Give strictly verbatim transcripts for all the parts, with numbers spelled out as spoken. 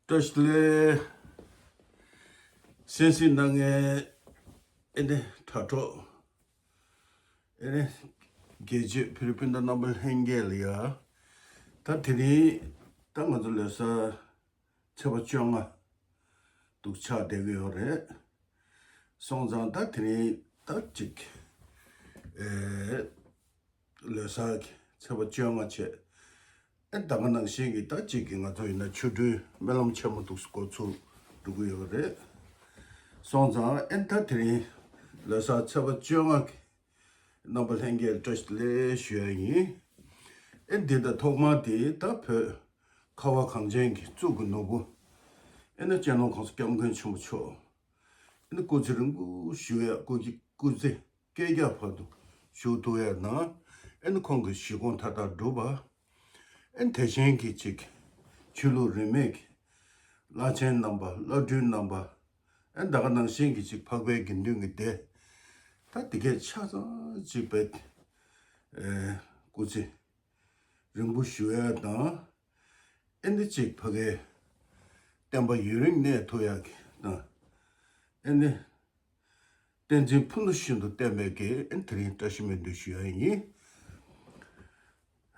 བཀྲ་ཤིས་བདེ་ལེགས། གསན་གཟིགས་གནང་མཁན་ཨེ་ནི་དྲ་གྲོགས་ཨེ་ནི་རྒྱལ་གཅེས་བོད་རིགས་སྤུན་ཟླ་རྣམ་པ་ལྷན་རྒྱས་ལ་ཡ། ད་དེ་རིང་ད་ང་ཚོ་ལོ་གསར་ཚེས་པ་བཅོ་ལྔ་འདུག་ཆགས་བསྡད་ཀྱི་ཡོད་རེད། སོང་ཙང་ད་དེ་རིང་ད་ཅིག་ཨེ། ལོ་གསར་གྱི་ཚེས་པ་བཅོ་ལྔ་བྱས། ཨེ་ད་ག་ནང་བཞིན་གྱི་ད་ཅིག་གི་ང་ཚོ་ཡིན་ན་ཆོ་འཕྲུལ་སྨོན་ལམ་ཆེན་མོ་འདུག་འགོ་ཚུགས་འགྲོ་གི་ཡོད་རེད། སོང་ཙང་ཨེ་ད་དེ་རིང་ལོ་གསར་ཚེས་པ་བཅོ་ལྔ་གི་རྣམ་པ་ལྷན་རྒྱས་བཀྲ་ཤིས་བདེ་ལེགས་ཞུ་ཡ་ཡིན། ཨེ་འདི་ད་ཐོག་མར་དེ་ད་བོད་ཁ་བ་གངས་ཅན་གྱི་གཙུག་གི་ནོར་བུ་ཨེ་ན་སྤྱི་ནོར་༸གོང་ས་༸སྐྱབས་མགོན་ཆེན་པོ་མཆོག་ཨེ་ན་སྐུ་ཚེ་རིང་པོ་བཞུགས་ཡ་སྐུ་སྐུ་ཚེ་བསྐལ་བརྒྱ་བར་དུ་བཞུགས་ཐུབ་ཡ་ན། ཨེ་ན་ཁོང་གི་གཞིས་ཁོངས་མཐའ་དག་འགྲུབ་པ། ཨེ་ན་དེ་བཞིན་གྱི་ཅིག་ཆོས་ལུགས་རིས་མེད་ཀྱི་བླ་ཆེན་རྣམ་པ་བླ་སྤྲུལ་རྣམ་པ། ཨེ་ན་ད་ག་ནང་བཞིན་གྱི་ཅིག་འཕགས་པའི་དགེ་འདུན་གྱི་སྡེ། ད་དེ་གས་ཆ་ཚང་ཅིག་པའི་ཨེ་སྐུ་ཚེ་རིང་པོ་བཞུགས་ཡ་དང་། ཨེ་ནི་ཅིག་ཕ་གའི་བསྟན་པ་ཡུན་རིང་གནས་ཐུབ་ཡག་གི་དང་། ཨེ་ནི་བསྟན་འཛིན་ཕུ་ནུ་བཞིན་དུ་བསྟན་པའི་གི་ཨེ་ནི་དེ་རིང་བཀྲ་ཤིས་སྨོན་འདུན་ཞུ་ཡ་ཡིན།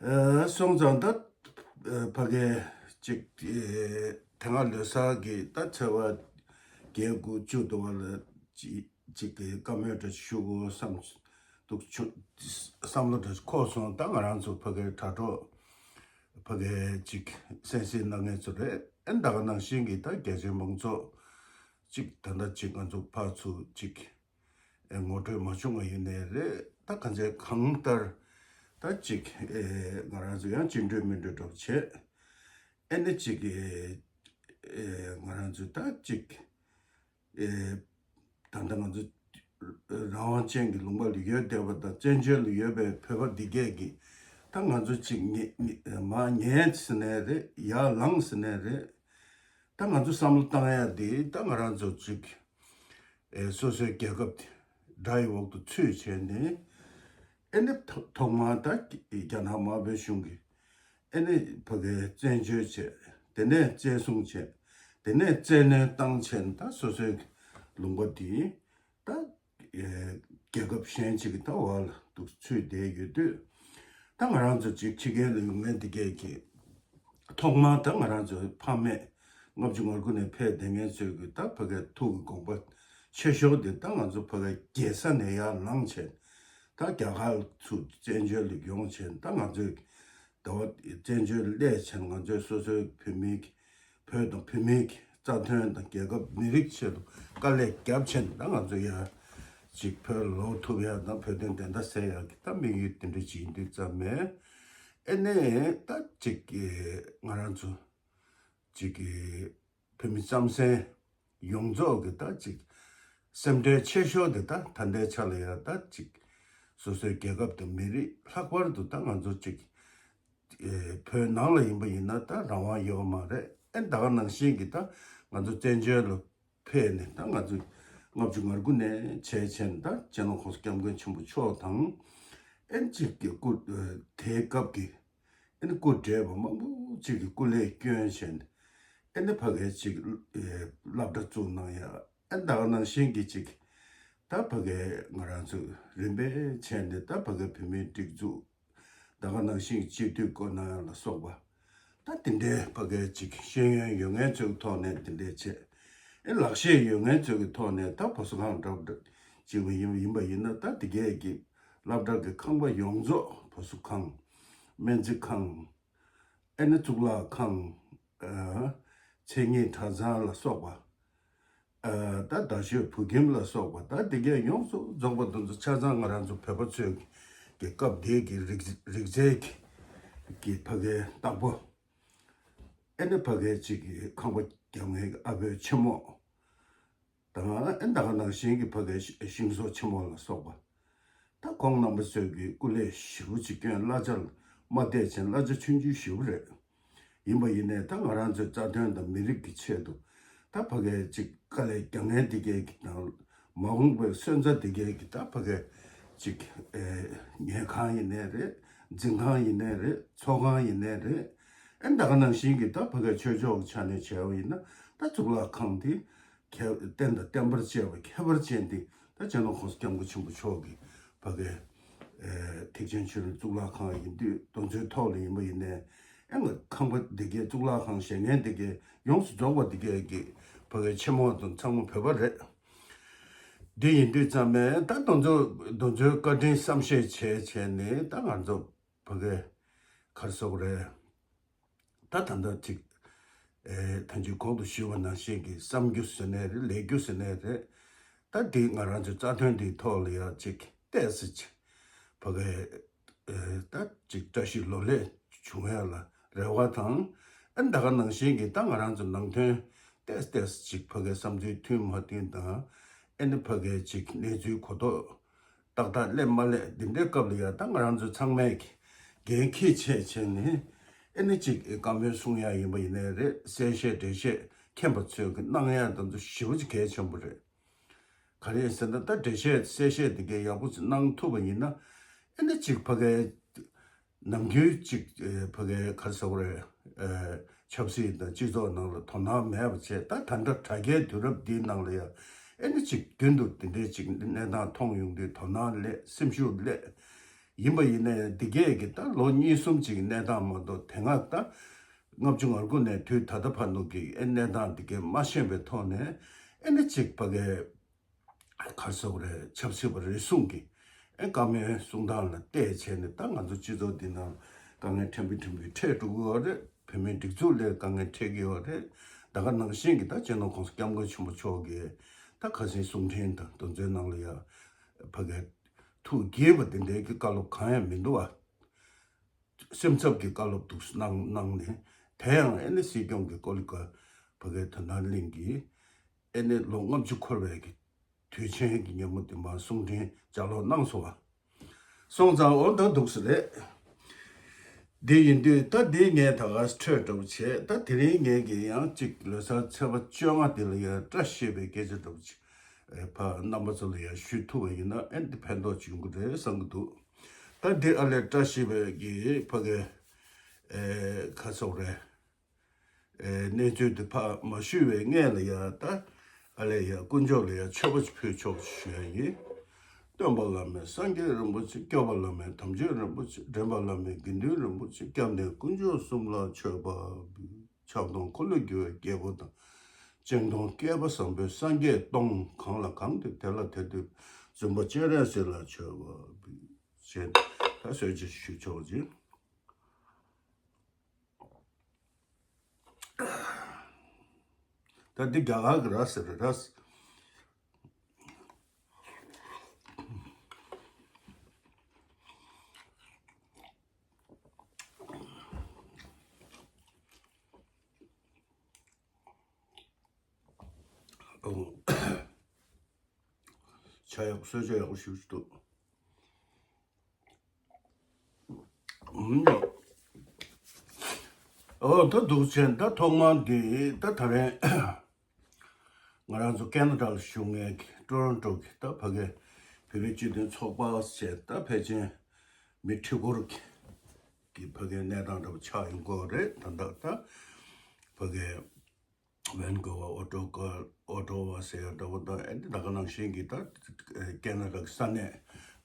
ཨ་སོང་ཙང་ད་ཨ་ཕ་གའི་ཅིག་ཨེ་དེ་སྔ་ལོ་གསར་གི་ད་ཚེས་པ་བརྒྱད་དགུ་བཅུ་དུ་བ་ལ་ཅིག་ཅིག་གི་བཀའ་མོལ་འདྲ་ཞུ་དགོས་བསམ་འདུག་བྱུང་། བསམ་བློ་འདྲ་འཁོར་སོང་། ད་ང་རང་ཚོ་ཕ་གའི་དྲ་གྲོགས་ཕ་གའི་ཅིག་གསན་གཟིགས་གནང་མཁན་ཚོ་རེད། ཨེ་ད་ག་ནང་བཞིན་གྱི་ད་རྒྱ་ཆེའི་མང་ཚོགས་ཅིག་ད་ལྟ་ཅིག་ང་ཚོ་ཕར་ཚུར་ཅིག་ཨེ་ངོ་སྤྲོད་མ་བྱུང་བ་ཡིན་ནའི་རེད། ད་ག་ཚད་གང་ལྟར་ད་ཅིག་ཨེ་ང་རང་ཚོ་ཡང་ཅི་འདྲ་མི་འདྲ་འདྲ་བྱས། ཨེ་ནི་ཅིག་ཨེ་ཨེ་ང་རང་ཚོ་ད་ཅིག་ཨེ་ད་ལྟ་ང་ཚོ་རང་དབང་ཅན་གྱི་ལུང་པ་ལ་ཡོད་བསྡད་པ་དང་བཙན་བྱོལ་ལ་ཡོད་པའི་བོད་པ་འདི་གས་ཀྱིས་ད་ང་ཚོ་ཅིག་ཉེ་ཉེ་མ་ཉན་ཟེར་ནའི་རེད། ཡར་ལངས་ཟེར་ནའི་རེད། ད་ང་ཚོ་བསམ་བློ་བཏང་ཡ་དེ་ད་ང་རང་ཚོ་ཅིག་ཨེ་སོ་སོའི་རྒྱལ་ཁབ་དེ་དགྲ་ཡི་འོག་ཏུ་ཚུད་བྱས་ནས། ཨེ་ནི་ཐོག་ཐོག་མར་ད་རྒྱ་ནག་དམར་པོའི་གཞུང་གིས་ཨེ་ནི་ཕ་གའི་བཙན་བྱོལ་བྱས། དེ་ནས་བཙན་བཟུང་བྱས། དེ་ནས་བཙན་གནོན་བཏང་བྱས་ནས་ད་སོ་སོའི་ལུང་པ་འདི་ད་ཨེ་རྒྱལ་ཁབ་གཞན་ཅིག་གི་ད་འོག་ལ་འདུག་ཚུད་བསྡད་ཡོད་དུས། ད་ང་རང་ཚོ་ཅིག་ཕྱི་རྒྱལ་ལ་ཡོང་མཁན་འདི་གས་ཀྱིས་ཐོག་མར་ད་ང་རང་ཚོའི་ཕ་མེས་ལྔ་བཅུ་ང་དགུ་ནས་ཕེབས་བསྡད་མཁན་ཚོས་ཀྱི་ད་ཕ་གའི་ཐུགས་ཀྱི་དགོངས་པ་ཆེ་ཤོས་དེ་ད་ང་ཚོ་ཕ་གའི་རྒྱལ་ས་ནས་ཡར་ལངས་བྱས། ད་རྒྱ་གར་ཚུར་བཙན་བྱོལ་ལ་ཡོང་བྱས། ད་ང་ཚོས་ད་བ་བཙན་བྱོལ་སླེབས་བྱས། ང་ཚོས་སོ་སོའི་བོད་མི་བོད་དང་བོད་མིའི་རྩ་དོན་དང་རྒྱལ་ཁབ་མི་རིགས་ཆེད་དུ་དཀའ་ལས་བརྒྱབ་བྱས། ད་ང་ཚོ་ཡར་ཅིག་བོད་ལོག་ཐུབ་ཡ་དང་བོད་དོན་བདེན་མཐའ་གསལ་ཡ་གི་ད་དམིགས་ཡུལ་དེ་འདྲ་ཅིག་ཡིན་དུས་ཙམ་མས། ཨེ་ནས་ད་ཅིག་གི་ང་རང་ཚོ་ཅིག་གི་བོད་མི་རྩམ་ཟན་ཡོངས་རྫོགས་ཀྱི་ད་ཅིག་སེམས་ཁྲལ་ཆེ་ཤོས་དེ་ད་ད་ལྟའི་ཆ་ལ་ཡ་ད་ཅིག་སོ་སོའི་རྒྱལ་ཁབ་དང་མི་རིགས། ལྷག་པར་དུ་ད་ང་ཚོ་ཅིག་ཨེ་བོད་ནང་ལ་ཡིན་པ་ཡིན་ན་ད་རང་དབང་ཡོད་མ་རེད། ཨེ་ད་ག་ནང་བཞིན་གྱི་ད་ང་ཚོ་བཙན་བྱོལ་ལ་ཕེབས་ནས་ད་ང་ཚོ་ལྔ་བཅུ་ང་དགུ་ནས་བྱས་བྱས་ནས་ད་སྤྱི་ནོར་༸གོང་ས་༸སྐྱབས་མགོན་ཆེན་པོ་མཆོག་དང་། ཨེ་ཅིག་གི་སྐུ་དེའི་སྐབས་ཀྱི་ཨེ་ནི་སྐུ་བགྲེས་པ་མང་པོ་ཅིག་གིས་སྐུ་ལས་བསྐྱོན་བྱས་ནས་ཨེ་ནི་ཕ་གའི་ཅིག་ཨེ་སློབ་གྲྭ་བཙུགས་གནང་ཡ། ཨེ་ད་ག་ནང་བཞིན་གྱི་ཅིག་ད་ཕ་གའི་ང་རང་ཚོ་རིམ་པས་བྱས་ནས་ད་ཕ་གའི་བོད་མིའི་སྒྲིག་འཛུགས། ད་ག་ནང་བཞིན་སྤྱི་འཐུས་བསྐོ་གནང་ཡ་ལ་སོགས་པ། ད་དེ་འདྲའི་ཕ་གའི་ཅིག་ཤེས་ཡོན་ཡོད་མཁན་ཚོའི་ཐོག་ནས་དེ་འདྲའི་བྱས། ཨེ་ལག་ཤེས་ཡོད་མཁན་ཚོའི་ཐོག་ནས་ད་བྷོ་སོ་ཁང་འདྲ་འདྲ་ཅིག་ཡིན་ཡིན་པ་ཡིན་ན། ད་དེ་གས་ཀྱི་སློབ་གྲྭ་གི་ཁང་པ་ཡོངས་རྫོགས། བྷོ་སོ་ཁང་། སྨན་རྩིས་ཁང་། ཨེ་ནི་གཙུག་ལག་ཁང་། ཨ་མཚན་ཉིད་གྲྭ་ཚང་ལ་སོགས་པ། ཨ་ད་རྡ་ཤོད་བོད་ཁྱིམ་ལ་སོགས་པ། ད་དེ་གས་ཡོངས་སུ་རྫོགས་པ་དེ་ཚོ་ཆ་ཚང་ང་རང་ཚོ་བོད་པ་ཚོའི་གི་སྐབས་དེའི་གི་རིག་རིག་རྩལ་གྱི་གི་ཕ་གའི་བདག་པོ། ཨེ་ནི་ཕ་གའི་ཅིག་གི་ཁང་པ་རྒྱག་མཁན་གྱི་ཨ་བོད་ཆེན་མོ་དང་། ཨེ་ད་ག་ནང་བཞིན་གྱི་ཕ་གའི་ཤིང་བཟོ་ཆེན་མོ་ལ་སོགས་པ། ད་ཁོང་རྣམ་པ་ཚོས་ཀྱི་སྐུ་ལས་ཞེ་པོ་ཅིག་བསྐྱོན། གླ་ཆ་མ་བལྟས་ཅན་གླ་ཆ་ཆུང་ཆུང་ཞེ་པོ་རེད། ཡིན་པ་ཡིན་ནའི་ད་ང་རང་ཚོའི་རྩ་དོན་དང་མི་རིགས་ཀྱི་ཆེད་དུ་ད་ཕ་གའི་ཅིག་དཀའ་ལས་རྒྱག་མཁན་དེ་གས་ཀྱི་དང་། མ་འོངས་པའི་སོན་རྩ་དེ་གས་ཀྱི་ད་ཕ་གའི་ཅིག་ཨེ་ཉལ་ཁང་ཡིན་ནའི་རེད། འཛིན་ཁང་ཡིན་ནའི་རེད། ཚོགས་ཁང་ཡིན་ནའི་རེད། ཨེ་ད་ག་ནང་བཞིན་གྱི་ད་ཕ་གའི་ཆོས་ཕྱོགས་ཀྱི་ཆ་ནས་བྱས་པ་ཡིན་ན། ད་གཙུག་ལག་ཁང་དེ་ཁྱད་བསྟན་དང་བརྟན་པར་བཅས་པ་ཁྱད་པར་ཅན་དེ་ད་སྤྱི་ནོར་༸གོང་ས་༸སྐྱབས་མགོན་ཆེན་པོ་མཆོག་གིས་ཕ་གའི་ཨེ་ཐེག་ཆེན་ཆོས་གླིང་གཙུག་ལག་ཁང་ཡིན་དུས། དེ་ཚོའི་ཐོག་ལ་ཡིན་པ་ཡིན་ནའི། ཨེ་ང་ཁང་པ་འདི་གའི་གཙུག་ལག་ཁང་བཞེངས་མཁན་འདི་གའི་ཡོངས་སུ་རྫོགས་པ་འདི་གའི་གི་ཕ་གའི་ཆེན་མོ་དང་ཚང་མ་བོད་པ་རེད། འདི་ཡིན་དུས་ཙམ་པས་ད་དེ་ཚོ་དེ་ཚོའི་བཀའ་དྲིན་བསམ་ཤེས་བྱས་བྱས་ནས། ད་ང་ཚོ་ཕ་གའི་ག་རེ་ཟེར་དགོས་རེད། ད་ད་ལྟ་ཅིག་ཨེ་ཐེངས་གཅིག་གོང་དུ་ཞུས་པ་ནང་བཞིན་གྱི་བསམ་རྒྱུ་ཟེར་ནའི་རེད། ལས་རྒྱུ་ཟེར་ནའི་རེད། ད་འདི་ང་རང་ཚོའི་རྩ་དོན་འདིའི་ཐོག་ལ་ཡང་ཅིག་ཏོག་ཙམ་ཅིག་ཕ་གའི་ཨེ་ད་ཅིག་བཀྲ་ཤིས་ལོ་ལེགས་བྱུང་ཡ་ལ་རེ་བ་དང་། ཨ་ད་ག་ནང་བཞིན་གྱི་ད་ང་རང་ཚོ་ནང་དོན་ཏོག་ཙམ་ཏོག་ཙམ་ཅིག་ཕ་གའི་བསམ་ཚུལ་མཐུན་མ་མཐུན་དང་། ཨ་ནི་ཕ་གའི་ཅིག་གནས་ཚུལ་གོ་རྟོགས་ཏག་ཏག་སླེབས་མ་སླེབས། འདི་འདྲའི་སྐབས་ལ་ཡ་ད་ང་རང་ཚོ་ཚང་མས་ཀྱི་འགན་འཁྱེར་བྱས་བྱས་ནས། ཨེ་ནི་ཅིག་བཀའ་མོལ་གསུང་ཡ་ཡིན་པ་ཡིན་ནའི་རེད། གསལ་བཤད་འགྲེལ་བཤད་མཁྱེན་པ་ཚོས་ཀྱི་གནང་ཡ་དེ་ཚོ་ཞེ་པོ་ཅིག་གལ་ཆེན་པོ་རེད། ག་རེ་ཟེར་ན། ད་འགྲེལ་བཤད་གསལ་བཤད་འདི་གའི་ཡག་པོ་ཅིག་གནང་ཐུབ་པ་ཡིན་ན། ཨེ་ནི་ཅིག་ཕ་གའི་ནམ་རྒྱུན་ཅིག་ཨེ་ཕ་གའི་ག་རེ་ཟེར་དགོས་རེད། ཨེ་ཆབ་སྲིད་དང་སྤྱི་ཚོགས་ནང་ལ་དོ་སྣང་མེད་པ་བྱས། ད་ད་ལྟ་དྲ་རྒྱའི་དུས་རབས་འདིའི་ནང་ལ་ཡང་ཨེ་ནི་ཅིག་མདུན་དུ་དེ་འདྲའི་ཅིག་གནས་སྟངས་མཐོང་ཡོང་དུས་དོ་སྣང་སླེབས། སེམས་ཤུགས་སླེབས། ཡིན་པ་ཡིན་ནའི་འདི་གས་ཀྱི་ད་ལོ་གཉིས་གསུམ་ཅིག་གནས་སྟངས་མ་གཏོགས། དེ་སྔ་ད་ལྔ་བཅུ་ང་དགུ་ནས་དུས་ད་ལྟ་བར་དུ་གི་ཨེ་གནས་སྟངས་འདི་གས་མ་ཤེས་པའི་ཐོག་ནས། ཨེ་ནི་ཅིག་ཕ་གའི་ག་རེ་ཟེར་དགོས་རེད། ཆབ་སྲིད་པ་རེ་ཟུང་གིས་ཨེ་བཀའ་མོལ་གསུང་སྟངས་ལ་བལྟས་བྱས་ནས། ད་ང་ཚོ་སྤྱི་ཚོགས་འདི་ནང་དཀའ་ངལ་ཕྲན་བུ་ཕྲན་བུ་འཕྲད་འགྲོ་གི་ཡོད་རེད། བོད་མིའི་སྒྲིག་འཛུགས་ལ་དཀའ་ངལ་འཕྲད་ཀྱི་ཡོད་རེད། ད་ག་ནང་བཞིན་གྱི་ད་སྤྱི་ནོར་༸གོང་ས་༸སྐྱབས་མགོན་ཆེན་པོ་མཆོག་གིས་ད་ཁ་སང་གསུང་འཕྲིན་དང་དེ་ཚོའི་ནང་ལ་ཡང་ཕ་གའི་ཐུགས་དགྱེས་པ་དེ་འདྲའི་གི་བཀའ་སློབ་གང་ཡང་མི་འདུག་བ། སེམས་འཚབ་ཀྱི་བཀའ་སློབ་འདུག་གནང་གནང་ནས། དེ་ཡང་ཨེ་ནི་སྲིད་སྐྱོང་གི་ཀོ་ལི་གྷལ་ཕ་གའི་དོན་ཐང་གླིང་གི་ཨེ་ནི་ལོ་ལྔ་བཅུ་འཁོར་བའི་གི་དུས་ཆེན་གྱི་ཉིན་མོ་དེ་མར་གསུང་འཕྲིན་ལྗགས་ཀློག་གནང་སོང་བ། སོང་ཙང་འོ་ད་འདུག་སེ་རེད། འདི་ཡིན་དུས་ད་འདི་ངས་ད་ག་སེ་འཕྲོས་འགྲོ་བྱས། ད་དེ་རིང་ངས་ཀྱི་ཡང་ཅིག་ལོ་གསར་ཚེས་པ་བཅོ་ལྔ་འདི་ལ་ཡང་བཀྲ་ཤིས་པའི་སྐད་ཆ་འདྲ་པོ་ཅིག་ཨེ་ཕ་རྣམ་པ་ཚོ་ལ་ཡང་ཞུ་ཐུབ་པ་ཡིན་ན། ཨེ་འདི་ཕན་ཐོགས་ཅིག་ཡོང་གི་རེད་བསམ་གྱི་འདུག། ད་འདི་ཨ་ལས་བཀྲ་ཤིས་པའི་གི་ཕ་གའི་ཨེ་ག་རེ་ཟེར་དགོས་རེད། ཨེ་གནས་ཚུལ་འདི་ཕར་མ་ཞུས་པའི་སྔོན་ལ་ཡ། ད་ཨ་ལས་ཡ་དཀོན་མཆོག་ལ་ཡ་མཆོད་པ་ཅིག་ཕུལ་ཆོག་ཅིག་ཞུ་ཡ་ཡིན། སྟོན་པ་བླ་མེད་སངས་རྒྱས་རིན་པོ་ཆེ། སྐྱོབ་པ་བླ་མེད་དམ་ཆོས་རིན་པོ་ཆེ། འདྲེན་པ་བླ་མེད་དགེ་འདུན་རིན་པོ་ཆེ། སྐྱབས་གནས་དཀོན་མཆོག་གསུམ་ལ་མཆོད་པ་འབུལ། ཕྱག་སྟོང་འཁོར་ལོས་སྒྱུར་བའི་རྒྱལ་པོ་དང་། སྤྱན་སྟོང་བསྐལ་པ་བཟང་པོའི་སངས་རྒྱས་སྟོང་། གང་ལ་གང་འདུལ་དེ་ལ་དེ་འདུལ། བཙུན་པ་སྤྱན་རས་གཟིགས་ལ་མཆོད་པ་འབུལ། ཞེས་ད་གསོལ་ཇ་ཞུ་ཆོག་ཅིག། ད་འདི་རྒྱ་གར་གྱི་ར་ཟེར་ར། ཆ་ཡག་གསོལ་ཇ་ཡག་པོ་ཞིག་འདུག། ཨུམ། ཨོ་ད་འདུག་བྱས། ད་ཐོག་མར་འདི་ད་ད་རེས་ང་རང་ཚོ་ཁེ་ན་ཌ་ལ་བཞུགས་མཁན་གྱི་ཊོ་རོན་ཊོ་གི་ད་ཕ་གའི་བོད་རིགས་སྤྱི་མཐུན་ཚོགས་པ་ཟེར། ད་ཕལ་ཆེར་མི་ཁྲི་སྐོར་གྱི་གི་ཕ་གའི་གནས་སྟངས་འདྲ་པོ་ཆགས་ཡོང་གི་ཡོད་རེད། ད་ད་ད་ཕ་གའི་ཝན་ཀོ་ཝར། ཨོ་ཊོ་ཀ་ཨོ་ཊོ་ཝ་ཟེར་ཡ་འདྲ་པོ་དང་། ཨེ་འདི་ད་ག་ནང་བཞིན་གྱི་ད་ཁེ་ན་ཌ་གི་ས་གནས་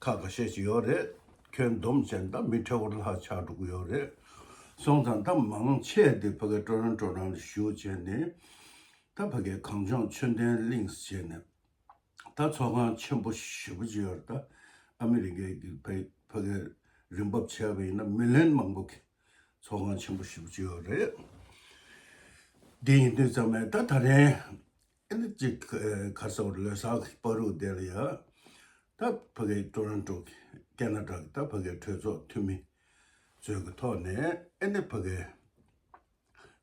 ཁག་ཁ་ཤས་ཅིག་ཡོད་རེད། ཁྱོན་བསྡོམས་བྱས་ན་ད་མི་ཁྲི་སྐོར་ལྷག་ཆགས་འགྲོ་གི་ཡོད་རེད། སོང་ཙང་ད་མང་ཆེ་འདི་ཕ་གའི་ཊོ་རོན་ཊོ་ནང་ལ་བཞུགས་བྱས་ནས། ད་ཕ་གའི་གངས་ལྗོངས་ཆོས་ལྡན་གླིང་ཟེར་བྱས་ནས་ད་ཚོགས་ཁང་ཆེན་པོ་ཞེ་པོ་ཅིག་ཡོད་རེད། ད་ཨ་མི་རི་ཀའི་གི་ཕ་ཕ་གའི་རིན་འབབ་བྱས་པ་ཡིན་ན་མི་ལི་ཡོན་མང་པོ་གི་ཚོགས་ཁང་ཆེན་པོ་ཞེ་པོ་ཅིག་ཡོད་རེད། འདི་ཡིན་དུས་ཙམ་པས་ད་ད་རེས་ཨེ་ནི་ཅིག་ཨེ་ག་རེ་ཟེར་དགོས་རེད། ལོ་གསར་གྱི་བར་དུ་དེ་ལ་ཡ་ད་ཕ་གའི་ཊོ་རོན་ཊོ་གི་ཁེ་ན་ཌ་གི་ད་ཕ་གའི་གྲོས་ཚོགས་འཐུས་མི་ཚོའི་གི་ཐོག་ནས་ཨེ་ནི་ཕ་གའི་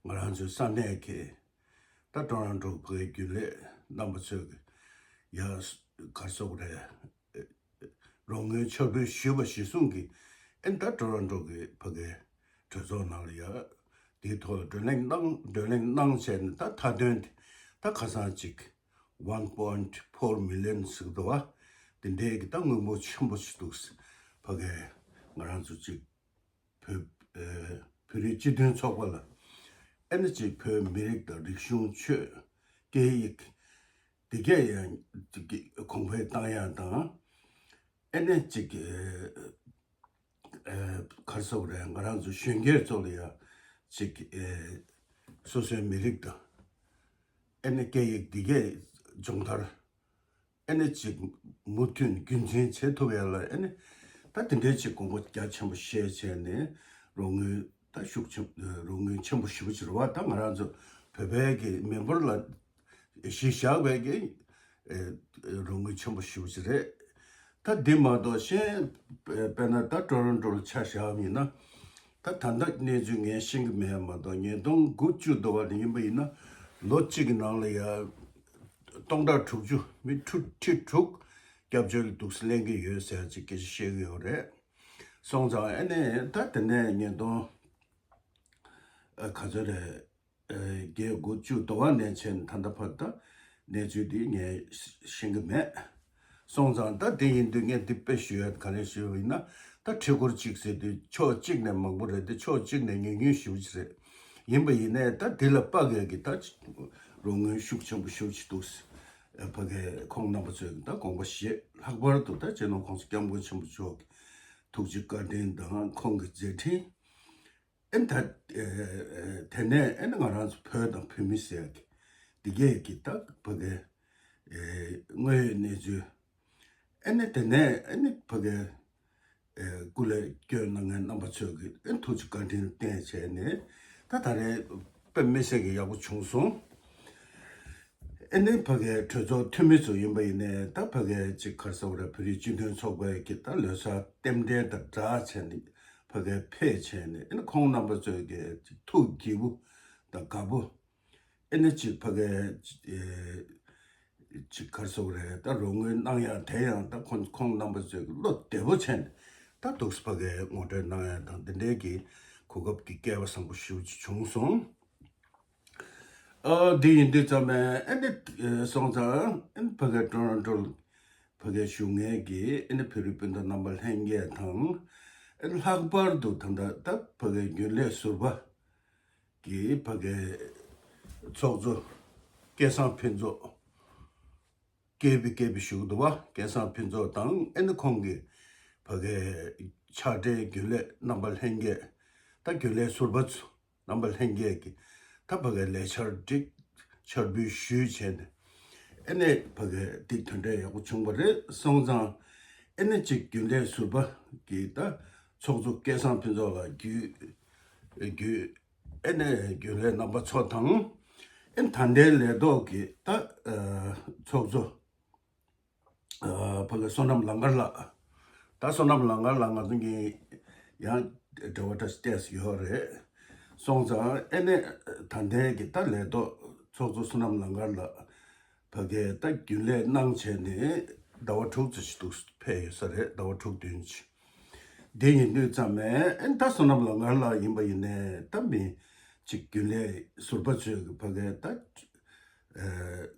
ང་རང་ཚོའི་ས་གནས་ཀྱི་ད་ཊོ་རོན་ཊོ་ཕ་གའི་རྒྱུན་ལས་རྣམ་པ་ཚོས་ཀྱི་ཡ་ག་རེ་ཟེར་དགོས་རེད། རོགས་དངུལ་ཕྱག་ཕུལ་ཞུས་པ་གཞིར་བཟུང་གིས་ཨེ་ད་ཊོ་རོན་ཊོ་གི་ཕ་གའི་གྲོས་ཚོགས་ནང་ལ་ཡ་དེའི་ཐོག་ལ་བགྲོ་གླེང་གནང་། བགྲོ་གླེང་གནང་བྱས་ནས་ད་མཐའ་དོན་དེ་ད་ཁ་སང་ཅིག་ཝན་པོ་ཡིན་ཊི་ཕོར་མི་ལི་ཡོན་ཟེར་གི་འདུག་བ། དེ་འདྲའི་གི་ད་དངུལ་འབོར་ཆེན་པོ་ཞིག་འདུག། ཕ་གའི་ང་རང་ཚོ་ཅིག་བོད་ཨེ་ བོད་རིགས་སྤྱི་མཐུན་ཚོགས་པ་ལ་ཨེ་ནི་ཅིག་བོད་མི་རིགས་དང་རིག་གཞུང་ཆོས་སྐད་ཡིག་འདི་གས་ཡང་གོང་འཕེལ་བཏང་ཡག་དང་ཨེ་ནི་ཅིག་ག་རེ་ཟེར་དགོས་རེད། ང་རང་ཚོ་གཞོན་སྐྱེས་ཚོ་ལ་ཡང་ཅིག་སོ་སོའི་མི་རིགས་དང་ཨེ་ནི་སྐད་ཡིག་འདི་གས་སྦྱོང་བརྡར་ཨེ་ནི་ཅིག་མུ་མཐུད་རྒྱུན་འཛིན་བྱེད་ཐུབ་ཡ་ལ་ཨེ་ནི་ད་དེ་འདྲའི་ཅིག་དགོངས་པ་རྒྱ་ཆེན་པོ་བཞེས་བྱས་ནས་རོགས་དངུལ་ད་ཤུགས་ཆེན་རོགས་དངུལ་ཆེན་པོ་ཞེ་པོ་ཅིག་རེད་བ། ད་ང་རང་ཚོ་བོད་པའི་གི་མི་འབོར་ལ་གཞི་བཞག་པའི་གི་རོགས་དངུལ་ཆེན་པོ་ཞེ་པོ་ཅིག་རེད། ད་འདི་མ་གཏོགས་གཞན་དཔེར་ན་ད་ཊོ་རོན་ཊོ་ལ་ཆ་བཞག་པ་ཡིན་ན། ད་ད་ལྟ་གནས་ཚུལ་ངས་ཤེས་ཀྱི་མེད་མ་གཏོགས་ཉིས་སྟོང་དགུ་བཅུ་དུ་བ་དེ་ཡིན་པ་ཡིན་ན་ལོ་གཅིག་གི་ནང་ལ་ཡ་སྟོང་ཕྲག་དྲུག་ཅུ་མི་ཁྲི་ཁྲི་དྲུག་སྐྱབས་བཅོལ་གྱི་འདུག་སེ་ལེན་གྱི་ཡོད་ཟེར་ཅིག་སྐད་ཆ་བཤད་ཀྱི་ཡོད་རེད། སོང་ཙང་ཨ་ནི་ད་དེ་ནས་ཉིས་སྟོང་ཨ་ག་ཚོད་རེད། བརྒྱད་དགུ་བཅུ་དུ་བ་ནས་བྱས་ནས་ད་ལྟ་བར་ད་གནས་ཚུལ་འདི་ངས་ཤེས་ཀྱི་མེད། སོང་ཙང་ད་དེ་ཡིན་དུས་ངས་འདི་དཔེ་ཞུ་ཡ་ག་རེ་ཞུ་བ་ཡིན་ན། ད་ཁྲི་སྐོར་གཅིག་ཟེར་དུས་ཕྱོགས་གཅིག་ནས་མང་པོ་རེད་དེ་ཕྱོགས་གཅིག་ནས་ཉུང་ཉུང་ཞེ་པོ་ཅིག་རེད། ཡིན་པ་ཡིན་ནའི་ད་འདི་ལ་དཔག་ཡ་གི་ད་རོགས་དངུལ་ཤུགས་ཆེན་པོ་ཞེ་པོ་ཅིག་འདུག་ཕ་གི་ཁོང་རྣམ་པ་ཚོས་ད་དགོངས་པ་བཞེས། ལྷག་པར་དུ་ད་སྤྱི་ནོར་༸གོང་ས་༸སྐྱབས་མགོན་ཆེན་པོ་མཆོག་གི་ཐུགས་རྗེ་བཀའ་དྲིན་དང་ཁོང་གི་མཛད་འཕྲིན། ཨེ་ད་དེ་ནས་ཨེ་ནི་ང་རང་ཚོ་བོད་དང་བོད་མི་ཟེར་གི་འདི་གས་ཀྱི་ད་ཕ་གི་དངོས་ཡོད་གནས་ཚུལ། ཨེ་ནི་དེ་ནས་ཨེ་ནི་ཕ་གི་སྐུ་ལས་སྐྱོན་གནང་མཁན་རྣམ་པ་ཚོས་ཀྱི་ཨེ་ཐུགས་རྗེ་བཀའ་དྲིན་བརྟེན་བྱས་ནས་ད་ད་རེས་དཔེ་མི་སྲིད་ཀྱི་ཡག་པོ་བྱུང་སོང་། ཨེ་ནི་ཕ་གིའི་གྲོས་ཚོགས་འཐུས་མི་ཚོ་ཡིན་པ་ཡིན་ནའི་ད་ཕ་གིའི་ཅིག་ག་རེ་ཟེར་དགོས་རེད། བོད་རིགས་སྤྱི་མཐུན་ཚོགས་པའི་གི་ད་ལོ་གསར་རྟེན་འབྲེལ་དང་སྦྲགས་བྱས་ནས་ཕ་གིར་ཕེབས་བྱས་ནས་ཨེ་ནི་ཁོང་རྣམ་པ་ཚོའི་གི་ཅིག་ཐུགས་དགྱེས་པོ་དང་དགའ་པོ། ཨེ་ནི་ཅིག་ཕ་གིའི་ཅིག་ག་རེ་ཟེར་དགོས་རེད། ད་རོགས་དངུལ་གནང་ཡག་དེ་ཡང་ད་ཁོང་ཁོང་རྣམ་པ་ཚོའི་གི་བློ་བདེ་པོ་བྱས་ནས་ད་འདུག་སེ་ཕ་གིར་ངོ་སྤྲོད་གནང་ཡག་དང་འདི་འདྲའི་གི་གོ་སྐབས་ཀྱི་སྐལ་བ་བཟང་པོ་ཞེ་པོ་ཅིག་བྱུང་སོང་། ཨ་འདི་ཡིན་དུས་ཙམ་ནས་ཨེ་ནི་སོང་ཙང་ཨེ་ནི་ཕ་གིའི་ཊོ་རོན་ཊོ་ཕ་གིའི་བཞུགས་མཁན་གྱི་ཨེ་ནི་བོད་རིགས་སྤུན་ཟླ་རྣམ་པ་ལྷན་རྒྱས་དང་ཨེ་ནི་ལྷག་པར་དུ་ད་ལྟ་ད་ཕ་གིའི་རྒྱུན་ལས་ཟུར་པ་གི་ཕ་གིའི་ཚོགས་གཙོ་སྐལ་བཟང་ཕུན་ཚོགས། ཀེ་པི་ཀེ་པི་ཞུ་གི་འདུག་བ། སྐལ་བཟང་ཕུན་ཚོགས་དང་ཨེ་ནི་ཁོང་གི་ཕ་གིའི་ཕྱག་སྦྲེལ་རྒྱུན་ལས་རྣམ་པ་ལྷན་རྒྱས། ད་རྒྱུན་ལས་ཟུར་པ་ཚོ་རྣམ་པ་ལྷན་རྒྱས་ཀྱིས་ད་ཕ་གིའི་ལས་འཆར་བསྒྲིགས། འཆར་འབུལ་ཞུས་བྱས་ནས་ཨེ་ནི་ཕ་གིའི་འདི་དོན་འབྲས་ཡག་པོ་བྱུང་བ་རེད། སོང་ཙང་ཨེ་ནི་གཅིག་རྒྱུན་ལས་ཟུར་པ་གིས་ད་ཚོགས་གཙོ་སྐལ་བཟང་ཕུན་ཚོགས་ལ་བརྒྱུད་བརྒྱུད། ཨེ་ནས་རྒྱུན་ལས་རྣམ་པ་ཚོ་དང་། ཨེ་ད་ལྟའི་ལས་ཐོག་གི་ད་ཚོགས་གཙོ་ཕ་གི་བསོད་ནམས་ལང་དཀར་ལགས། ད་བསོད་ནམས་ལང་དཀར་ལགས་ང་ཚོ་གཉིས་ཡང་འབྲེལ་བ་འདྲ་ཞིག་བལྟས་ཡོད་རེད། སོང་ཙང་ཨེ་ནས་ད་ལྟའི་གི་ད་ལས་ཐོག་ཚོགས་གཙོ་བསོད་ནམས་ལང་དཀར་ལགས། ཕ་གིའི་ད་རྒྱུན་ལས་གནང་བྱས་ནས་ཟླ་བ་དྲུག་ཙམ་ཞིག་འདུག་ཕེབས་ཡོད་ས་རེད། ཟླ་བ་དྲུག་བདུན་ཅིག་དེ་ཡིན་དུས་ཙམ་ནས་ཨེ་ད་བསོད་ནམས་ལང་དཀར་ལགས་ཡིན་པ་ཡིན་ནའི་ད་མི་གཅིག་རྒྱུན་ལས་ཟུར་པ་ཚོས་ཀྱི་ཕ་གིའི་ད་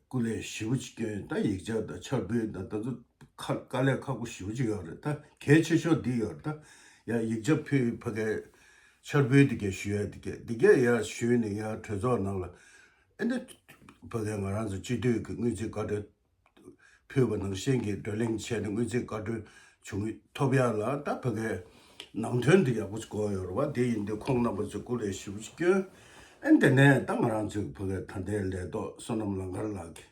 སྐུ་ལས་ཞེ་པོ་ཅིག་བསྐྱོན། ད་ཡིག་ཆ་དང་འཆར་འབུལ་དང་ད་ཚོ་ཁ་དཀའ་ལས་ཁག་པོ་ཞེ་པོ་ཅིག་ཡོད་རེད། ད་གལ་ཆེ་ཤོས་འདི་ཡོད་རེད། ད་ཡ་ཡིག་ཆ་ཕུལ། ཕ་གིའི་འཆར་འབུལ་འདི་གས་ཞུ་ཡ་འདི་གས་འདི་གས་ཡ་ཞུས་ནས་ཡ་གྲོས་ཚོགས་ནང་ལ་ཨེ་འདི་ཕ་གིའི་ང་རང་ཚོ་སྤྱི་འཐུས་ཀྱི་སྔོན་རྩིས་བཀའ་འཁྲོལ་ཕུལ་བ་ནང་བཞིན་གྱི་བགྲོ་གླེང་བྱས་ནས་སྔོན་རྩིས་བཀའ་འཁྲོལ་བྱུང་ཐོབ་ཡག་ལ་ད་ཕ་གིའི་ནང་དོན་འདི་ཡག་པོ་གོ་ཡོད་རེད་བ། དེ་ཡིན་དུས་ཁོང་རྣམ་པ་ཚོས་སྐུ་ལས་ཞེ་པོ་ཅིག་བསྐྱོན། ཨེ་དེ་ནས་ད་ང་རང་ཚོའི་ཕ་གིའི་ད་ལྟའི་ལས་ཐོག་བསོད་ནམས་ལང་དཀར་ལགས་ཀྱིས་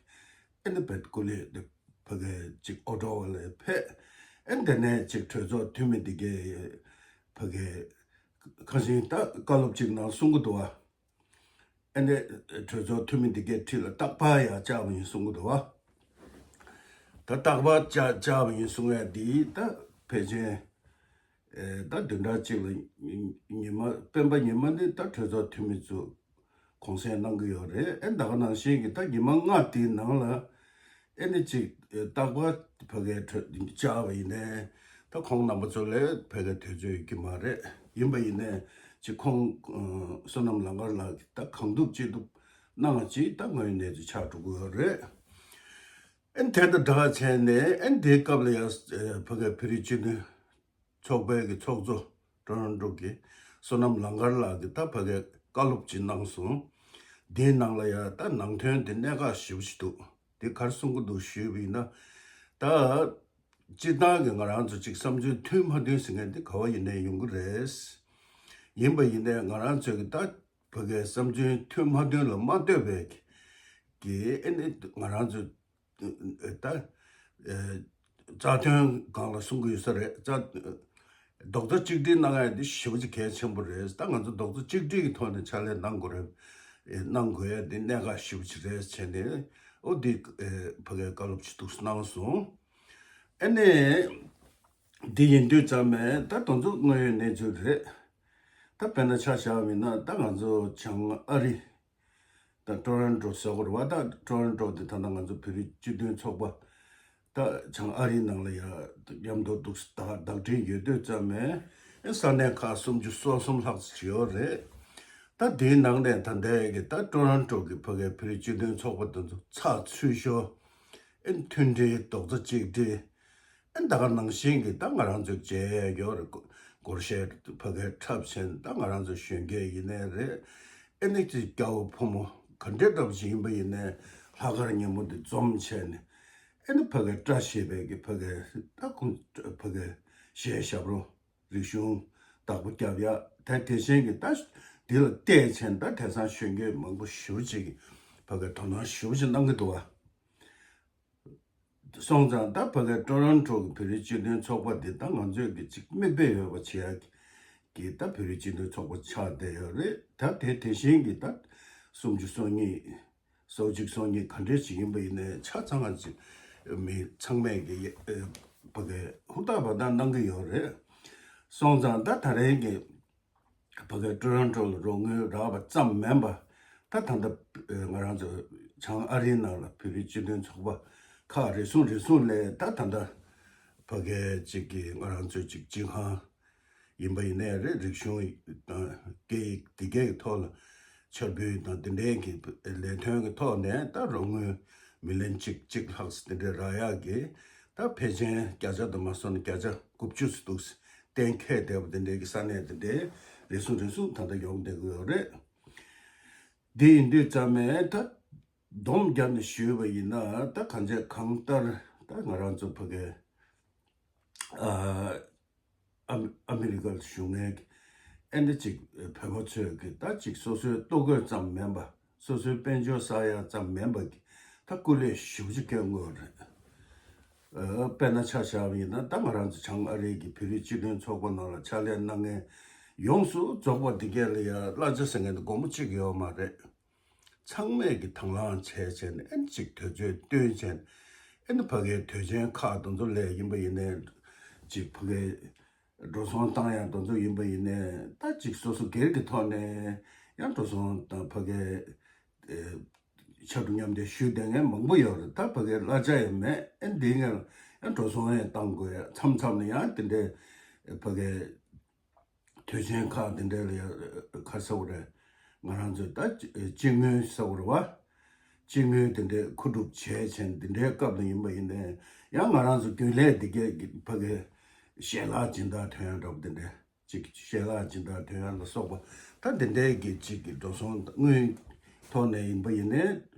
ཨེ་འདི་བེད་སྐུ་ལས་འདི་ཕ་གིའི་ཅིག་ཨོ་ཊོ་བ་ལ་ཕེབས། ཨེ་དེ་ནས་ཅིག་གྲོས་ཚོགས་འཐུས་མི་འདི་གས་ཕ་གིའི་ཁ་སང་ད་བཀའ་སློབ་ཅིག་ནང་གསུང་གི་འདུག་བ། ཨེ་ནས་གྲོས་ཚོགས་འཐུས་མི་འདི་གའི་འཁྲིས་ལ་རྟག་པར་ཡང་བཅར་བ་ཡིན་གསུང་གི་འདུག་བ། ད་རྟག་པར་བཅར་བཅར་བ་ཡིན་གསུང་ཡ་འདི་ད་ཕལ་ཆེར་ཨེ་ད་བདུན་ཕྲག་གཅིག་ལ་ཉི་མ་སྤེན་པ་ཉི་མ་ནི་ད་གྲོས་ཚོགས་འཐུས་མི་ཚོ་གུང་སེང་གནང་གི་ཡོད་རེད། ཨེ་ད་ག་ནང་བཞིན་གྱི་ད་ཉི་མ་ལྔ་དེའི་ནང་ལ་ཨེ་ནི་ཅིག་རྟག་པར་ཕ་གིའི་གྲོས་བཅར་བ་ཡིན་ནའི་ད་ཁོང་རྣམ་པ་ཚོ་ལ་ཕ་གིའི་དུས་ཚོད་ཡོད་ཀྱི་མ་རེད། ཡིན་པ་ཡིན་ནའི་ཅིག་ཁོང་བསོད་ནམས་ལང་དཀར་ལགས་ཀྱིས་ད་གང་ཐུབ་ཅི་ཐུབ་གནང་ཅིག་ད་དངོས་ཡོད་གནས་ཚུལ་ཆགས་འགྲོ་གི་ཡོད་རེད། ཨེ་དེ་དང་སྦྲགས་བྱས་ནས་ཨེ་དེའི་སྐབས་ལ་ཡང་ཕ་གིའི་བོད་རིགས་སྤྱི་མཐུན་ཚོགས་པའི་གི་ཚོགས་གཙོ་ཊོ་རོན་ཊོ་གི་ བསོད་ནམས་ལང་དཀར་ལགས་ཀྱིས་ད་ཕ་གིར་བཀའ་སློབ་ཅིག་གནང་སོང་། དེའི་ནང་ལ་ཡ་ད་ནང་དོན་དེ་གནད་འགག་ཞེ་པོ་ཅིག་འདུག་དེ་ག་རེ་གསུང་གི་འདུག་ཞུས་པ་ཡིན་ན། ད་སྤྱིར་བཏང་གི་ང་རང་ཚོ་ཅིག་བསམ་ཚུལ་མཐུན་མ་མཐུན་ཟེར་མཁན་དེ་ག་བ་ཡིན་ནའི་ཡོང་གི་རེད། ཡིན་པ་ཡིན་ནའི་ང་རང་ཚོས་ཀྱི་ད་ཕ་གིའི་བསམ་ཚུལ་མཐུན་མ་མཐུན་ལ་མ་ལྟོས་པའི་གི་ཨེ་ནི་ང་རང་ཚོས་ད་རྩ་དོན་སྒང་ལ་གསུང་གི་ཡོད་ས་རེད། རྩ་རྡོག་རྩ་གཅིག་སྒྲིལ་གནང་ཡ་འདི་ཞེ་པོ་ཅིག་གལ་ཆེན་པོ་རེད། ད་ང་ཚོ་རྡོག་རྩ་གཅིག་སྒྲིལ་གྱི་ཐོག་ནས་ཕྱག་ལས་གནང་དགོས་རེད། གནང་དགོས་ཡ་འདི་གནད་འགག་ཞེ་པོ་ཅིག་རེད་བྱས་ནས། ཨོ་འདི་ཕ་གིའི་བཀའ་སློབ་ཅིག་འདུག་གནང་སོང་། ཨེ་ནི་འདི་ཡིན་དུས་ཙམ་ནས་ད་དེ་ཚོ་དངོས་ཡོད་གནས་ཚུལ་རེད། ད་དཔེར་ན་ཆ་བཞག་པ་ཡིན་ན་ད་ང་ཚོ་བྱང་ཨ་རི་ད་ཊོ་རོན་ཊོ་ཟེར་དགོས་རེད་བ། ད་ཊོ་རོན་ཊོ་དེ་ད་ལྟ་ང་ཚོ་བོད་རིགས་སྤྱི་མཐུན་ཚོགས་པ་ད་བྱང་ཨ་རིའི་ནང་ལ་ཡ་མཉམ་དུ་འདུག་ད་བདག་སྒྲིག་ཡོད་དུས་ཙམ་ནས་ས་གནས་ཁག་སུམ་ཅུ་སོ་གསུམ་ལྷག་ཙམ་ཡོད་རེད། ད་དེའི་ནང་ནས་ད་ལྟའི་གི་ད་ཊོ་རོན་ཊོ་གི་ཕ་གིའི་བོད་རིགས་སྤྱི་མཐུན་ཚོགས་པ་དེ་ཚོ་ཚགས་ཚུད་ཤོས། ཨེ་མཐུན་སྒྲིལ་རྡོག་རྩ་གཅིག་སྒྲིལ། ཨེ་ད་ག་ནང་བཞིན་གྱི་ད་ང་རང་ཚོའི་མཇལ་ཡོད་རེད། སྒོར་གཞས་ཕ་གིར་འཁྲབ་བྱས་ནས་ད་ང་རང་ཚོ་གཞོན་སྐྱེས་ཡིན་ནའི་རེད། ཨེ་ནི་ཅིག་སྐྱ་བོ་ཕོ་མོ་ག་འདྲའི་འདྲ་པོ་ཞིག་ཡིན་པ་ཡིན་ནའི་ལྷག་དཀར་ཉིན་མོ་འདི་འཛོམས་བྱས་ནས་ཨེ་ནི་ཕ་གིར་བཀྲ་ཤིས་པའི་གི་ཕ་གིར་ད་ཁོང་ཕ་གིར་གཞས་ཞབས་བྲོ་རིག་གཞུང་བདག་པོ་རྒྱབ་ཡ་དེ་དེ་བཞིན་གྱི་ད་འདི་ལ་བལྟས་བྱས་ནས་ད་དེང་སང་གཞོན་སྐྱེས་མང་པོ་ཞེ་པོ་ཅིག་གིས་ཕ་གིར་དོ་སྣང་ཞེ་པོ་ཅིག་གནང་གི་འདུག་བ། སོང་ཙང་ད་ཕ་གིའི་ཀྲོ་རོན་ཀྲོ་གི་བོད་རིགས་སྤྱི་མཐུན་ཚོགས་པ་འདི་ད་ང་ཚོས་ཀྱི་ཅིག་མིག་དཔེ་ཡོད་པ་བྱེད་ཡག་གི་ད་བོད་རིགས་སྤྱི་མཐུན་ཚོགས་པ་ཆགས་བསྡད་ཡོད་རེད། ད་དེ་དེ་བཞིན་གྱི་ད་སུམ་ཅུ་སོ་གཉིས་སོ་གཅིག་སོ་གཉིས་ག་འདྲས་ཅིག་ཡིན་པ་ཡིན་ནའི་ཆ་ཚང་བ་ཅིག་མི་ཚང་མས་ཀྱི་ཕ་གིའི་ཧུར་ཐག་འབད་ཐག་གནང་གི་ཡོད་རེད། སོང་ཙང་ད་ད་རེས་ཀྱི་ཕ་གིའི་ཀྲོ་རོན་ཀྲོ་ལ་རོགས་དངུལ་རག་པ་ཙམ་མིན་པ། ད་ད་ལྟ་ང་རང་ཚོ་བྱང་ཨ་རིའི་ནང་ལ་བོད་རིགས་སྤྱི་མཐུན་ཚོགས་པ་ཁག་རེ་ཟུང་རེ་ཟུང་ལས་ད་ད་ལྟ་ཕ་གིའི་ཅིག་གི་ང་རང་ཚོའི་ཅིག་སྤྱི་ཁང་ཡིན་པ་ཡིན་ནའི་རེད། རིག་གཞུང་དང་སྐད་ཡིག་འདི་གའི་ཐོག་ལ་འཆར་འབུལ་དང་དེ་འདྲའི་གི་ལས་དོན་གི་ཐོག་ནས་ད་རོགས་དངུལ་མི་ལན་གཅིག་གཅིག་ལྷག་ཙམ་དེ་འདྲའི་རག་ཡག་གི་ད་ཕལ་ཆེར་བརྒྱ་ཆ་དུ་མ་སོང་ན་བརྒྱ་ཆ་དགུ་བཅུ་ཙམ་འདུག་གཏན་འཁེལ་བསྡད་པ་དེ་འདྲའི་གི་ས་གནས་དེ་འདྲའི་རེ་ཟུང་རེ་ཟུང་ད་ལྟ་ཡོང་བསྡད་ཀྱི་ཡོད་རེད། འདི་ཡིན་དུས་ཙམ་ནས་ད་སྡོམ་བརྒྱབ་ནས་ཞུས་པ་ཡིན་ན་ད་གང་ཅི་གང་ལྟར་ད་ང་རང་ཚོ་ཕ་གིའི་ཨ་ཨ་མི་རི་ཀ་གཞུང་ནས་ཨེ་འདྲ་ཅིག་བོད་པ་ཚོས་ཀྱི་ད་ཅིག་སོ་སོའི་ལྟོ་གོས་ཙམ་མིན་པ། སོ་སོའི་དཔལ་འབྱོར་བསགས་ཡག་ཙམ་མིན་པ་གི་ད་སྐུ་ལས་ཞེ་པོ་ཅིག་བསྐྱོན་དགོས་རེད། ཨ་དཔེར་ན་ཆ་བཞག་པ་ཡིན་ན་ད་ང་རང་ཚོ་བྱང་ཨ་རི་གི་བོད་རིགས་སྤྱི་མཐུན་ཚོགས་པ་ནང་ལ་ཕྱག་ལས་གནང་མཁན་ཡོངས་སུ་རྫོགས་པ་འདི་གས་ལ་ཡ་གླ་ཆ་ཟེར་མཁན་དེ་སྒོར་མོ་གཅིག་ཡོད་མ་རེད། ཚང་མས་ཀྱི་དང་བླངས་བྱས་བྱས་ནས་ཨེ་ནི་ཅིག་དུས་ཚོད་བཏོན་བྱས་ནས་ཨེ་ནི་ཕ་གིའི་དུས་ཆེན་ཁག་དེ་ཚོ་ལ་ཡིན་པ་ཡིན་ནའི་ཅིག་ཕ་གིའི་འགྲོ་སོང་བཏང་ཡག་དེ་ཚོ་ཡིན་པ་ཡིན་ནའི་ད་ཅིག་སོ་སོ་སྒེར་གྱི་ཐོག་ནས་ཡང་འགྲོ་སོང་དང་ཕ་གིའི་ཨེ་ཕྱག་ཏུ་མཉམ་འདེགས་ཞུས་བསྡད་མཁན་མང་པོ་ཡོད་རེད། ད་ཕ་གིའི་གླ་ཆ་ཡང་མེད། ཨེ་འདི་ངས་ཡང་འགྲོ་སོང་ཡང་བཏང་དགོས་ཡ། མཚམས་མཚམས་ལ་ཡང་དེ་འདྲའི་ཕ་གིའི་དུས་ཆེན་ཁག་དེ་འདྲའི་ལ་ཡ་ག་རེ་ཟེར་དགོས་རེད། ང་རང་ཚོས་ད་སྤྱི་དངུལ་ཟེར་དགོས་རེད་བ། སྤྱི་དངུལ་དེ་འདྲའི་མཁོ་སྒྲུབ་བྱས་བྱས་འདི་འདྲའི་སྐབས་ལ་ཡིན་པ་ཡིན་ནའི་ཡང་ང་རང་ཚོ་རྒྱུན་ལས་འདི་གས་ཀྱི་ཕ་གིའི་ཞལ་ལག་སྦྱིན་བདག་ཐོན་ཡག་འདྲ་པོ་དེ་འདྲའི་ཅིག་ཞལ་ལག་སྦྱིན་བདག་ཐོན་ཡག་ལ་སོགས་པ་ད་དེ་འདྲའི་གི་ཅིག་གི་འགྲོ་སོང་དངུལ་ཐོག་ནས་ཡིན་པ་ཡིན་ནའི་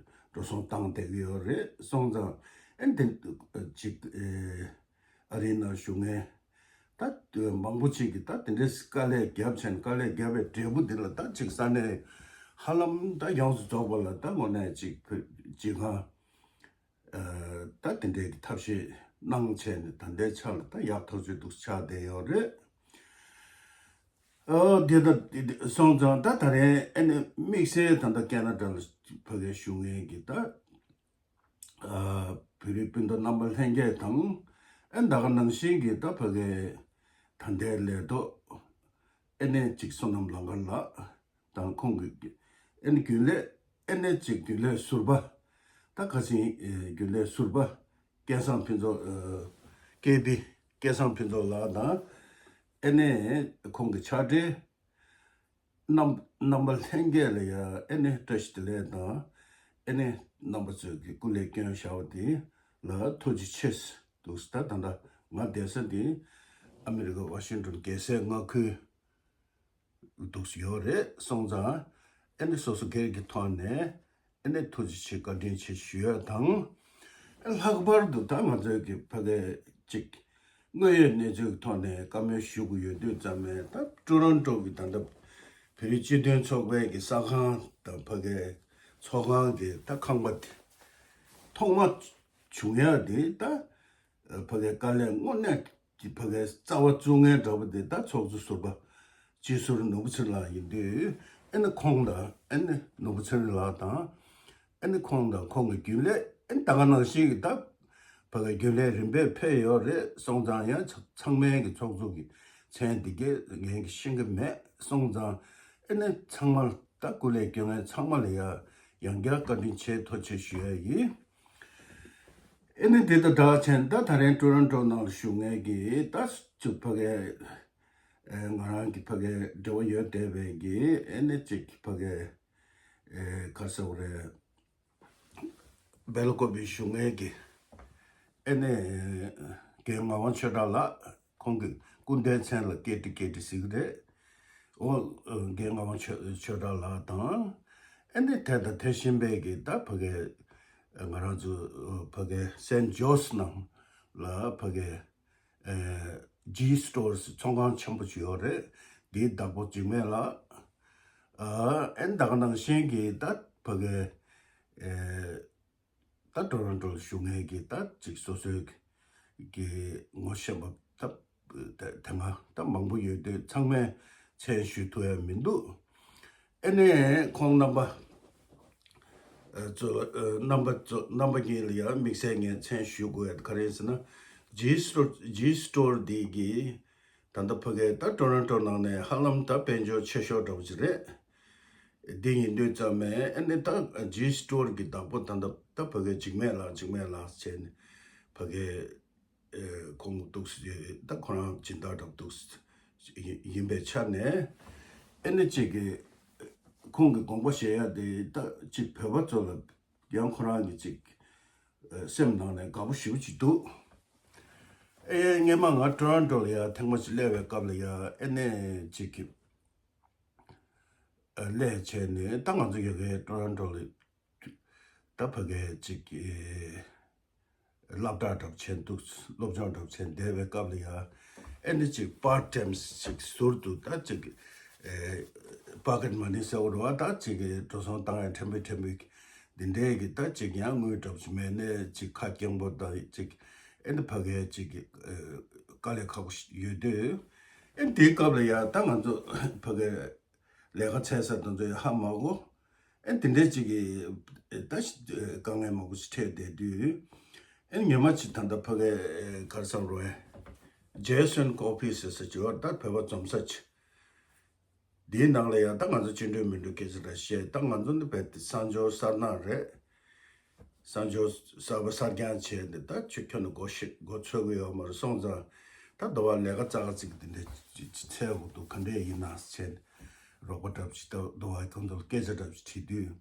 འགྲོ་སོང་བཏང་བསྡད་ཀྱི་ཡོད་རེད། སོང་ཙང་ཨེ་འདི་ཅིག་ཨེ་ཨ་རིའི་ནང་བཞུགས་མཁན་ད་མང་པོ་ཅིག་གིས་ད་དེ་འདྲའི་དཀའ་ལས་བརྒྱབ་བྱས་ནས་དཀའ་ལས་བརྒྱབ་པའི་འབྲས་བུ་འདི་ལ་ད་ཅིག་ས་གནས་ཧ་ལམ་ད་ཡོངས་སུ་རྫོགས་པ་ལ་ད་དངོས་གནས་ཅིག་བོད་སྤྱི་ཁང་ཨ་ད་དེ་འདྲའི་གི་ཐབས་ཤེས་གནང་བྱས་ནས་ད་ལྟའི་ཆ་ལ་ད་ཡག་ཐག་ཆོད་འདུག་ཆགས་བསྡད་ཡོད་རེད། ཨོ་དེ་ད་དེ་དེ་སོང་ཙང་ད་ད་རེས་ཨེ་ནི་དམིགས་བསལ་ད་ལྟ་ཁེ་ན་ཌ་ལ་ཕ་གིའི་བཞུགས་མཁན་གྱི་ད་ཨ་བོད་རིགས་སྤུན་ཟླ་རྣམ་པ་ལྷན་རྒྱས་དང་ཨེ་ད་ག་ནང་བཞིན་གྱི་ད་ཕ་གིའི་ད་ལྟའི་ལས་ཐོག་ཨེ་ནི་ཅིག་བསོད་ནམས་ལང་དཀར་ལགས་དང་ཁོང་གི་ཨེ་ནི་རྒྱུན་ལས་ཨེ་ནི་ཅིག་རྒྱུན་ལས་ཟུར་པ་ད་ཁ་སང་ཨེ་རྒྱུན་ལས་ཟུར་པ་སྐལ་བཟང་ཕུན་ཚོགས་ཨེ་ཀེ་པི་སྐལ་བཟང་ཕུན་ཚོགས་ལགས་དང་ཨེ་ནི་ཁོང་གི་ཕྱག་སྦྲེལ་རྣམ་རྣམ་པ་ལྷན་རྒྱས་ལ་ཡ་ཨེ་ནི་བཀྲ་ཤིས་བདེ་ལེགས་དང་ཨེ་ནི་རྣམ་པ་ཚོས་ཀྱི་སྐུ་ལས་བསྐྱོན་བཞག་པ་དེ་ལ་ཐུགས་རྗེ་ཆེ་འདུག་ད་ད་ལྟ་ང་བསྡད་ས་དེ་ཨ་མི་རི་ཀ་ཝ་ཤིང་ཏོན་རྒྱལ་སའི་མངའ་ཁུལ་ འདུག་སེ་ཡོད་རེད། སོང་ཙང་ཨ་ནི་སོ་སོ་སྒེར་གྱི་ཐོག་ནས་ཨ་ནི་ཐུགས་རྗེ་ཆེ་བཀའ་དྲིན་ཆེ་ཞུ་ཡ་དང་། ཨ་ལྷག་པར་དུ་ད་ང་ཚོའི་གི་ཕ་གི་ཅིག་དངོས་ཡོད་གནས་ཚུལ་གྱི་ཐོག་ནས་བཀའ་མོལ་ཞུ་དགོས་ཡོད་དུས་ཙམ་ནས། ད་ཊོ་རོན་ཊོ་གི་ད་ལྟ་བོད་རིགས་སྤྱི་མཐུན་ཚོགས་པའི་གི་གསར་ཁང་དང་ཕ་གི་ཚོགས་ཁང་གི་ད་ཁང་པ་དེ་ཐོག་མ་བྱུང་ཡ་དེ་ད་ཕ་གི་དཀའ་ལས་དངོས་གནས་ཀྱི་ཕ་གི་རྩ་བ་བཙུགས་མཁན་འདྲ་པོ་དེ་ད་ཚོགས་གཙོ་ཟུར་པ་སྤྱི་ཟུར་ནོར་བུ་ཚེ་རིང་ལགས་ཡིན་དུས། ཨ་ནི་ཁོང་དང་ཨ་ནི་ནོར་བུ་ཚེ་རིང་ལགས་དང་། ཨ་ནི་ཁོང་དང་ཁོང་གི་རྒྱུན་ལས། ཨ་ནི་ད་ག་ནང་བཞིན་གྱི་ད་ཕ་གི་རྒྱུན་ལས་རིམ་པས་ཕེབས་ཡོད་རེད། སོང་ཙང་ཡང་ཚ་ཚང་མའི་གི་ཚོགས་གཙོ་གི་མཚན་འདི་གས་ངས་གི་ཤེས་ཀྱི་མེད། སོང་ཙང་ཨ་ནི་ཚང་མ་ད་སྐུ་ལས་སྐྱོན་མཁན་ཚང་མ་ལ་ཡ་ཡང་བསྐྱར་བཀའ་དྲིན་ཆེ་ཐུགས་རྗེ་ཆེ་ཞུ་ཡ་ཡིན། ཨ་ནི་དེ་དང་སྦྲགས་བྱས་ད་ད་རིང་ཊོ་རོན་ཊོ་ནང་ལ་བཞུགས་མཁན་གྱི་ད་ཅིག་ཕ་གི་ཨ་ང་རང་གི་ཕ་གི་འབྲེལ་བ་ཡོད་བསྡད་པའི་གི་ཨ་ནི་ཅིག་ཕ་གི་ཨ་ག་རེ་ཟེར་དགོས་རེད། སྦེལ་ཀོབ་བི་བཞུགས་མཁན་གྱི་ཨ་ནི་རྒན་ངག་དབང་ཆོས་གྲགས་ལགས། ཁོང་གི་སྐུ་ཟླའི་མཚན་ལ་ཀེ་ཏི་ཀེ་ཏི་ཟེར་གྱི་རེད། འོ་རྒན་ངག་དབང་ཆོས་ཆོས་གྲགས་ལགས་དང་། ཨ་ནི་དེ་དང་དེ་བཞིན་པའི་གི་ད་ཕ་གི་ང་རང་ཚོ་ཕ་གི་སེན་ཇོས་ནང་ལ་ཕ་གི་ཨ་ཇི་སི་ཊོར་ཚོང་ཁང་ཆེན་པོ་ཅིག་ཡོད་རེད། འདིའི་བདག་པོ་འཇིགས་མེད་ལགས། ཨ་ཨ་ནི་ད་ག་ནང་བཞིན་གྱི་ད་ཕ་གི་ཨ་ད་ཊོ་རོན་ཊོ་ལ་བཞུགས་མཁན་གྱི་ད་ཅིག་སོ་སོའི་གི་ངོ་ཤེས་པ་ད་དེ་སྔ་ད་མང་པོ་ཡོད་དུས་ཚང་མའི་མཚན་ཞུ་ཐུབ་ཡ་མི་འདུག་ཨ་ནི་ཁོང་རྣམ་པ་ཨ་ཚོ་ཨ་རྣམ་པ་ཚོ་རྣམ་པ་གཉིས་ལ་ཡང་དམིགས་བསལ་ངས་མཚན་ཞུ་དགོས་ཡ་ག་རེ་ཡིན་ཟེར་ན། ཇི་སི་ཊོར་ཇི་སི་ཊོར་འདི་གི་ད་ལྟ་ཕ་གི་ད་ཊོ་རོན་ཊོ་ནང་ནས་ཧ་ལམ་ད་དཔལ་འབྱོར་ཆེ་ཤོས་འདྲ་པོ་ཅིག་རེད། འདི་ཡིན་དུས་ཙམ་ནས་ཨ་ནི་ད་ཇི་སི་ཊོར་གྱི་བདག་པོ་ད་ལྟ་ད་ཕ་གི་འཇིགས་མེད་ལགས་འཇིགས་མེད་ལགས་བྱས་ནས་ཕ་གི་ཨ་ཁོང་འདུག་སེ་ད་ཁོ་རང་སྦྱིན་བདག་འདྲ་པོ་འདུག་སེ་ཡིན་པའི་ཆ་ནས། ཨ་ནི་གཅིག་གི་ཁོང་གི་དགོངས་པ་བཞེས་ཡ་དེ་ད་གཅིག་བོད་པ་ཚོ་ལ་ཡང་ཁོ་རང་གི་གཅིག་ཨ་སེམས་ནང་ནས་དགའ་པོ་ཞེ་པོ་ཅིག་འདུག་ཨེ་སྔོན་མ་ང་ཊོ་རོན་ཊོ་ལ་ཡ་ཐེངས་མ་ཅིག་སླེབས་པའི་སྐབས་ལ་ཡ་ཨ་ནི་གཅིག་གི་ཨ་སླེབས་བྱས་ནས་ད་ང་ཚོ་ཡ་གི་ཊོ་རོན་ཊོ་ལ་ད་ཕ་གི་གཅིག་གི་སློབ་གྲྭ་འདྲ་པོ་བྱས་འདུག་སློབ་སྦྱོང་འདྲ་པོ་བྱས་བསྡད་པའི་སྐབས་ལ་ཡ། ཨ་ནི་ཅིག་པར་ཊེམ་ཅིག་ཟུར་དུ་ད་ཅིག་ཨེ་པོ་ཀེཊ་མ་ནི་ཟེར་བ་རེད་བ། ད་ཅིག་གི་འགྲོ་སོང་བཏང་ཡ་ཕྲན་བུ་ཕྲན་བུ་འདི་འདྲའི་གི་ད་ཅིག་ཡང་དངུལ་འདྲ་པོ་ཅིག་མེད་ནས་ཅིག་ཁ་སྐྱེངས་པོ་ད་ཅིག་ཨ་ནི་ཕ་གི་ཅིག་གི་ཨེ་དཀའ་ལས་ཁག་པོ་ཞིག་ཡོད་དུས། ཨ་ནི་དེའི་སྐབས་ལ་ཡ་ད་ང་ཚོ་ཕ་གི་ལས་ཀ་འཚོལ་ས་དེ་ཚོ་ཡང་ཧ་མ་གོ། ཨ་ནི་དེ་འདྲའི་ཅིག་གི་ད་དཀའ་ངལ་མང་པོ་ཞིག་འཕྲད་བསྡད་དུས། ཨ་ནི་ཉི་མ་གཅིག་ད་ལྟ་ཕ་གི་ག་རེ་ཟེར་རོ། ཇེ་སོན་ཀོ་ཕི་ཟེར་ས་ཅིག་ཡོད། ད་བོད་པ་འཛོམས་ས་ཅིག་འདིའི་ནང་ལ་ཡང་ད་ང་ཚོ་ཅི་འདྲ་མི་འདྲ་སྐད་ཆ་འདྲ་བཤད། ད་ང་ཚོ་འདི་བལ་ཏེ་གསར་འབྱོར་གསར་ནག་རེད། གསར་འབྱོར་གསར་པ་གསར་རྐྱང་བྱས་ནས་ད་ཁྱོད་ཁྱོད་ནི་མགོ་ཤེས་མགོ་ཚོད་ཀྱི་ཡོད་མ་རེད། སོང་ཙང་ད་འདི་བ་ལས་ཀ་ཙག་ཙིག་འདི་འདྲ་ཅིག་འཚོལ་དགོས་འདུག་ག་འདྲས་ཡིན་ན་བྱས་ནས་རོགས་པ་འདྲ་པོ་ཅིག་ད་འདི་བ་ཁོང་ཚོ་ལ་སྐད་ཆ་འདྲ་པོ་ཅིག་དྲིས་དུས།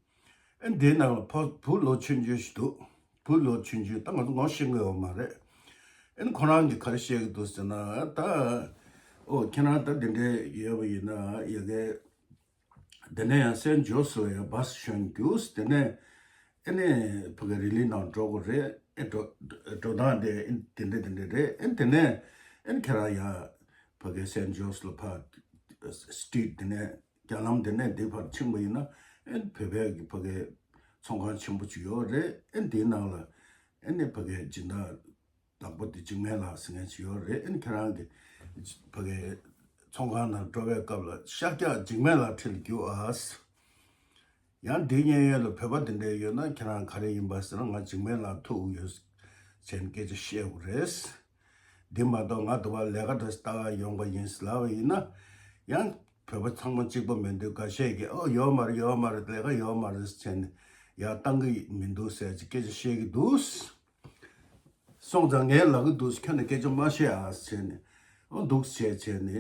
ཨ་ནི་དེའི་ནང་ལ་ཕ་བུ་ལོ་ཆུང་ཆུང་ཞིག་འདུག་བུ་ལོ་ཆུང་ཆུང་ད་ང་ཚོ་ངོ་ཤེས་ཀྱི་ཡོད་མ་རེད། ཨ་ནི་ཁོ་རང་གིས་ག་རེ་བཤད་ཀྱི་འདུག་ཟེར་ན། ད་ཨོ་ཁྱེད་རང་ད་འདི་འདྲས་ཡོད་པ་ཡིན་ན་ཡ་གི་དེ་ནས་ཡང་སན་ཇོས་ལ་ཡང་བཱས་ཞོན་རྒྱུགས། དེ་ནས་ཨ་ནི་ཕ་གི་རི་ལི་ནང་འགྲོ་དགོས་རེད། ཨེ་འགྲོ་འགྲོ་སྟངས་དེ་ཨ་ནི་དེ་འདྲས་དེ་འདྲས་རེད། ཨ་ནི་དེ་ནས་ཨ་ནི་ཁྱེད་རང་ཡང་ཕ་གི་སན་ཇོས་ལ་ཕ་སི་ཊྲིཊ་དེ་ནས་རྒྱ་ལམ་དེ་ནས་འདི་བར་ཕྱིན་པ་ཡིན་ན། ཨེ་བོད་པའི་གི་ཕ་གི་ཚོང་ཁང་ཆེན་པོ་ཅིག་ཡོད་རེད། ཨེ་འདིའི་ནང་ལ་ཨེ་ནི་ཕ་གི་སྦྱིན་བདག་བདག་པོ་དེ་འཇིགས་མེད་ལགས་ཟེར་མཁན་ཅིག་ཡོད་རེད། ཨེ་ནི་ཁྱེད་རང་གི་ཕ་གི་ཚོང་ཁང་ནང་འགྲོ་བའི་སྐབས་ལ་ཤར་རྒྱག་འཇིགས་མེད་ལགས་འཁྲིས་ལ་རྒྱུགས་ཨ། ཡང་འདི་མཉན་ཡོད་ལ་བོད་པ་དེ་འདྲ་ཡོད་ན་ཁྱེད་རང་ག་རེ་ཡིན་པ་ཟེར་ན། ང་འཇིགས་མེད་ལགས་ཐུག་ཡོད་ཟེར་ནས་སྐད་ཆ་བཤད་དགོས་རེད། འདི་མ་གཏོགས་ང་འདི་བ་ལས་ཀ་འདྲ་ཞིག་ལྟ་ག་ཡོང་པ་ཡིན་ཟེར་ལབ་པ་ཡིན་ན། ཡང་བོད་པ་ཚང་མ་གཅིག་པ་མི་འདུག་འགའ་ཤས་ཀྱིས་ཨོ་ཡོད་མ་རེད་ཡོད་མ་རེད་ལས་ཀ་ཡོད་མ་རེད་ཟེར་ནས་ཡར་བཏང་གི་མི་འདུག་ཟེར་ཅིག་སྐད་ཆ་བཤད་ཀྱི་འདུག་སོང་ཙང་ངས་ལབ་ཀྱི་འདུག་ཁྱོད་ནས་སྐད་ཆ་མ་བཤད་ཨ་ཟེར་ནས། ཨོ་འདུག་བྱས་བྱས་ནས་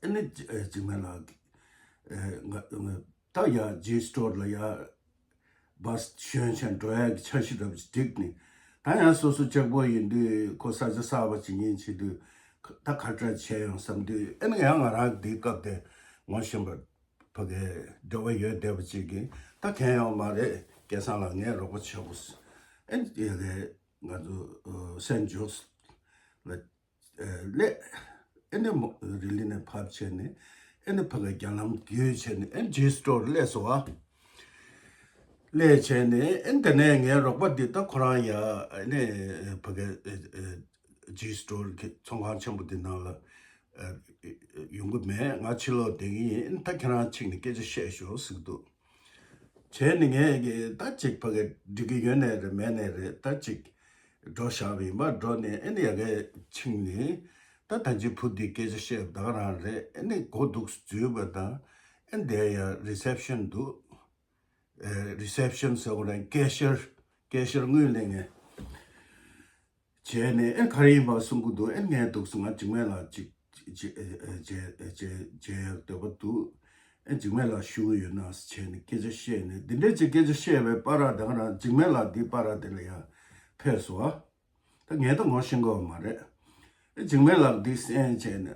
ཨ་ནི་འཇིགས་མེད་ལགས་ཀྱིས་ཨེ་ང་ང་ད་ཡ་ཇི་སི་ཊྲོར་ལ་ཡ་བཱས་ཞོན་བྱས་འགྲོ་ཡ་གི་འཆར་གཞི་འདྲ་པོ་ཅིག་བསྒྲིགས་ནས། ད་ཡང་སོ་སོ་ལྕགས་པོ་ཡིན་དུས་ཁོ་ས་ཆ་གསར་པ་ཅིག་ཡིན་བྱེད་དུས་ད་ག་འདྲ་བྱས་ཡོང་བསམ་དུས། ཨ་ནི་ཡང་ང་རང་འདིའི་སྐབས་དེ་ ངོ་ཤེས་པ་ཕ་གི་འབྲེལ་བ་ཡོད་བསྡད་པ་ཅིག་གིས་ད་གང་ཡོང་མ་རེད། སྐལ་བཟང་ལགས་ངས་རོགས་པ་བྱེད་དགོས། ཨེ་ཡ་གི་ང་ཚོ་སན་ཇོས་ལ་སླེབས། ཨེ་ནི་རི་ལི་ནས་ཕབ་བྱས་ནས་ཨེ་ནི་ཕ་གི་རྒྱ་ལམ་བརྒྱུད་བྱས་ནས་ཨེ་ཇི་སི་ཊོར་སླེབས་སོང་བ། སླེབས་བྱས་ནས་ཨེ་དེ་ནས་ངའི་རོགས་པ་འདི་ད་ཁོ་རང་ཡ་ཨེ་ནི་ཕ་གི་ཇི་སི་ཊོར་གྱི་ཚོང་ཁང་ཆེན་པོ་འདི་ནང་ལ་ཡོང་གི་མེད། ང་ཕྱི་ལོགས་བསྡད་ཀྱི་ཡིན། ད་ཁྱེད་རང་ཕྱིན་ནས་སྐད་ཆ་བཤད་ཤོག་ཟེར་གྱི་འདུག་བྱས་ནས་ངས་ཀྱི་ད་ཅིག་ཕ་གི་འགྲིག་གི་ཡོད་ནའི་རེད་མེད་ནའི་རེད། ད་ཅིག་འགྲོ་བཞག་པ་ཡིན་པ། འགྲོ་ནས་ཨེ་ནི་ཡ་གི་ཕྱིན་ནས་ད་ད་ཅིག་བུ་འདི་སྐད་ཆ་བཤད་པ་ད་ག་རང་རེད། ཨེ་ནི་སྒོ་འདུག་འཛུལ་བ་དང་ཨེ་འདས་ཡ་རི་སེབ་ཤན་འདུག་རི་སེབ་ཤན་ཟེར་བ་རེད། ཀེ་ཤར་ཀེ་ཤར་དངུལ་ལེན་མཁན། བྱས་ནས་ཨེ་ག་རེ་ཡིན་པ་གསུང་གི་འདུག་ཨེ་ངས་འདུག་སེ་ང་འཇིགས་མེད་ལགས་ཅིག་བྱེད་བྱེད་བྱེད་ཡག་འདོད་པ་འདུག་ཨེ་འཇིགས་མེད་ལགས་ཞུ་གི་ཡོད་ན་བྱས་ནས་སྐད་ཆ་བཤད་ནས་འདི་འདྲས་ཅིག་སྐད་ཆ་བཤད་པའི་པར་ར་དེ་ག་རང་འཇིགས་མེད་ལགས་འདི་པར་ར་དེ་ལ་ཡང་ཕེབས་སོང་བ། ད་ངས་ད་ངོ་ཤེས་ཀྱི་ཡོད་མ་རེད། ཨེ་འཇིགས་མེད་ལགས་འདི་གསན་བྱས་ནས་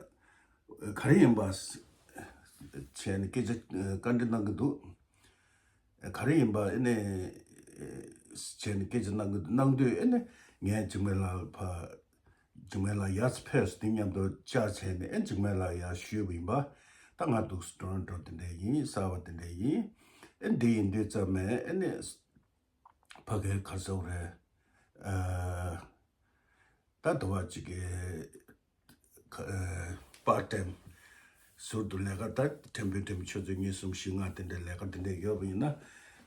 ག་རེ་ཡིན་པ་བྱས་ནས་སྐད་ཆ་བཀའ་འདྲི་གནང་གི་འདུག་ག་རེ་ཡིན་པ་ཨེ་ནས་བྱས་ནས་སྐད་ཆ་གནང་གི་གནང་དུས་ཨེ་ནས་ངས་འཇིགས་མེད་ལགས་ཕ་འཇིགས་མེད་ལགས་ཡར་ཕེབས་དེ་མཉམ་དུ་བཅར་བྱས་ནས་ཨེ་འཇིགས་མེད་ལགས་ཡར་ཞུས་པ་ཡིན་པ། ད་ང་འདུག་སེ་འགྲོ་འགྲོ་དེ་འདྲས་ཡིན། གསར་པ་དེ་འདྲས་ཡིན། ཨེ་འདི་ཡིན་དུས་ཙམ་ནས་ཨེ་ནས་ཕ་གིའི་ག་རེ་ཟེར་དགོས་རེད། ཨ་ད་དུ་བ་ཅིག་གི་པར་ཊེམ་ཟུར་དུ་ལས་ཀ་ད་ཕྲན་བུ་ཕྲན་བུ་ཆུ་ཚོད་གཉིས་གསུམ་བཞི་ལྔ་དེ་འདྲའི་ལས་ཀ་དེ་འདྲ་ཡོད་པ་ཡིན་ན་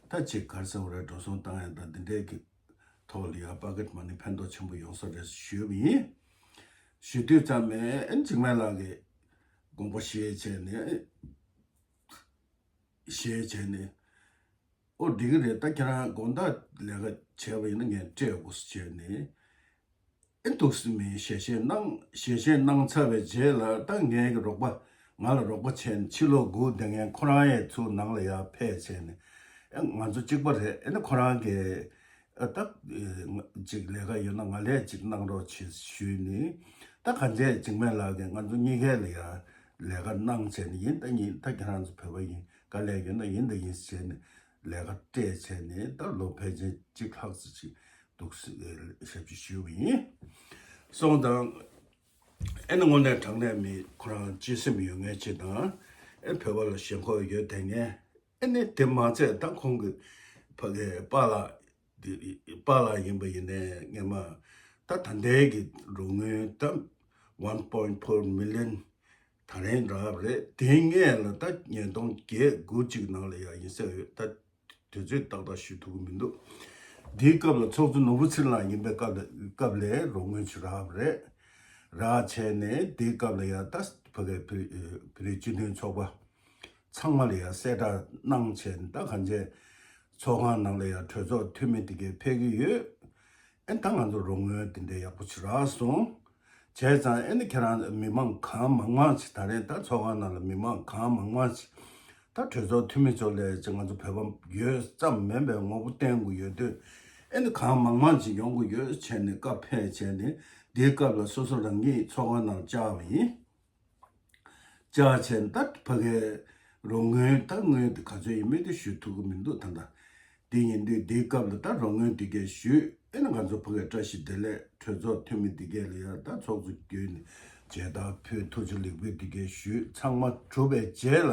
ད་ཅིག་ག་རེ་ཟེར་དགོས་རེད། འགྲོ་སོང་བཏང་ཡ་དང་དེ་འདྲའི་གི་ཐོག་ལ་ཡ་པ་ཀེ་ཊི་མ་ནི་ཕན་ཐོགས་ཆེན་པོ་ཡོང་ས་རེད་ཞུས་པ་ཡིན། ཞུ་དུས་ཙམ་ནས་ཨེ་འཇིགས་མེད་ལགས་ཀྱི་དགོངས་པ་བཞེས་བྱས་ནས་བཞེས་བྱས་ནས། ཨོ་འགྲིག་གི་རེད། ད་ཁྱེད་རང་དགོང་དག་ལས་ཀ་བྱས་པ་ཡིན་ན་ངས་སྤྲད་དགོས་ཟེར་བྱས་ནས་ཨེ་འདུག་སེ་མི་ཞལ་བཞེས་གནང་ཞལ་བཞེས་གནང་ཚར་བའི་རྗེས་ལ་ད་ངའི་གི་རོགས་པ་ང་ལ་རོགས་པ་བྱས་ནས་ཕྱི་ལོགས་སྒུག་བསྡད་མཁན་ཁོ་རང་ཡང་ཚུར་ནང་ལ་ཡར་ཕེབས་བྱས་ནས་ཨེ་ང་ཚོ་གཅིག་པ་རེད། ཨེ་ནི་ཁོ་རང་གི་ཨ་ད་ཅིག་ལས་ཀ་ཡོད་ན་ང་ལས་ཅིག་གནང་རོགས་བྱེད་ཞུས་ནས་ད་ག་ཚད་འཇིགས་མེད་ལགས་ཀྱིས་ང་ཚོ་གཉིས་ཀའི་ལ་ཡར་ལས་ཀ་གནང་བྱས་ནས་ཡིན་ད་ཡིན་ད་ཁྱེད་རང་ཚོ་བོད་པ་ཡིན། དཀའ་ལས་ཡོད་ན་ཡིན་དང་ཡིན་ཟེར་ནས་ལས་ཀ་སྤྲད་བྱས་ནས་ད་ལོ་ཕལ་ཆེར་གཅིག་ལྷག་ཙམ་ཅིག་འདུག་ཞབས་ཕྱི་ཞུས་པ་ཡིན། སོང་དང་ཨེ་ནི་དངོས་གནས་དྲང་གནས་མི་ཁོ་རང་གཅེས་སེམས་ཡོད་མཁན་ཅིག་དང་ཨེ་བོད་པ་ལ་ཞེན་ཁོག་ཡོད་བསྡད་མཁན་ཨེ་ནི་དེ་མ་ཚད་ད་ཁོང་གི་ཕ་གི་པཱ་ལགས་དེ་པཱ་ལགས་ཡིན་པ་ཡིན་ནའི་སྔས་མ་ད་ད་ལྟའི་གི་རོགས་དངུལ་ད་one point four million ད་རིང་རག་རེད། དེ་སྔས་ལ་ད་ཉིས་སྟོང་བརྒྱད་དགུ་གཅིག་ནང་ལ་ཡང་ཡིན་ས་ཡོད། ད་དུས་ཚོད་ཏག་ཏག་ཞུ་ཐུབ་ཀྱི་མི་འདུག་དེའི་སྐབས་ལ་ཚོགས་གཙོ་ནོར་བུ་ཚེ་རིང་ཡིན་པའི་སྐབས་ལ་སྐབས་ལ་རོགས་དངུལ་ཅིག་རག་རེད། རག་བྱས་ནས་དེའི་སྐབས་ལ་ཡང་ད་ཕ་གི་བོད་བོད་རིགས་སྤྱི་མཐུན་ཚོགས་པ་ཚང་མ་ལ་ཡང་གསལ་བསྒྲགས་གནང་བྱས་ནས་ད་གང་ཅི་ཚོགས་ཁང་ནང་ལ་ཡང་གྲོས་ཚོགས་འཐུས་མི་དེ་གས་ཕེབས་ཀྱི་ཡོད། ཨེ་ད་ང་ཚོ་རོགས་དངུལ་དེ་འདྲའི་ཡག་པོ་ཅིག་རག་སོང་། བྱས་ཙང་ཨེ་ནི་ཁྱེད་རང་མི་མང་གང་མང་མང་ཅིག་ད་རེས་ད་ཚོགས་ཁང་ནང་ལ་མི་མང་གང་མང་མང་ཅིག་ད་གྲོས་ཚོགས་འཐུས་མི་ཚོ་ལས་ཅིག་ང་ཚོ་བོད་པ་ཡོད་ཙམ་མིན་པའི་ངོ་བོ་བསྟན་དགོས་ཡོད་དུས་ཨེ་ནི་གང་མང་མང་ཅིག་ཡོང་དགོས་ཡོད་བྱས་ནས་བཀའ་ཕེབས་བྱས་ནས་འདིའི་སྐབས་ལ་སོ་སོ་རང་ཉིད་ཚོགས་ཁང་ནང་བཅར་བ་ཡིན། བཅར་བྱས་ད་ཕ་གའི་རོགས་དངུལ་ད་དངུལ་དེ་ག་ཚོད་ཡིན་མིན་དེ་ཞུ་ཐུབ་ཀྱི་མི་འདུག་ད་ལྟ་དེ་ཡིན་དུས་དེའི་སྐབས་ལ་ད་རོགས་དངུལ་དེ་གས་ཞུས། ཨེ་ན་ང་ཚོ་ཕ་གའི་བཀྲ་ཤིས་བདེ་ལེགས་གྲོས་ཚོགས་འཐུས་མི་དེ་གས་ལ་ཡང་ད་ཚོགས་གཙོ་བརྒྱུད་ནས་མཇལ་དར་ཕུལ། ཐུགས་རྗེ་ལེགས་འབུལ་དེ་གས་ཞུས། ཚང་མ་གྲུབ་པའི་རྗེས་ལ་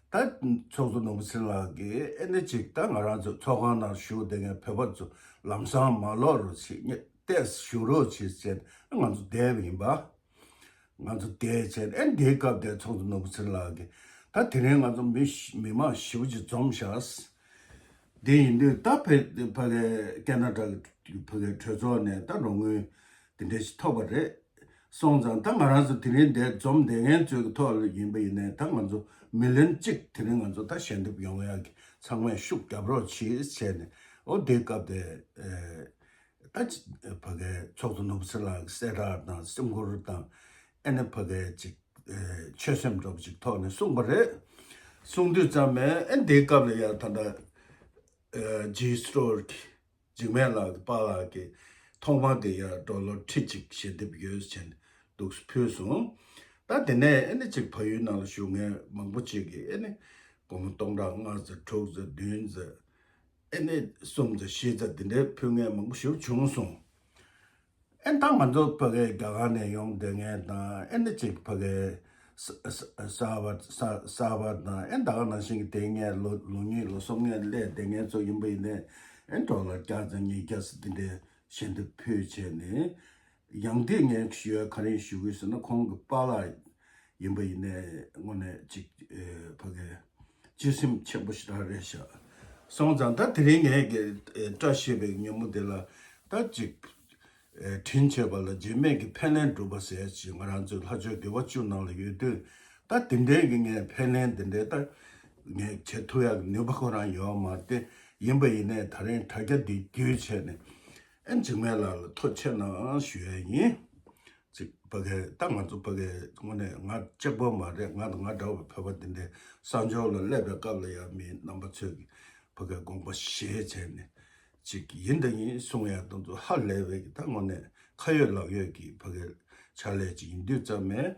ད་ཚོགས་གཙོ་ནོར་བུ་ཚེ་རིང་ལགས་ཀྱིས་ཨེ་ནི་ཅིག་ད་ང་རང་ཚོ་ཚོགས་ཁང་ནང་བཞུགས་བསྡད་མཁན་བོད་པ་ཚོ་ལམ་སང་མ་ལོག་རོགས་བྱེད། ཏེས་བཞུགས་རོགས་བྱེད་ཟེར་ང་ཚོ་བསྡད་པ་ཡིན་པ། ང་ཚོ་བསྡད་བྱས་ཨེ་འདིའི་སྐབས་དེར་ཚོགས་གཙོ་ནོར་བུ་ཚེ་རིང་ལགས་ཀྱིས་ད་དེ་རིང་ང་ཚོ་མི་ཤི་མི་མང་ཞེ་པོ་ཅིག་འཛོམས་ཤག་དེ་ཡིན་དུས་ད་ཕེ་ཕ་གའི་ཁེ་ན་ཌ་གི་ཕ་གའི་གྲོས་ཚོགས་ནས་ད་རོགས་དངུལ་དེ་འདྲ་ཞིག་ཐོབ་པ་རེད། སོང་ཙང་ད་ང་རང་ཚོ་དེ་རིང་འདིར་འཛོམས་བསྡད་མཁན་ཚོའི་ཐོག་ལ་ཡིན་པ་ཡིན་ནའི་ད་ང་ཚོ་མི་ལོན་གཅིག་དེ་རིང་ང་ཚོ་ད་ཞལ་འདེབས་ཡོང་ཡག་གི་ཚང་མས་ཤུགས་རྒྱབ་རོགས་བྱེད་བྱས་ནས་ཨོ་དེའི་སྐབས་དེ། ད་ཕ་གའི་ཚོགས་གཙོ་ནོར་བུ་ཚེ་རིང་ལགས་གསལ་བསྒྲགས་དང་སེམས་ཁུར་དང་ཨེ་ནི་ཕ་གའི་ཅིག་ཆོད་སེམས་འདྲ་པོ་ཅིག་ཐོག་ནས་གསུངས་པ་རེད། གསུངས་དུས་ཙམ་ནས་ཨེ་འདིའི་སྐབས་ལ་ཡང་ད་ལྟ་ཇི་སི་ཊོར་གྱི་འཇིགས་མེད་ལགས་ཀྱི་པཱ་ལགས་ཀྱི་ཐོག་མ་དེ་ཡང་ཌོ་ལར་ཁྲི་གཅིག་ཞལ་འདེབས་ཡོད་ཟེར་ནས་འདུག་ཕུལ་སོང་། ད་དེ་ནས་ཨེ་ནི་ཅིག་ཕ་ཡུལ་ནང་ལ་བཞུགས་མཁན་མང་པོ་ཅིག་གིས་ཨེ་ནི་སྒོར་མོ་སྟོང་ཕྲག་ལྔ་ཙམ་དྲུག་ཙམ་བདུན་ཙམ་ཨེ་ནི་གསུམ་ཙམ་བཞི་ཙམ་དེ་འདྲའི་ཕུལ་མཁན་མང་པོ་ཞིག་བྱུང་སོང་། ཨེ་ད་ང་ཚོ་ཕ་གིའི་རྒྱ་གར་ནས་ཡོང་བསྡད་མཁན་དང་ཨེ་ནི་ཅིག་ཕ་གིའི་ས་ས་གསར་པ་ས་གསར་པ་དང་ཨེ་ད་ག་ནང་བཞིན་གྱི་དེ་སྔས་ལོ་ལོ་གཉིས་ལོ་གསུམ་སྔས་སླེབས་བསྡད་མཁན་ཚོ་ཡིན་པ་ཡིན་ནའི་ཨེ་ཌོ་ལར་བརྒྱ་ཙམ་ཉིས་བརྒྱ་ཙམ་དེ་འདྲའི་ཞལ་འདེབས་ཕུལ་བྱས་ནས། ཡང་དེ་ངས་ཞུ་ཡ་ག་རེ་ཞུ་གི་ཟེར་ན་ཁོང་གི་པཱ་ལགས་ཡིན་པ་ཡིན་ནའི་དངོས་གནས་ཅིག་ཨེ་ཕ་གི་སྤྱི་སེམས་ཆེན་པོ་ཞེ་དྲག་རེད་ཤག་སོང་ཙང་ད་དེ་རིང་ངས་ཀྱི་ཨེ་བཀྲ་ཤིས་པའི་ཉིན་མོ་དེ་ལ་ད་ཅིག་ཨེ་དྲིན་ཆེ་བ་ལ་རྗེས་མེད་ཀྱི་ཕན་ལན་སྒྲུབ་པ་ཟེར་ཅིག་ང་རང་ཚོའི་ལྷ་ཆོས་སྡེ་པ་བཅུ་ནང་ལ་ཡོད་དུས་ད་དེ་འདྲའི་གི་ངས་ཕན་ལན་དེ་འདྲའི་ད་ངས་བྱེད་ཐུབ་ཡག་གི་ནུས་པ་ཁོ་རང་ཡོད་མ་རེད་དེ་ཡིན་པ་ཡིན་ནའི་ད་རིང་དྲ་རྒྱ་འདི་བརྒྱུད་བྱས་ནས། ཨེ་འཇིགས་མེད་ལགས་ལ་ཐུགས་རྗེ་གནང་ཞུ་ཡ་ཡིན། ཅིག་ཕ་གི་ད་ང་ཚོ་ཕ་གི་དངོས་གནས་ང་གཅིག་པོ་མ་རེད། ང་དང་ང་འདྲ་བའི་བོད་པ་འདི་འདྲའི་གསར་འབྱོར་ལ་སླེབས་པའི་སྐབས་ལ་ཡང་མི་རྣམ་པ་ཚོས་ཀྱི་ཕ་གི་དགོངས་པ་བཞེས་བྱས་ནས་ཅིག་ཡིན་དང་ཡིན་གསུང་ཡ་དང་ཚོ་ཧ་ལས་པའི་གི་ད་དངོས་གནས་ཁ་ཡོད་ལག་ཡོད་ཀྱི་ཕ་གི་ཕྱག་ལས་ཅིག་ཡིན་དུས་ཙམ་མས་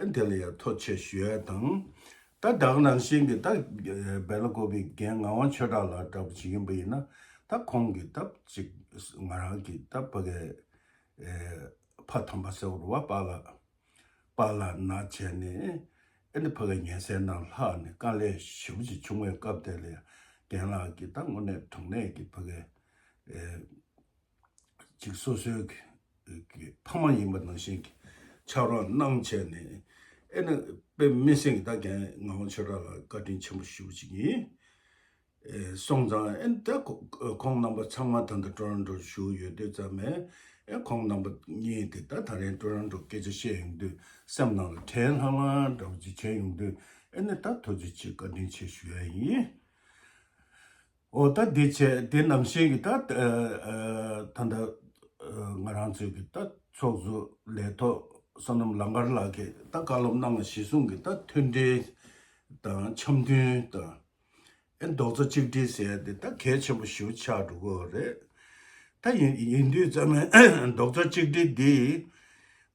ཨེ་འདི་ལ་ཡང་ཐུགས་རྗེ་ཆེ་ཞུ་ཡ་དང་། ད་ད་ག་ནང་བཞིན་གྱི་ད་སྦེ་ལ་ཀོ་པའི་རྒན་ངག་དབང་ཆོས་གྲགས་ལགས་འདྲ་པོ་ཅིག་ཡིན་པ་ཡིན་ན་ད་ཁོང་གིས་ད་ཅིག་ང་རང་གི་ད་ཕ་གི་ཨེ་ཕ་དམ་པ་ཟེར་བ་རེད་བ། པཱ་ལགས་པཱ་ལགས་ན་བྱས་ནས་ཨེ་ནི་ཕ་གི་ཉལ་སའི་ནང་ལྷག་ནས་དཀའ་ལས་ཞེ་པོ་ཅིག་བྱུང་བའི་སྐབས་དེ་ལ་ཡང་རྒན་ལགས་ཀྱིས་ད་དངོས་གནས་དྲང་གནས་ཀྱི་ཕ་གི་ཨེ་ཅིག་སོ་སོའི་གི་གི་ཕ་མ་ཡིན་པ་ནང་བཞིན་གྱི་ཕྱག་རོགས་གནང་བྱས་ནས་ཨེ་ནི་དཔེ་མི་སྲིད་ཀྱི་ད་རྒན་ངག་དབང་ཆོས་གྲགས་ལགས་བཀའ་དྲིན་ཆེན་པོ་ཞེ་པོ་ཅིག་ཡིན། ཨེ་སོང་ཙང་ཨེ་ད་ཁོ་ཁོང་རྣམ་པ་ཚང་མ་ད་ལྟ་ཊོ་རོན་ཊོ་བཞུགས་ཡོད་དུས་ཙམ་མས་ཨེ་ཁོང་རྣམ་པ་གཉིས་དེ་ད་ད་རིང་ཊོ་རོན་ཊོ་སྐད་ཆ་བཤད་ཡོང་དུས་སེམས་ནང་ལ་དྲན་ལྷང་ལྷང་འདྲ་བོ་ཅིག་བྱས་ཡོང་དུས་ཨེ་ནི་ད་ཐུགས་རྗེ་ཆེ་བཀའ་དྲིན་ཆེ་ཞུ་ཡ་ཡིན། འོ་ད་འདི་བྱས་དེ་ནང་བཞིན་གྱི་ད་ཨ་ཨ་ད་ལྟ་ཨ་ང་རང་ཚོའི་གི་ད་ཚོགས་གཙོ་ལས་ཐོག་བསོད་ནམས་ལང་དཀར་ལགས་ཀྱིས་ད་བཀའ་སློབ་གནང་བ་གཞིར་བཟུང་གི་ད་མཐུན་སྒྲིལ་དང་འཆམ་མཐུན་དང་ཨེ་རྡོག་རྩ་གཅིག་སྒྲིལ་ཟེར་ཡ་དེ་ད་གལ་ཆེན་པོ་ཞེ་པོ་ཆགས་འགྲོ་གི་ཡོད་རེད། ད་ཡིན་ཡིན་དུས་ཙམ་ནས་རྡོག་རྩ་གཅིག་སྒྲིལ་འདི་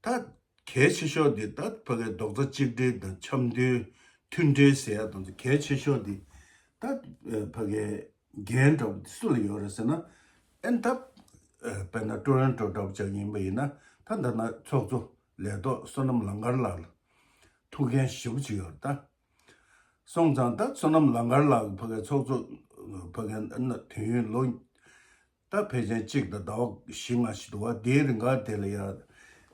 ད། གལ་ཆེ་ཤོས་འདི་ད་ཕ་གིའི་རྡོག་རྩ་གཅིག་སྒྲིལ་དང་འཆམ་མཐུན་མཐུན་སྒྲིལ་ཟེར་ཡ་དང་གལ་ཆེ་ཤོས་འདི་ད་ཕ་གིའི་འགན་འདྲ་བོ་འདི་སུ་ལ་ཡོད་རེད་ཟེར་ན་ཨེ་ད་དཔེར་ན་ཊོ་རོན་ཊོ་འདྲ་བོ་ཅིག་ཡིན་པ་ཡིན་ན་ད་ད་ན་ཚོགས་གཙོ་ལས་ཐོག་བསོད་ནམས་ལང་དཀར་ལགས་ལ་ཐུགས་འགན་ཞེ་པོ་ཅིག་ཡོད་རེད་ད། སོང་ཙང་ད་བསོད་ནམས་ལང་དཀར་ལགས་ཕ་གིའི་ཚོགས་གཙོ་ཕ་གིའི་དུས་ཡུན་ལོ། ད་ཕལ་ཆེར་གཅིག་དང་ཟླ་བ་བཞི་ལྔ་ཞིག་འདུག་བ། དེའི་རིང་ག་དེ་ལ་ཡ་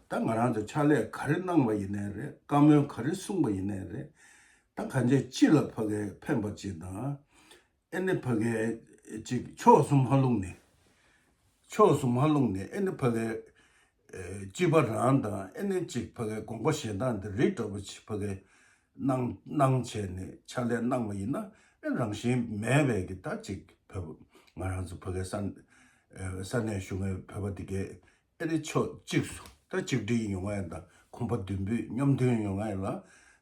ད་ང་རང་ཚོ་ཕྱག་ལས་ག་རེ་གནང་བ་ཡིན་ནའི་རེད། བཀའ་མོལ་ག་རེ་གསུངས་པ་ཡིན་ནའི་རེད། ད་གང་ཅི་སྤྱི་ལ་ཕ་གིའི་ཕན་པ་ཅིག་དང་ཨེ་ནི་ཕ་གིའི་ཅིག་ཕྱོགས་སུ་མ་ལྷུང་ནས་ཕྱོགས་སུ་མ་ལྷུང་ནས་ཨེ་ནི་ཕ་གིའི་སྤྱི་པ་རང་དང་ཨེ་ནི་ཅིག་ཕ་གིའི་དགོངས་པ་བཞེས་སྟངས་འདི་རིགས་འདྲ་པོ་ཅིག་ཕ་གིའི་གནང་གནང་བྱས་ནས་ཕྱག་ལས་གནང་བ་ཡིན་ན་ཨེ་རང་བཞིན་མེད་པའི་གི་ད་ཅིག་བོད་པ་ང་རང་ཚོ་ཕ་གིའི་ས་ས་གནས་བཞུགས་མཁན་བོད་པ་དེ་གས་ཨེ་ནི་ཕྱོགས་གཅིག་སུ་ད་གཅིག་སྒྲིལ་ཡོང་བ་ཡིན་ད་གོམ་པ་མདུན་སྤོས་མཉམ་མཐུན་ཡོང་བ་ཡིན་ལ་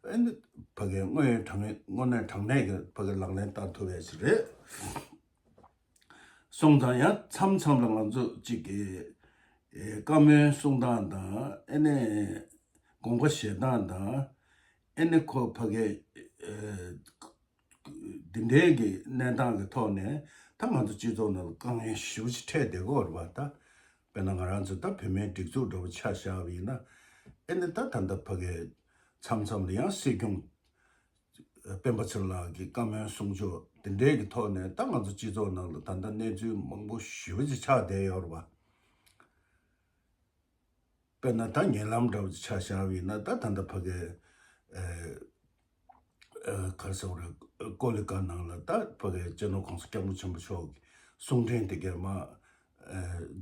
ཨེ་ནི་ཕ་གིའི་དངོས་ཡོད་དྲང་དངོས་གནས་དྲང་གནས་ཀྱི་ཕ་གིའི་ལག་ལེན་བསྟར་ཐུབ་ཡ་ཞིག་རེད། སོང་ཙང་ཡང་མཚམས་མཚམས་ལ་ང་ཚོ་གཅིག་གི་ཨེ་བཀའ་མོལ་གསུང་སྟངས་དང་ཨེ་ནས་དགོངས་པ་བཞེས་སྟངས་དང་ཨེ་ནས་ཁོ་ཕ་གི་ཨེ་འདི་འདྲའི་གི་གནས་སྟངས་ཀྱི་ཐོག་ནས་ད་ང་ཚོ་སྤྱི་ཚོགས་ནང་ལ་དཀའ་ངལ་ཞེ་པོ་ཅིག་འཕྲད་བསྡད་ཀྱི་ཡོད་རེད་པ། ད་དཔེར་ན་ང་རང་ཚོ་ད་བོད་མིའི་སྒྲིག་འཛུགས་འདྲ་པོ་ཆ་བཞག་པ་ཡིན་ན་ཨེ་ནས་ད་ད་ལྟ་ཕ་གི་མཚམས་མཚམས་ལ་ཡང་སྲིད་སྐྱོང་སྤེན་པ་ཚེ་རིང་ལགས་ཀྱི་བཀའ་མོལ་གསུང་ཕྱོགས་དེ་འདྲའི་གི་ཐོག་ནས་ད་ང་ཚོ་སྤྱི་ཚོགས་ནང་ལ་ད་ལྟ་གནས་ཚུལ་མང་པོ་ཞེ་པོ་ཅིག་ཆགས་བསྡད་ཡོད་རེད་པ། དཔེར་ན་ད་ཉེ་ལམ་འདྲ་བོ་ཅིག་ཆ་བཞག་པ་ཡིན་ན་ད་ད་ལྟ་ཕ་གི་ཨེ་ཨེ་ག་རེ་ཟེར་དགོས་རེད། ཀོ་ལི་གྷལ་ནང་ལ་ད་ཕ་གི་སྤྱི་ནོར་༸གོང་ས་༸སྐྱབས་མགོན་ཆེན་པོ་མཆོག་གི་གསུང་འཕྲིན་དེ་གས་མ་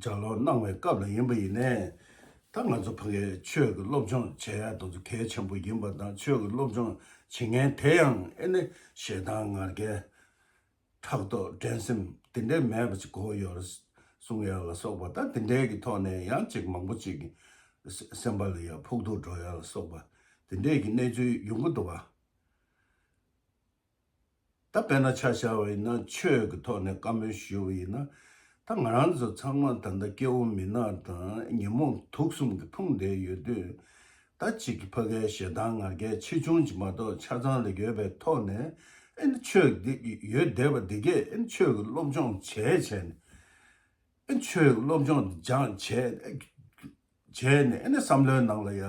ལྗགས་ཀློག་གནང་བའི་སྐབས་ལ་ཡིན་པ་ཡིན་ནའི། ད་ང་ཚོ་ཕ་གིའི་ཆོས་ཀྱི་སློབ་སྦྱོང་བྱེད་ཡ་དེ་ཚོ་གལ་ཆེན་པོ་ཡིན་པ་དང་ཆོས་ཀྱི་སློབ་སྦྱོང་བྱེད་མཁན་དེ་ཡང་ཨེ་ནི་ཞེ་སྡང་ངར་སྐད་ཕྲག་དོག་འགྲན་སེམས་དེ་འདྲའི་མེད་པ་ཅིག་དགོས་ཡོད་རེད་གསུང་ཡ་ལ་སོགས་པ་ད་དེ་འདྲའི་གི་ཐོག་ནས་ཡང་ཅིག་མང་པོ་ཅིག་གི་སེམས་པ་ལ་ཡ་ཕོག་ཐུག་འགྲོ་ཡ་ལ་སོགས་པ་དེ་འདྲའི་གི་གནས་ཚུལ་ཡོང་གི་འདུག་བ། ད་དཔེར་ན་ཆ་བཞག་པ་ཡིན་ན་ཆོས་ཀྱི་ཐོག་ནས་བཀའ་མོལ་ཞུས་པ་ཡིན་ན་ད་ང་རང་ཚོ་ཚང་མ་ད་ལྟ་སྐྱེ་བོ་མི་ནག་དང་ཉོན་མོངས་དུག་གསུམ་གྱིས་ཕུང་བསྡད་ཡོད་དུས་ ད་ཅིག་ཕ་གའི་ཞེ་སྡང་ང་རྒྱལ་ཆེ་ཆུང་ཅིག་མ་གཏོགས་ཆ་ཚང་ལས་ཡོད་པའི་ཐོག་ནས། ཨེ་ནི་ཆོས་འདི་ཡོད་བསྡད་པ་འདི་གས་ཨེ་ནི་ཆོས་ཀྱི་སློབ་སྦྱོང་བྱས་བྱས་ནས། ཨེ་ཆོས་སློབ་སྦྱོང་སྦྱངས་བྱས་བྱས་ནས། ཨེ་ནི་བསམ་བློའི་ནང་ལ་ཡ།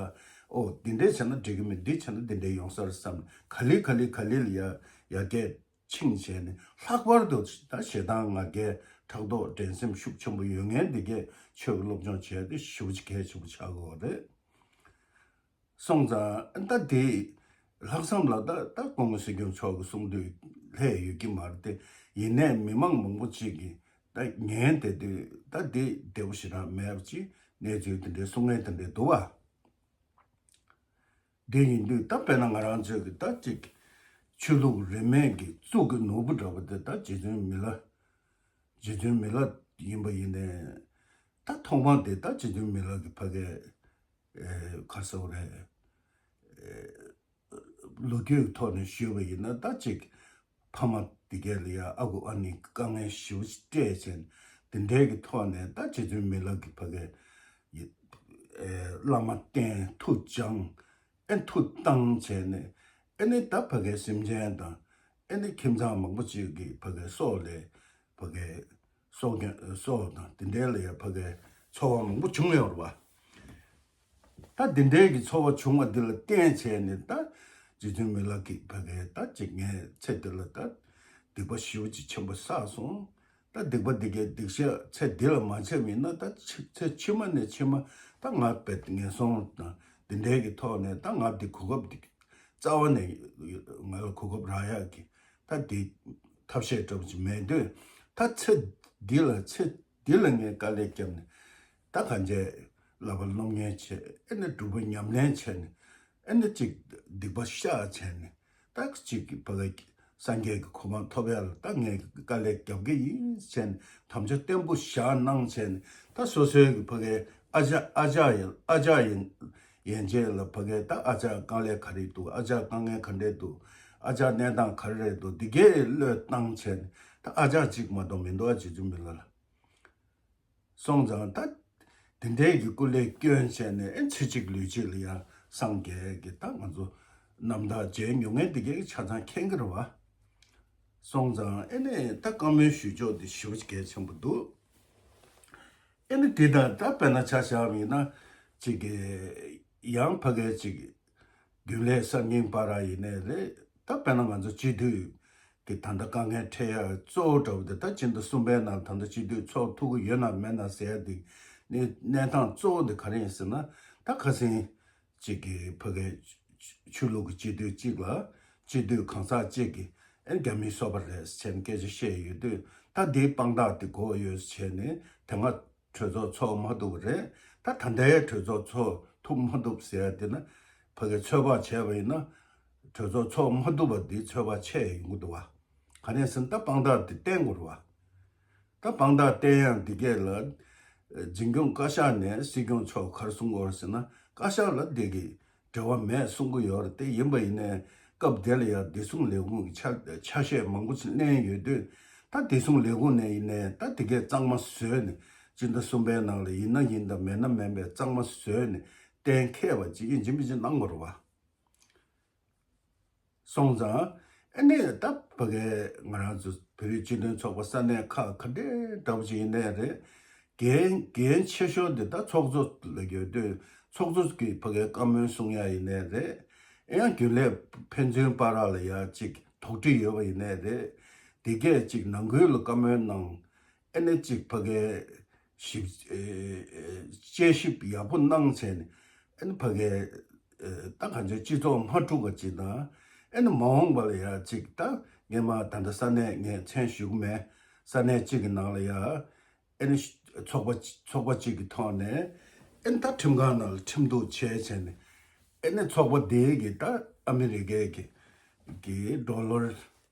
ཨོ་འདི་འདྲས་བྱས་ན་འགྲིག་གི་མེད། འདི་བྱས་ན་འདི་འདྲས་ཡོང་ས་རེད་བསམ། ག་ལེ་ག་ལེ་ག་ལེ་ལ་ཡ་ཡར་རྒྱས་ཕྱིན་བྱས་ནས། ལྷག་པར་དུ་ད་ཞེ་སྡང་ང་རྒྱལ་ཕྲག་དོག་འགྲན་སེམས་ཤུགས་ཆེན་པོ་ཡོད་མཁན་འདི་གས་ཆོས་ཀྱི་སློབ་སྦྱོང་བྱས་ཏེ་ཞེ་པོ་ཅིག་གལ་ཆེན་པོ་ཆགས་ཀྱི་ཡོད་རེད། སོང་ཙང་ད་དེ་ལྷག་བསམ་ལ་ད་ད་སྐུ་ངོ་སྲིད་སྐྱོང་མཆོག་གིས་གསུང་དུས་ལྷད་ཡོད་ཀྱི་མ་རེད་དེ། ཡིན་ནའི་མི་མང་མང་པོ་ཅིག་གིས་ད་ཉན་བསྡད་དུས་ད་དེ་བདེ་པོ་ཞེ་དྲག་མེད་པ་ཅིག་གནས་ཚུལ་དེ་འདྲའི་གསུང་མཁན་དེ་འདྲའི་འདུག་བ། དེ་ཡིན་དུས་ད་དཔེར་ན་ང་རང་ཚོས་ཀྱི་ད་ཅིག་ཆོས་ལུགས་རིས་མེད་ཀྱི་གཙུག་གི་ནོར་བུ་འདྲ་བོ་དེ་ད་རྗེ་བཙུན་མི་ལ། རྗེ་བཙུན་མི་ལ་ཡིན་པ་ཡིན་ནའི། ད་ཐོག་མ་དེ་ད་རྗེ་བཙུན་མི་ལ་གི་ཕ་གའི་ཨེ་ག་རེ་ཟེར་དགོས་རེད། ཨེ་ལོ་རྒྱུས་ཀྱི་ཐོག་ནས་ཞུས་པ་ཡིན་ན། ད་ཅིག་ཕ་མ་དེ་གས་ལ་ཡ་ཨ་ཁུ་ཨ་ནེ་དཀའ་ངལ་ཞེ་པོ་ཅིག་སྤྲད་བྱས་ནས། དེ་འདྲའི་གི་ཐོག་ནས་ད་རྗེ་བཙུན་མི་ལ་གི་ཕ་གའི་ཡི་ཨེ་བླ་མ་བསྟེན། མཐུ་སྦྱངས། ཨེ་མཐུ་བཏང་བྱས་ནས། ཨེ་ནི་ད་ཕ་གའི་སེམས་ཅན་དང་། ཨེ་ནི་ཁྱིམ་ཚང་མང་པོ་ཅིག་གི་ཕ་གའི་སྲོག་ལ་ཕ་གའི་སྲོག་ཀྱང་སྲོག་དང་དེ་འདྲའི་ལ་ཡ་ཕ་གའི་ཚོར་བ་མང་པོ་བྱུང་ཡོད་རེད་བ། ད་དེ་འདྲའི་གི་ཚོར་བ་བྱུང་བ་འདི་ལ་བརྟེན་བྱས་ནས། ད་རྗེ་བཙུན་མི་ལ་གི་ཕ་གའི་ད་ཅིག་ངའི་ཚེ་འདི་ལ་ད་སྡིག་པ་ཞེ་པོ་ཅིག་ཆེན་པོ་བསགས་སོང་། ད་སྡིག་པ་འདི་གའི་སྡིག་བཤགས་ཚེ་འདི་ལ་མ་བྱས་པ་ཡིན་ན། ད་ཕྱི་ཚེ་ཕྱི་མ་ནས་ཕྱི་མ་ད་ང་དཔེ་ངན་སོང་དང་དེ་འདྲའི་གི་ཐོག་ནས། ད་ང་འདི་གོ་སྐབས་འདི་རྩ་བ་ནས་ང་ལ་གོ་སྐབས་རག་ཡག་གི་ད་འདི་ཐབས་ཤེས་འདྲ་པོ་ཅིག་མེད་དུས། ད་ཚེ་འདི་ལ་ཚེ་འདི་ལ་ངས་དཀའ་ལས་བརྒྱབ་ནས། ད་གང་བྱས་བསླབ་པ་སློབ་གཉེར་བྱས། ཨེ་ནི་སྒྲུབ་པ་ཉམས་ལེན་བྱས་ནས། ཨེ་ནི་ཅིག་སྡིག་པ་བཤགས་བྱས་ནས། ད་ཅིག་གི་ཕ་ག་སངས་རྒྱས་ཀྱི་གོ་འཕང་ཐོབ་ཡག་ལ་ད་ངས་དཀའ་ལས་རྒྱབ་ཀྱི་ཡིན་ཟེར་ནས་དམ་བཅའ་བརྟན་པོ་བཞག་གནང་བྱས་ནས། ད་སོ་སོའི་གི་ཕ་གའི་ཨ་ཅག་ཨ་ཅག་ཡིན། ཨ་ཅག་ཡིན། ཡན་ཆད་ལ་ཕ་གའི་ད་ཨ་ཅག་དཀའ་ལས་ག་རེ་འདུག་ཨ་ཅག་དཀའ་ངལ་ག་འདྲས་འདུག་ཨ་ཅག་གནས་སྟངས་ག་རེ་རེད་འདུག་འདི་གས་བློས་བཏང་བྱས་ནས། ད་ཨ་ཅག་གཅིག་མ་གཏོགས་མི་འདུག་ཨ་ཅེ་བཙུན་མི་ལ་ལ། སོང་ཙང་ད་དེ་འདྲའི་གི་སྐུ་ལས་བསྐྱོན་བྱས་ནས། ཨེ་ཚེ་གཅིག་ལུས་གཅིག་ལ་ཡང་སངས་རྒྱས་ཀྱི་ད་ང་ཚོ་རྣམ་ཐར་མཇལ་མྱོང་མཁན་དེ་གས་ཆ་ཚང་མཁྱེན་གྱི་རེད་བ། སོང་ཙང་ཨེ་ནས་ད་བཀའ་མོལ་ཞུ་ཕྱོགས་དེ་ཞེ་པོ་ཅིག་གལ་ཆེན་པོ་འདུག་ཨེ་ནས་དེ་ད་ད་དཔེར་ན་ཆ་བཞག་པ་ཡིན་ན། ཅིག་གི་ཡང་ཕ་གའི་ཅིག་རྒྱུན་ལས་གསར་རྙིང་བར་ཡིན་ནའི་རེད། ད་དཔེར་ན་ང་ཚོ་སྤྱི་འཐུས་ཀྱི་ད་ལྟ་དཀའ་ངལ་འཕྲད་ཡ་གཙོ་བོ་འདྲ་བོ་དེ། ད་སྤྱི་ཟླ་གསུམ་པའི་ནང་ད་ལྟ་སྤྱི་འཐུས་ཚོགས་ཐུབ་ཀྱི་ཡོད་ན་མེད་ན་ཟེར་ཡ་དེ་གནས་གནས་སྟངས་གཙོ་བོ་དེ་ག་རེ་ཡིན་ཟེར་ན། ད་ཁ་སང་ཅིག་གི་ཕ་གའི་ཆོས་ལུགས་ཀྱི་སྤྱི་འཐུས་གཅིག་ལ། སྤྱི་འཐུས་གང་ཟག་གཅིག་གིས་ཨེ་རྒྱ་མིའི་སོ་པ་རེད་ཟེར་ནས་སྐད་ཆ་བཤད་ཡོད་དུས། ད་དེའི་དཔང་རྟགས་དེ་དགོས་ཡོད་ཟེར་ནས་དེ་སྔ་གྲོས་ཚོགས་ཚོགས་མ་ཐུབ་པ་རེད། ད་ད་ལྟའི་གྲོས་ཚོགས་ཚོགས་ཐུབ་མ་ཐུབ་ཟེར་ཡ་དེ་ན། ཕ་གིའི་ཚོད་དཔག་བྱས་པ་ཡིན་ན། གྲོས་ཚོགས་ཚོགས་མ་ཐུབ་པ་འདི་ཚོད་དཔག་ཆེ་ཡོང་གི་འདུག་བ། ག་ནས་ཟེར་ན་ད་དཔང་རྟགས་འདི་བསྟན་དགོས་རེད་བ། ད་དཔང་རྟགས་བསྟན་ཡང་འདི་གས་ལ། འཛིན་སྐྱོང་བཀའ་ཤག་ནས་སྲིད་སྐྱོང་མཆོག་ག་རེ་གསུང་དགོས་རེད་ཟེར་ན། བཀའ་ཤག་ལ་འདི་གི་འབྲེལ་བ་མེད་གསུང་གི་ཡོད་རེད་དེ། ཡིན་པ་ཡིན་ནའི་སྐབས་དེ་ལ་ཡང་བདེ་སྲུང་ལས་ཁུངས་ཀྱི་ཆ་ཆ་ཤས་མང་པོ་ཞིག་གནང་ཡོད་དུས། ད་བདེ་སྲུང་ལས་ཁུངས་ནས་ཡིན་ནའི་ད་དེ་གས་གཙང་མ་བཟོས་ནས། སྤྱི་ཟླ་གསུམ་པའི་ནང་ལ་ཡིན་ན་ཡིན་དང་མེད་ན་མེད་པའི་གཙང་མ་བཟོས་ནས་གཏན་འཁེལ་བ་ཅིག་ཡིན་གཅིག་མིན་གཅིག་གནང་དགོས་རེད་བ། སོང་ཙང་ཨེ་ནས་ད་ཕ་གའི་ང་རང་ཚོ་བོད་རིགས་སྤྱི་མཐུན་ཚོགས་པ་ས་གནས་ཁག་ག་འདྲའི་འདྲ་པོ་ཅིག་ཡིན་ནའི་རེད། འགན་འགན་ཆེ་ཤོས་འདི་ད་ཚོགས་གཙོ་ལ་ཡོད་དུས། ཚོགས་གཙོ་གིས་ཕ་གའི་བཀའ་མོལ་གསུང་ཡ་ཡིན་ནའི་རེད། ཨེ་ཡང་རྒྱུན་ལས་ཕན་ཚུན་བར་ལ་ཡ་ཅིག་དོགས་འདྲི་ཡོད་པ་ཡིན་ནའི་རེད། འདི་གས་ཅིག་ནང་ཁུལ་ལ་བཀའ་མོལ་གནང་། ཨེ་ནས་ཅིག་ཕ་གའི་ཞིབ་ཨེ་ཨེ་དཔྱད་ཞིབ་ཡག་པོ་གནང་བྱས་ནས། ཨེ་ནས་ཕ་གའི་ཨེ་ད་གང་ཅི་སྤྱི་ཚོགས་མ་དཀྲུག་པ་ཅིག་དང་། ཨེ་ནས་མ་འོངས་པ་ལ་ཡ་ཅིག་ད་སྔས་མ་ད་ལྟ་ས་གནས་ངས་མཚན་ཞུ་གི་མེད། ས་གནས་གཅིག་གི་ནང་ལ་ཡ། ཨེ་ནས་ཚོགས་པ་ཚོགས་པ་གཅིག་གི་ཐོག་ནས། ཨེ་ནས་ད་ཁྲིམས་ཁང་ནང་ལ་ཁྲིམས་གཏུག་བྱས་བྱས་ནས། ཨེ་ནས་ཚོགས་པ་དེ་གིས་ད་ཨ་མི་རི་ཀའི་གི་གི་ཌོ་ལར་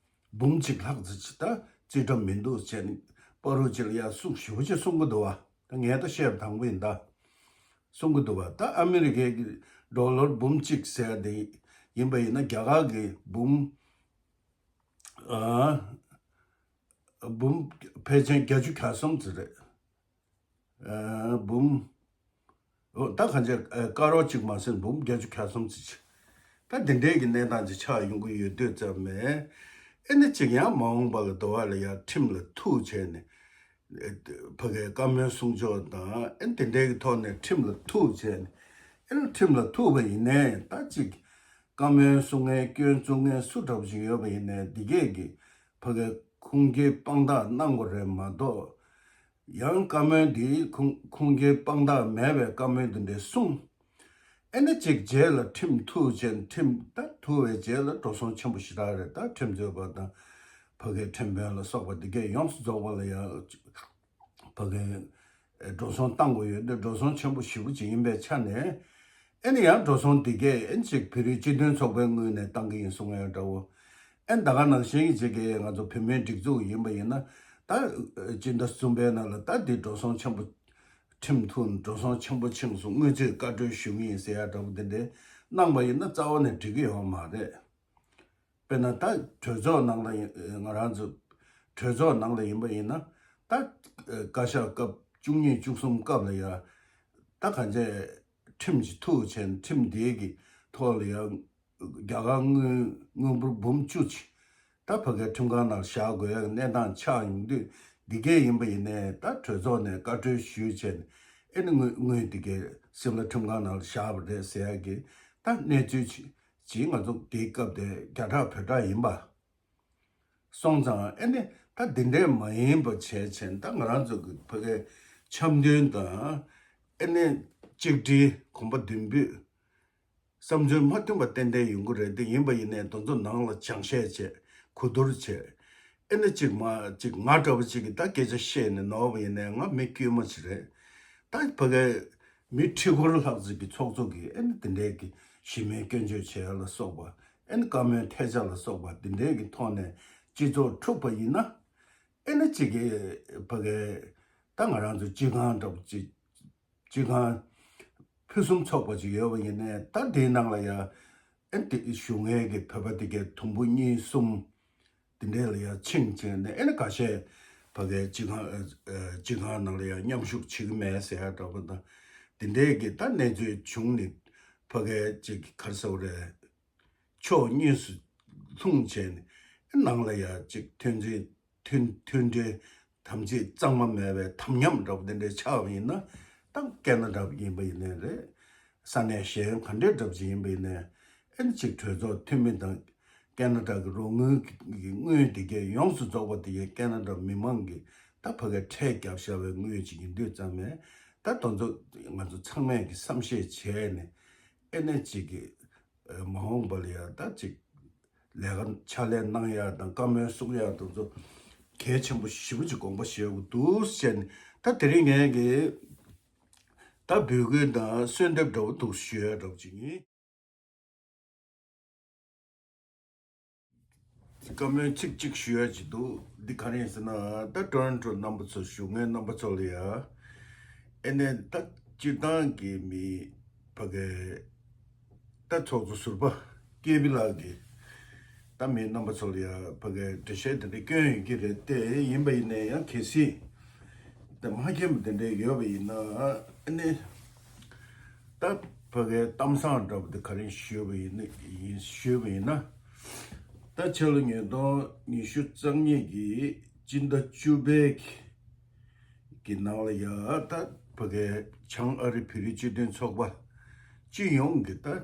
འབུམ་གཅིག་ལྷག་ཙམ་ཅིག་ད་རྩིས་ཁྲ་མི་འདུག་ཟེར་ནས་བར་དུ་ཅིག་ལ་ཡ་གསུང་ཞེ་པོ་ཅིག་གསུང་གི་འདུག་བ། ད་ངས་ད་བཤད་པ་དང་པོ་ཡིན་ད། གསུང་གི་འདུག་བ། ད་ཨ་མི་རི་ཀའི་གི་ཌོ་ལར་འབུམ་གཅིག་ཟེར་དེ་ཡིན་པ་ཡིན་ན། རྒྱ་གར་གི་འབུམ་ཨ་འབུམ་ཕལ་ཆེར་བརྒྱད་ཅུ་གྱ་གསུམ་ཙམ་རེད། ཨ་འབུམ་ ད་གང་ཅི་ཀ་རོར་གཅིག་མ་ཟིན་འབུམ་བརྒྱད་ཅུ་གྱ་གསུམ་ཙམ་ཅིག་ད་དེ་འདྲའི་གི་གནས་སྟངས་ཅིག་ཆགས་ཡོང་གི་ཡོད་དུས་ཙམ་མེད། ཨེ་ནི་ཅིག་ཡང་མ་འོངས་པ་གི་འདུལ་བ་ལ་ཡང་ཁྲིམས་ལ་ཐུག་བྱས་ནས་ཕ་གའི་བཀའ་མོལ་གསུང་ཕྱོགས་དང་ཨེ་ནི་དེ་འདྲའི་གི་ཐོག་ནས་ཁྲིམས་ལ་ཐུག་བྱས་ནས་ཨེ་ནི་ཁྲིམས་ལ་ཐུག་པ་ཡིན་ནའི་ད་ཅིག་བཀའ་མོལ་གསུང་མཁན་སྐྱོན་བཙུགས་མཁན་སུ་འདྲ་པོ་ཞིག་ཡོད་པ་ཡིན་ནའི་འདི་གས་ཀྱི་ཕ་གའི་ཁུངས་སྐྱེལ་དཔང་རྟགས་གནང་དགོས་རེད་མ་གཏོགས། ཡང་བཀའ་མོལ་འདི་ཁུངས་ཁུངས་སྐྱེལ་དཔང་རྟགས་མེད་པའི་བཀའ་མོལ་འདི་འདྲ་གསུངས། ཨེ་ནི་གཅིག་རྗེས་ལ་ཁྲིམས་ཐུག་ཅན་ཁྲིམས་ད་ཐུག་པའི་རྗེས་ལ་འགྲོ་སོང་ཆེན་པོ་ཞེ་དྲག་རེད། ད་ཁྲིམས་རྩོད་པ་དང་ཕ་གའི་ཁྲིམས་དཔོན་ལ་སོགས་པ་འདི་གས་ཡོངས་སུ་རྫོགས་པ་ལ་ཡང་ཕ་གའི་འགྲོ་སོང་བཏང་དགོས་ཡོད་འདི་འགྲོ་སོང་ཆེན་པོ་ཞེ་པོ་ཅིག་ཡིན་པའི་ཆ་ནས། ཨེ་ནི་ཡང་འགྲོ་སོང་འདི་གས་ཨེ་ནི་ཅིག་བོད་རིགས་སྤྱི་མཐུན་ཚོགས་པའི་ངོས་ནས་བཏང་གི་ཡིན་གསུང་ཡ་འདྲ་བོ། ཨེ་ནི་ད་ག་ནང་བཞིན་གྱི་ཅིག་གི་ང་ཚོ་བོད་མིའི་སྒྲིག་འཛུགས་ཡིན་པ་ཡིན་ན་ད་སྤྱི་ཟླ་གསུམ་པའི་ནང་ལ་ད་འདི་འགྲོ་སོང་ཆེན་པོ་ཁྲིམས་ཐུག་འགྲོ་སོང་ཆེན་པོ་ཕྱིན་སོང་དངུལ་རྩིས་བཀའ་འཁྲོལ་ཞུ་གི་ཡིན་ཟེར་ཡ་འདྲ་བོ་འདི་འདྲའི་གནང་པ་ཡིན་ན་རྩ་བ་ནས་འགྲིག་གི་ཡོད་མ་རེད། དཔེར་ན་ད་གྲོས་ཚོགས་ནང་ལ་ཡིན་ང་རང་ཚོ་གྲོས་ཚོགས་ནང་ལ་ཡིན་པ་ཡིན་ན་ད་བཀའ་ཤག་སྐབས་བཅུ་གཉིས་བཅུ་གསུམ་སྐབས་ལ་ཡ་ད་གང་ཅི་ཁྲིམས་ཀྱི་ཐུག་ཆེན་ཁྲིམས་དེའི་གི་ཐོག་ལ་ཡང་རྒྱ་གར་དངུལ་དངུལ་འབོར་འབུམ་བཅུ་ཅིག་ད་ཕ་གའི་ཁྲིམས་ཁང་ནང་བཞག་དགོས་ཡ་གི་གནས་སྟངས་ཆགས་ཡོང་དུས་འདི་གས་ཡིན་པ་ཡིན་ནའི་ད་གྲོས་ཚོགས་ནས་བཀའ་འཁྲོལ་ཞུས་བྱས་ནས་ཨེ་ནི་དངུལ་དངུལ་འདི་གས་སིམ་ལ་ཁྲིམས་ཁང་ནང་བཞག་པ་རེད་ཟེར་ཡ་གི་ད་གནས་ཚུལ་ཅིག་ཅིག་ང་ཚོ་དེའི་སྐབས་དེ་རྒྱ་གྲགས་བོད་གྲགས་ཡིན་པ། སོང་ཙང་ཨེ་ནི་ད་འདི་འདྲས་མ་ཡིན་པ་བྱས་བྱས་ད་ང་རང་ཚོ་གི་ཕ་གའི་འཆམ་མཐུན་དང་ཨེ་ནི་གཅིག་སྒྲིལ་གོམ་པ་མདུན་སྤོས་བསམ་ཚུལ་མ་མཐུན་པ་ཏན་ཏན་ཡོང་གི་རེད། དེ་ཡིན་པ་ཡིན་ནའི་དེ་ཚོ་ནང་ལ་སྦྱང་བཤད་བྱས་གོ་བསྡུར་བྱས་ཨེ་ནི་གཅིག་མ་གཅིག་ང་འདྲ་པོ་གཅིག་གིས་ད་སྐད་ཆ་བཤད་ནས་ནོར་བ་ཡིན་ནའི་ང་མི་དཀྱུས་མ་ཅིག་རེད། ད་ཕ་གའི་མི་ཁྲི་སྐོར་ལྷག་ཅིག་གི་ཚོགས་གཙོ་གིས་ཨེ་ནི་དེ་འདྲའི་གི་གཞི་མེད་སྐྱོན་བརྗོད་བྱས་ཡ་ལ་སོགས་པ་ཨེ་ནི་བཀའ་མོལ་ཐལ་ཆ་ལ་སོགས་པ་དེ་འདྲའི་གི་ཐོག་ནས་སྤྱི་ཚོགས་འཁྲུགས་པ་ཡིན་ན་ཨེ་ནི་གཅིག་གི་ཕ་གའི་ད་ང་རང་ཚོ་སྤྱི་ཁང་འདྲ་པོ་ཅིག་སྤྱི་ཁང་ཕུན་སུམ་ཚོགས་པ་ཅིག་ཡོད་པ་ཡིན་ནའི་ད་དེའི་ནང་ལ་ཡ་ཨེ་ནི་དེ་བཞུགས་མཁན་གི་བོད་པ་དེ་གའི་དུམ་བུ་གཉིས་གསུམ། དེ་འདྲས་ལ་ཡང་ཕྱིན་བྱས་ནས་ཨེ་ནི་ཁ་ཤས་ཕ་གའི་སྤྱི་ཁང་ཨ་ཨ་སྤྱི་ཁང་ནང་ལ་ཡང་མཉམ་ཞུགས་བྱེད་ཀྱི་མེད་ཟེར་ཡ་འདྲ་པོ་དང་། དེ་འདྲས་ཀྱི་ད་གནས་ཚུལ་བྱུང་ནས་ཕ་གའི་ཅིག་ག་རེ་ཟེར་དགོས་རེད། ཕྱོགས་གཉིས་སུ་ལྷུང་བྱས་ནས་ཨེ་ནང་ལ་ཡང་ཅིག་མཐུན་སྒྲིལ་མཐུན་མཐུན་སྒྲིལ་དམ་ཚིག་གཙང་མ་མེད་པའི་དམ་ཉམས་འདྲ་པོ་དེ་འདྲས་ཆགས་པ་ཡིན་ན་ད་སྐད་ན་འདྲ་པོ་ཡིན་པ་ཡིན་ནའི་རེད། ས་གནས་གཞན་ག་འདྲའི་འདྲ་པོ་ཅིག་ཡིན་པ་ཡིན་ནའི་ཨེ་ནི་ཅིག་གྲོས་ཚོགས་འཐུས་མི་དང་། ཀེ་ན་ཌ་གི་རོགས་དངུལ་གྱི་དངུལ་དེ་གའི་ཡོངས་སུ་རྫོགས་པ་དེ་གའི་ཀེ་ན་ཌ་མི་མང་གི་ད་ཕ་གའི་ཁྲལ་བརྒྱབ་བཞག་པའི་དངུལ་ཅིག་ཡིན་དུས་ཙམ་ནས་ད་དེ་ཚོ་ང་ཚོ་ཚང་མས་ཀྱི་བསམ་ཤེས་བྱས་ནས་ཨེ་ནས་ཅིག་གི་མ་འོངས་པ་ལ་ཡ་ད་ཅིག་ལས་ཀ་ཕྱག་ལས་གནང་ཡ་དང་བཀའ་མོལ་གསུང་ཡ་དེ་ཚོ་གལ་ཆེན་པོ་ཞེ་པོ་ཅིག་དགོངས་པ་བཞེས་དགོས་འདུག་ཟེར་ནས་ད་དེ་རིང་ངས་ཀྱི་ད་འབོད་སྐུལ་དང་གསོལ་འདེབས་འདྲ་བོ་འདུག་ཞུ་ཡ་འདྲ་བོ་ཅིག་ཡིན། བཀའ་མོལ་ཚིག་གཅིག་ཞུ་ཡ་ཅིག་འདུག་འདི་ག་རེ་ཡིན་ཟེར་ན་ད་ཊོ་རོན་ཊོ་རྣམ་པ་ཚོ་བཞུགས་མཁན་རྣམ་པ་ཚོ་ལ་ཡ་ཨེ་ནས་ད་སྤྱིར་བཏང་གི་མི་ཕ་གའི་ད་ཚོགས་གཙོ་ཟུར་པ་ཀེ་པི་ལགས་ཀྱིས་ད་མི་རྣམ་པ་ཚོ་ལ་ཡ་ཕ་གའི་འགྲེལ་བཤད་དེ་འདྲ་སྐྱོན་ཡོད་ཀྱི་རེད་དེ་ཡིན་པ་ཡིན་ནའི་ཡང་གལ་སྲིད་ད་མ་མཁྱེན་པ་དེ་འདྲ་ཡོད་པ་ཡིན་ན་ཨེ་ནས། ད་ཕ་གའི་གཏམ་བཟང་འདྲ་པོ་འདི་ག་རེ་ཞུས་པ་ཡིན་ན་ཡིན་ཞུས་པ་ཡིན་ན། ད་ཕྱི་ལོ་ཉིས་སྟོང་ཉི་ཤུ་རྩ་གཉིས་ཀྱི་སྤྱི་ཟླ་བཅུ་པའི་གི་ནང་ལ་ཡ་ད་ཕ་གའི་བྱང་ཨ་རི་བོད་རིགས་སྤྱི་མཐུན་ཚོགས་པ་སྤྱི་ཡོངས་ཀྱི་ད་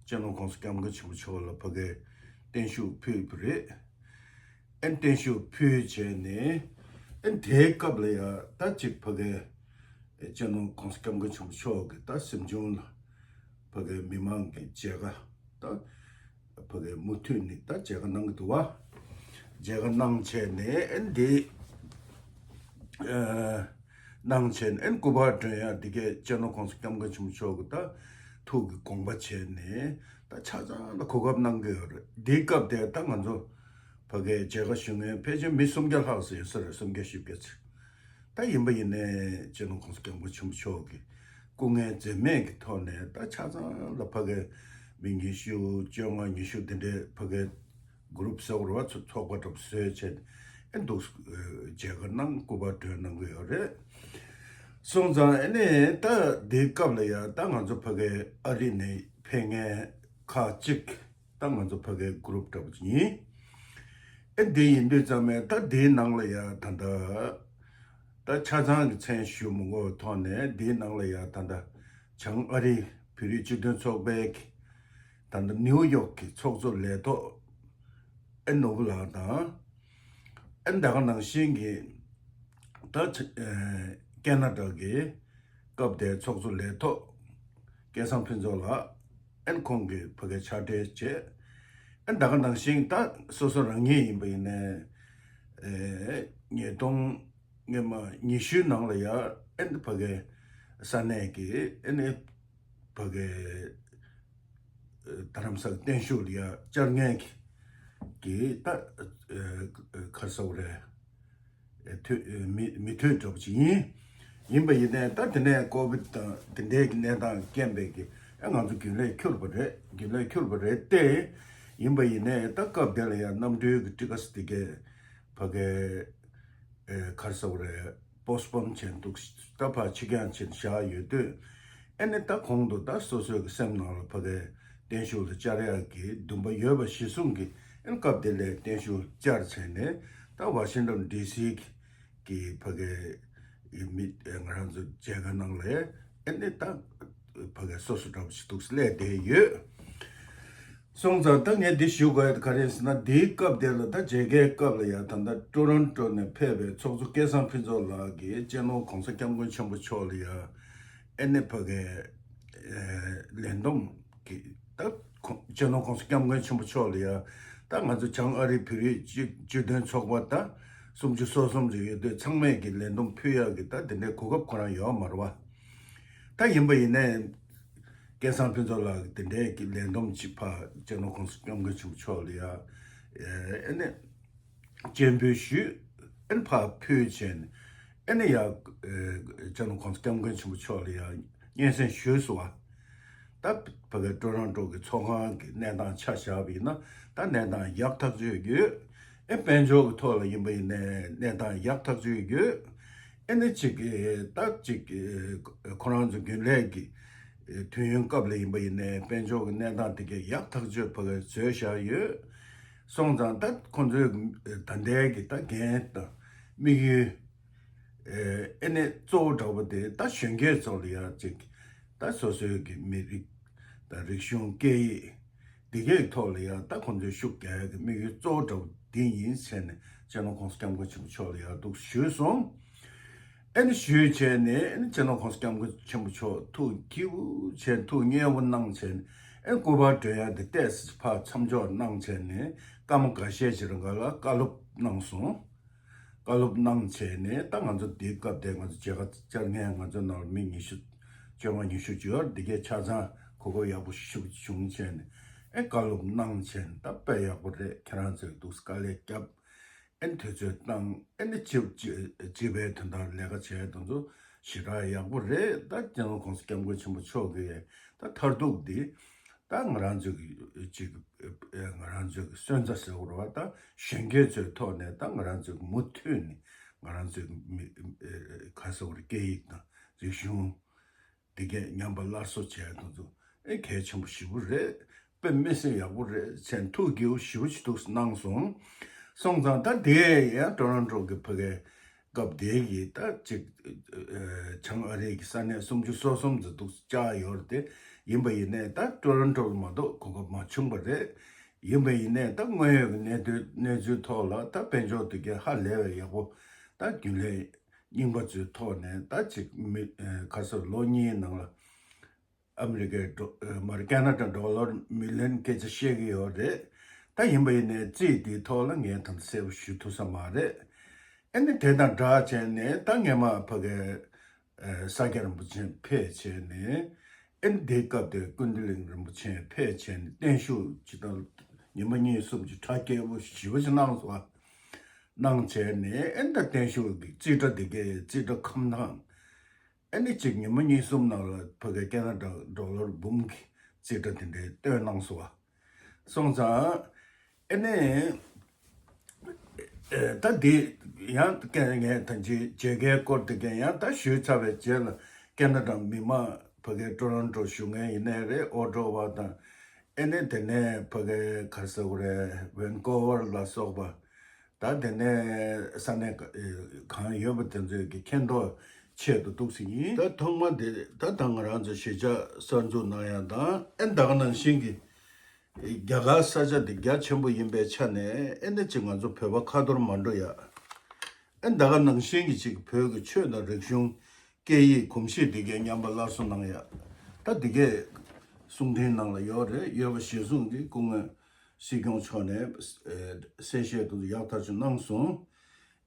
སྤྱི་ནོར་གོང་ས་སྐྱབས་མགོན་ཆེན་པོ་མཆོག་ལ་ཕ་གའི་བརྟན་བཞུགས་ཕུལ་བ་རེད། ཨན་བརྟན་བཞུགས་ཕུལ་བྱས་ནས་ཨན་དེའི་སྐབས་ལ་ཡ་ད་ཅིག་ཕ་གའི་སྤྱི་ནོར་གོང་ས་སྐྱབས་མགོན་ཆེན་པོ་མཆོག་གི་ད་གཟིམ་ཆུང་ལ་ཕ་གའི་མི་མང་གི་མཇལ་ཁ་ད་ཕ་གའི་མུ་མཐུད་ནས་ད་མཇལ་ཁ་གནང་གི་འདུག་བ། མཇལ་ཁ་གནང་བྱས་ནས་ཨན་དེ་གནང་བྱས་ནས་ཨན་སྐུ་པར་སྒྲོན་ཡ་འདི་གའི་སྤྱི་ནོར་གོང་ས་སྐྱབས་མགོན་ཆེན་པོ་མཆོག་གི་ད་ཐུགས་ཀྱི་དགོངས་པ་བྱས་ནས་ད་ཆ་ཚང་ལ་གོ་སྐབས་གནང་གི་ཡོད་རེད། འདིའི་སྐབས་དེ་ད་ང་ཚོ་ཕ་གའི་མཇལ་ཁ་ཞུ་མཁན་ཕལ་ཆེར་མི་སུམ་བརྒྱ་ལྷག་ཙམ་ཡོད་ས་རེད། སུམ་བརྒྱ་བཞི་བརྒྱ་ཙམ། ད་ཡིན་པ་ཡིན་ནའི་སྤྱི་ནོར་གོང་ས་སྐྱབས་མགོན་ཆེན་པོ་མཆོག་གི་སྐུ་ངལ་འཛེམས་མེད་ཀྱི་ཐོག་ནས་ད་ཆ་ཚང་ལ་ཕ་གའི་མི་ཉི་ཤུ་བཅོ་ལྔ་ཉི་ཤུ་དེ་འདྲའི་ཕ་གའི་གུ་རུབ་ཟེར་བ་ཚོ་ཚོགས་པ་འདྲ་པོ་བཟོས་བྱས་ཨེ་འདུག་མཇལ་ཁ་གནང་སྐུ་པར་སྒྲོན་གནང་གི་ཡོད་རེད། སོང་ཙང་ཨ་ནི་ད་དེའི་སྐབས་ལ་ཡ་ད་ང་ཚོ་ཕ་གའི་ཨ་རི་ནས་ཕེབས་མཁན་ཁག་ཅིག་ད་ང་ཚོ་ཕ་གའི་གུ་རུབ་འདྲ་པོ་ཅིག་ཡིན། ཨ་དེ་ཡིན་དུས་ཙམ་པས་ད་དེའི་ནང་ལ་ཡ་ད་ད་ད་ཆ་ཚང་གི་མཚན་ཞུ་མི་དགོས་ཐོག་ནས་དེའི་ནང་ལ་ཡ་ད་ད་བྱང་ཨ་རི་བོད་རིགས་སྤྱི་མཐུན་ཚོགས་པའི་གི་ད་ད་ནིའུ་ཡོག་གི་ཚོགས་གཙོ་ལས་ཐོག་ཨེ་ནོར་བུ་ལགས་དང་། ཨེ་ད་ག་ནང་བཞིན་གྱི་ད་ཆ་ཨེ་ཀེ་ན་ཌ་གི་སྐབས་དེའི་ཚོགས་གཙོ་ལས་ཐོག་སྐལ་བཟང་ཕུན་ཚོགས་ལགས། ཨེ་ཁོང་གིས་ཕ་གའི་ཕྱག་སྦྲེལ་བྱས། ཨེ་ད་ག་ནང་བཞིན་ད་སོ་སོ་རང་ཉིད་ཡིན་པ་ཡིན་ནའི་ཨེ་ཉིས་སྟོང་སྔོན་མ་ཉི་ཤུའི་ནང་ལ་ཡ་ཨེ་ཕ་གའི་ས་གནས་ཀྱི་ཨེ་ནི་ཕ་གའི་རྡ་རམ་ས་ལ་བརྟན་བཞུགས་ལ་ཡ་བཅར་མཁན་གྱི་གི་ད་ཨ་ག་རེ་ཟེར་དགོས་རེད། ཨ་མི་མི་ཐོན་འདྲ་པོ་ཅིག་ཡིན། ཡིན་པ་ཡིན་ནའི་ད་དེ་ནས་ཀོ་བིད་དང་དེ་འདྲའི་གི་གནས་སྟངས་རྐྱེན་པས་ཀྱི་ཨ་ང་ཚོ་རྒྱུན་ལས་འཁྱུར་བ་རེད། རྒྱུན་ལས་འཁྱུར་བ་རེད་དེ། ཡིན་པ་ཡིན་ནའི་ད་སྐབས་དེ་ལ་ཡ་གནམ་གྲུའི་གི་ཊི་ཀ་སི་དེ་གས་ཕ་གའི་ཨ་ག་རེ་ཟེར་དགོས་རེད། པོ་སི་པོན་བྱས་འདུག་ད་ཕར་ཕྱི་འགྱངས་བྱས་བཞག་ཡོད་དུས། ཨ་ནི་ད་གོང་དུ་ད་སོ་སོའི་གི་སེམས་ནང་ལ་ཕ་གའི་བརྟན་བཞུགས་ལ་བཅར་ཡག་གི་འདུན་པ་ཡོད་པ་གཞིར་བཟུང་གི་ཨ་ནི་སྐབས་དེ་ལ་བརྟན་བཞུགས་བཅར་བྱས་ནས་ད་ཝ་ཤིང་ཊོན་ཌི་སི་གི་ཕ་གའི་མི་ང་རང་ཚོ་མཇལ་ཁ་གནང་ལས་ཨ་ནི་ད་ཕ་གའི་སོ་སོ་འདྲ་པོ་ཞིག་འདུག་སླེབས་བསྡད་ཡོད། སོང་ཙང་ད་ངས་འདི་ཞུ་དགོས་ཡ་ག་རེ་ཡིན་ཟེར་ན། འདིའི་སྐབས་དེ་ལ་ད་མཇལ་ཁའི་སྐབས་ལ་ཡ་ད་ལྟ་ཊོ་རོན་ཊོ་ནས་ཕེབས་པའི་ཚོགས་གཙོ་སྐལ་བཟང་ཕུན་ཚོགས་ལགས་ཀྱིས་སྤྱི་ནོར་གོང་ས་སྐྱབས་མགོན་ཆེན་པོ་མཆོག་ལ་ཡ་ཨེ་ནི་ཕ་གའི་ཨེ་ལས་བསྡོམས་ཀྱི་ད་ཁོང་སྤྱི་ནོར་གོང་ས་སྐྱབས་མགོན་ཆེན་པོ་མཆོག་ལ་ཡ་ད་ང་ཚོ་བྱང་ཨ་རི་བོད་རིགས་སྤྱི་སྤྱི་མཐུན་ཚོགས་པ་ད་སུམ་ཅུ་སོ་གསུམ་ཞིག་ཡོད་དུས་ཚང་མས་ཀྱི་ལས་བསྡོམས་ཕུལ་ཡག་གི་ད་དེ་འདྲའི་གོ་སྐབས་ཁོ་རང་ཡོད་མ་རེད་བ། ད་ཡིན་པ་ཡིན་ནའི། སྐལ་བཟང་ཕུན་ཚོགས་ལགས་ཀྱིས་དེ་འདྲའི་གི་ལས་བསྡོམས་ཅིག་ཕར་སྤྱི་ནོར་གོང་ས་སྐྱབས་མགོན་ཆེན་པོ་མཆོག་ལ་ཡ། ཨེ་ནས་སྤྱན་འབུལ་ཞུས། ཨེ་ནས་ཕར་ཕུལ་བྱས་ནས་ཨེ་ནས་ཡ། སྤྱི་ནོར་གོང་ས་སྐྱབས་མགོན་ཆེན་པོ་མཆོག་ལ་ཡ་སྙན་སེང་ཞུས་སོང་བ། ད་ཕ་གི་ཀྲོ་རོན་ཀྲོ་གི་ཚོགས་ཁང་གི་གནས་སྟངས་ཆ་བཞག་པ་ཡིན་ན་ད་གནས་སྟངས་ཡག་ཐག་ཆོད་ཡོད། ཨེ་དཔལ་འབྱོར་གྱི་ཐོག་ལ་ཡིན་པ་ཡིན་ནའི་གནས་སྟངས་ཡག་ཐག་ཆོད་ཡོད། ཨེ་ནི་གཅིག་གི་ད་གཅིག་གི་ཁོ་རང་ཚོ་རྒྱུན་ལས་ཀྱི་དུས་ཡུན་སྐབས་ལ་ཡིན་པ་ཡིན་ནའི་དཔལ་འབྱོར་གྱི་གནས་སྟངས་དེ་གས་ཡག་ཐག་ཆོད་ཕ་གིར་བཟོས་བཞག་ཡོད། སོང་ཙང་ད་ཁོ་ཚོའི་ད་ལྟའི་གི་ད་འགན་དང་དམིགས་ཡུལ་ཨེ་ནི་གཙོ་བོ་འདྲ་པོ་དེ་ད་གཞོན་སྐྱེས་ཚོ་ལ་ཡ་གཅིག་ད་སོ་སོའི་གི་མི་རིགས་དང་རིག་གཞུང་སྐད་ཡིག་འདི་གའི་ཐོག་ལ་ཡང་ད་ཁོང་ཚོས་ཤུགས་རྒྱག་ཡག་གི་དམིགས་ཡུལ་གཙོ་བོ་འདྲ་བོ་འདི་ཡིན་ཟེར་ནས་སྤྱི་ནོར་གོང་ས་སྐྱབས་མགོན་ཆེན་པོ་མཆོག་ལ་ཡང་འདུག་ཞུས་སོང་། ཨེ་ནི་ཞུས་བྱས་ནས་ཨེ་ནི་སྤྱི་ནོར་གོང་ས་སྐྱབས་མགོན་ཆེན་པོ་མཆོག་ཐུགས་སྐྱིད་པོ་བྱས་ཐུགས་མཉེས་པོ་གནང་བྱས་ནས་ཨེ་ནི་སྐུ་པར་སྒྲོན་ཡག་འདི་ཏོག་ཙམ་ཕར་མཚམས་འཇོག་གནང་བྱས་ནས་སྐར་མ་འགའ་ཤས་ཅིག་རིང་ག་ལ་བཀའ་སློབ་གནང་སོང་། བཀའ་སློབ་གནང་བྱས་ནས་ད་ང་ཚོ་འདིའི་སྐབས་དེ་ང་ཚོ་མཇལ་ཁ་བཅར་མཁན་ང་ཚོ་ནང་ལ་མི་ཉི་ཤུ་བཅོ་ལྔ་ཉི་ཤུ་ཅིག་ཡོད་རེད། འདི་གས་ཆ་ཚང་གོ་སྐབས་ཡག་པོ་ཞེ་པོ་བྱུང་བྱས་ནས་ཨེ་བཀའ་སློབ་གནང་བྱས་ནས་ད་དཔེ་ཡག་པོ་རེད། ཁྱེད་རང་ཚོས་འདུག་དཀའ་ལས་བརྒྱབ། ཨེ་དུས་ཚོད་བཏང་ཨེ་ནི་སྤྱི་སྤྱི་སྤྱི་པའི་དོན་དག་ལས་ཀ་བྱས་དང་ཚོ་ཞེ་དྲག་ཡག་པོ་རེད། ད་སྤྱི་ནོར་གོང་ས་སྐྱབས་མགོན་ཆེན་པོ་མཆོག་གིས་ད་མཐར་ཐུག་འདི་ད་ང་རང་ཚོ་གི་ཅིག་ང་རང་ཚོ་གི་སོན་རྩ་ཟེར་བ་རེད་བ། ད་གཞོན་སྐྱེས་ཚོའི་ཐོག་ནས་ད་ང་རང་ཚོ་གི་མུ་མཐུད་ནས་ང་རང་ཚོའི་མི་ཁ་སོག་རི་སྐད་ཡིག་དང་རིག་གཞུང་འདི་གས་ཉམས་པ་སླར་གསོ་བྱས་དང་ཚོ་ཨེ་གལ་ཆེན་པོ་ཞེ་པོ་རེད། དཔེ་མི་སྲིད་ཡག་པོ་རེད་ཟེར་ཐུགས་དགྱེས་པོ་ཞེ་པོ་ཞིག་འདུག་གནང་སོང་། སོང་ཙང་ད་དེ་ཡང་ཊོ་རོན་ཊོ་གི་ཕ་གའི་སྐབས་དེ་ཡི་ད་ཅིག་བྱང་ཨ་རི་གི་ས་གནས་སུམ་ཅུ་སོ་གསུམ་ཙམ་འདུག་བཅར་ཡོད་རེད་དེ། ཡིན་པ་ཡིན་ནའི་ད་ཊོ་རོན་ཊོ་ལ་མ་གཏོགས་གོ་སྐབས་མ་བྱུང་བ་རེད། ཡིན་པ་ཡིན་ནའི་ད་དངོས་ཡོད་ཀྱི་གནས་དོན་གནས་ཚུལ་ཐོག་ལ་ད་དཔལ་འབྱོར་དེ་གས་ཧ་ལས་པའི་ཡག་པོ་ད་རྒྱུན་ལས་རྙིང་པ་ཚོའི་ཐོག་ནས་ད་ཅིག་མི་ཁ་སང་ལོ་གཉིས་ནང་ལ་ཨ་མི་རི་ཀའི་ཌོ་མར་ཀེ་ན་ཌ་ཌོ་ལར་མི་ལི་ཡོན་སྐད་ཆ་བཤད་ཀྱི་ཡོད་རེད། ད་ཡིན་པ་ཡིན་ནའི་རྩིས་དེའི་ཐོག་ལ་ངས་ད་གསལ་པོ་ཞུ་ཐུབ་ས་མ་རེད། ཨ་ནི་དེ་དང་སྦྲགས་བྱས་ནས་ད་སྔས་མ་ཕ་གའི་ཨ་ས་སྐྱ་རིན་པོ་ཆེ་ཕེབས་བྱས་ནས་ཨ་ནི་དེའི་སྐབས་དེར་ཀུན་བདེ་གླིང་རིན་པོ་ཆེ་ཕེབས་བྱས་ནས་བརྟན་བཞུགས་ཅིག་དང་ཉི་མ་གཉིས་གསུམ་ཅིག་གྲ་རྒྱས་པོ་ཞེ་པོ་ཅིག་གནང་སོང་། གནང་བྱས་ནས་ཨ་ནི་ད་བརྟན་བཞུགས་ཀྱི་རྩིས་ཁྲ་དེ་གའི་རྩིས་ཁྲ་ཁམས་ཐང་ཨ་ནི་གཅིག་ཉི་མ་གཉིས་གསུམ་ནང་ལ་ཕ་གའི་ཀེ་ན་ཌ་ཌོ་ལར་འབུམ་གྱི་རྩིས་ཁྲ་དེ་འདྲའི་བཏོན་གནང་སོང་བ། སོང་ཙང་ཨ་ནི་ ཨེ་ད་འདི་ཡང་སྐད་ངས་ད་ཅི་མཇལ་ཁའི་སྐོར་དེ་གས་ཡང་ད་ཞུས་ཚར་བའི་རྗེས་ལ་ཀེ་ན་ཌ་མི་མང་ཕ་གའི་ཊོ་རོན་ཊོ་བཞུགས་མཁན་ཡིན་ནའི་རེད། ཨོ་ཊོ་ཝ་དང་ཨེ་ནས་དེ་ནས་ཕ་གའི་ག་རེ་ཟེར་དགོས་རེད། ཝན་ཀོ་ཝར་ལ་སོགས་པ་ད་དེ་ནས་ས་གནས་ག- ཨེ་གང་ཡོད་པ་དེ་ཚོའི་གི་མཁྱེན་རྟོགས་ཆེད་དུ་འདུག་སེ་ཡིན། ད་ཐོག་མ་དེ་ད་ད་ང་རང་ཚོ་གཞིས་ཆགས་གསར་འཛུགས་གནང་ཡ་དང་ཨེ་ད་ག་ནང་བཞིན་གི་རྒྱ་གར་ས་ཆ་དེ་རྒྱ་ཆེན་པོ་ཡིན་པའི་ཆ་ནས་ཨེ་ནི་ཅིག་ང་ཚོ་བོད་པ་ཁ་ཐོར་མ་འགྲོ་ཡ། ཨེ་ད་ག་ནང་བཞིན་གྱི་ཅིག་བོད་ཀྱི་ཆོས་དང་རིག་གཞུང་སྐད་ཡིག་གོམས་གཤིས་དེ་གའི་ཉམས་པ་སླར་གསོ་གནང་ཡ། ད་དེ་གའི་གསུང་འཕྲིན་ནང་ལ་ཡོད་རེད། ཡོད་པ་གཞིར་བཟུང་གིས་སྐུ་ངོ་སྲིད་སྐྱོང་མཆོག་ནས་གསལ་བཤད་དུ་ཡག་ཐག་ཆོད་གནང་སོང་།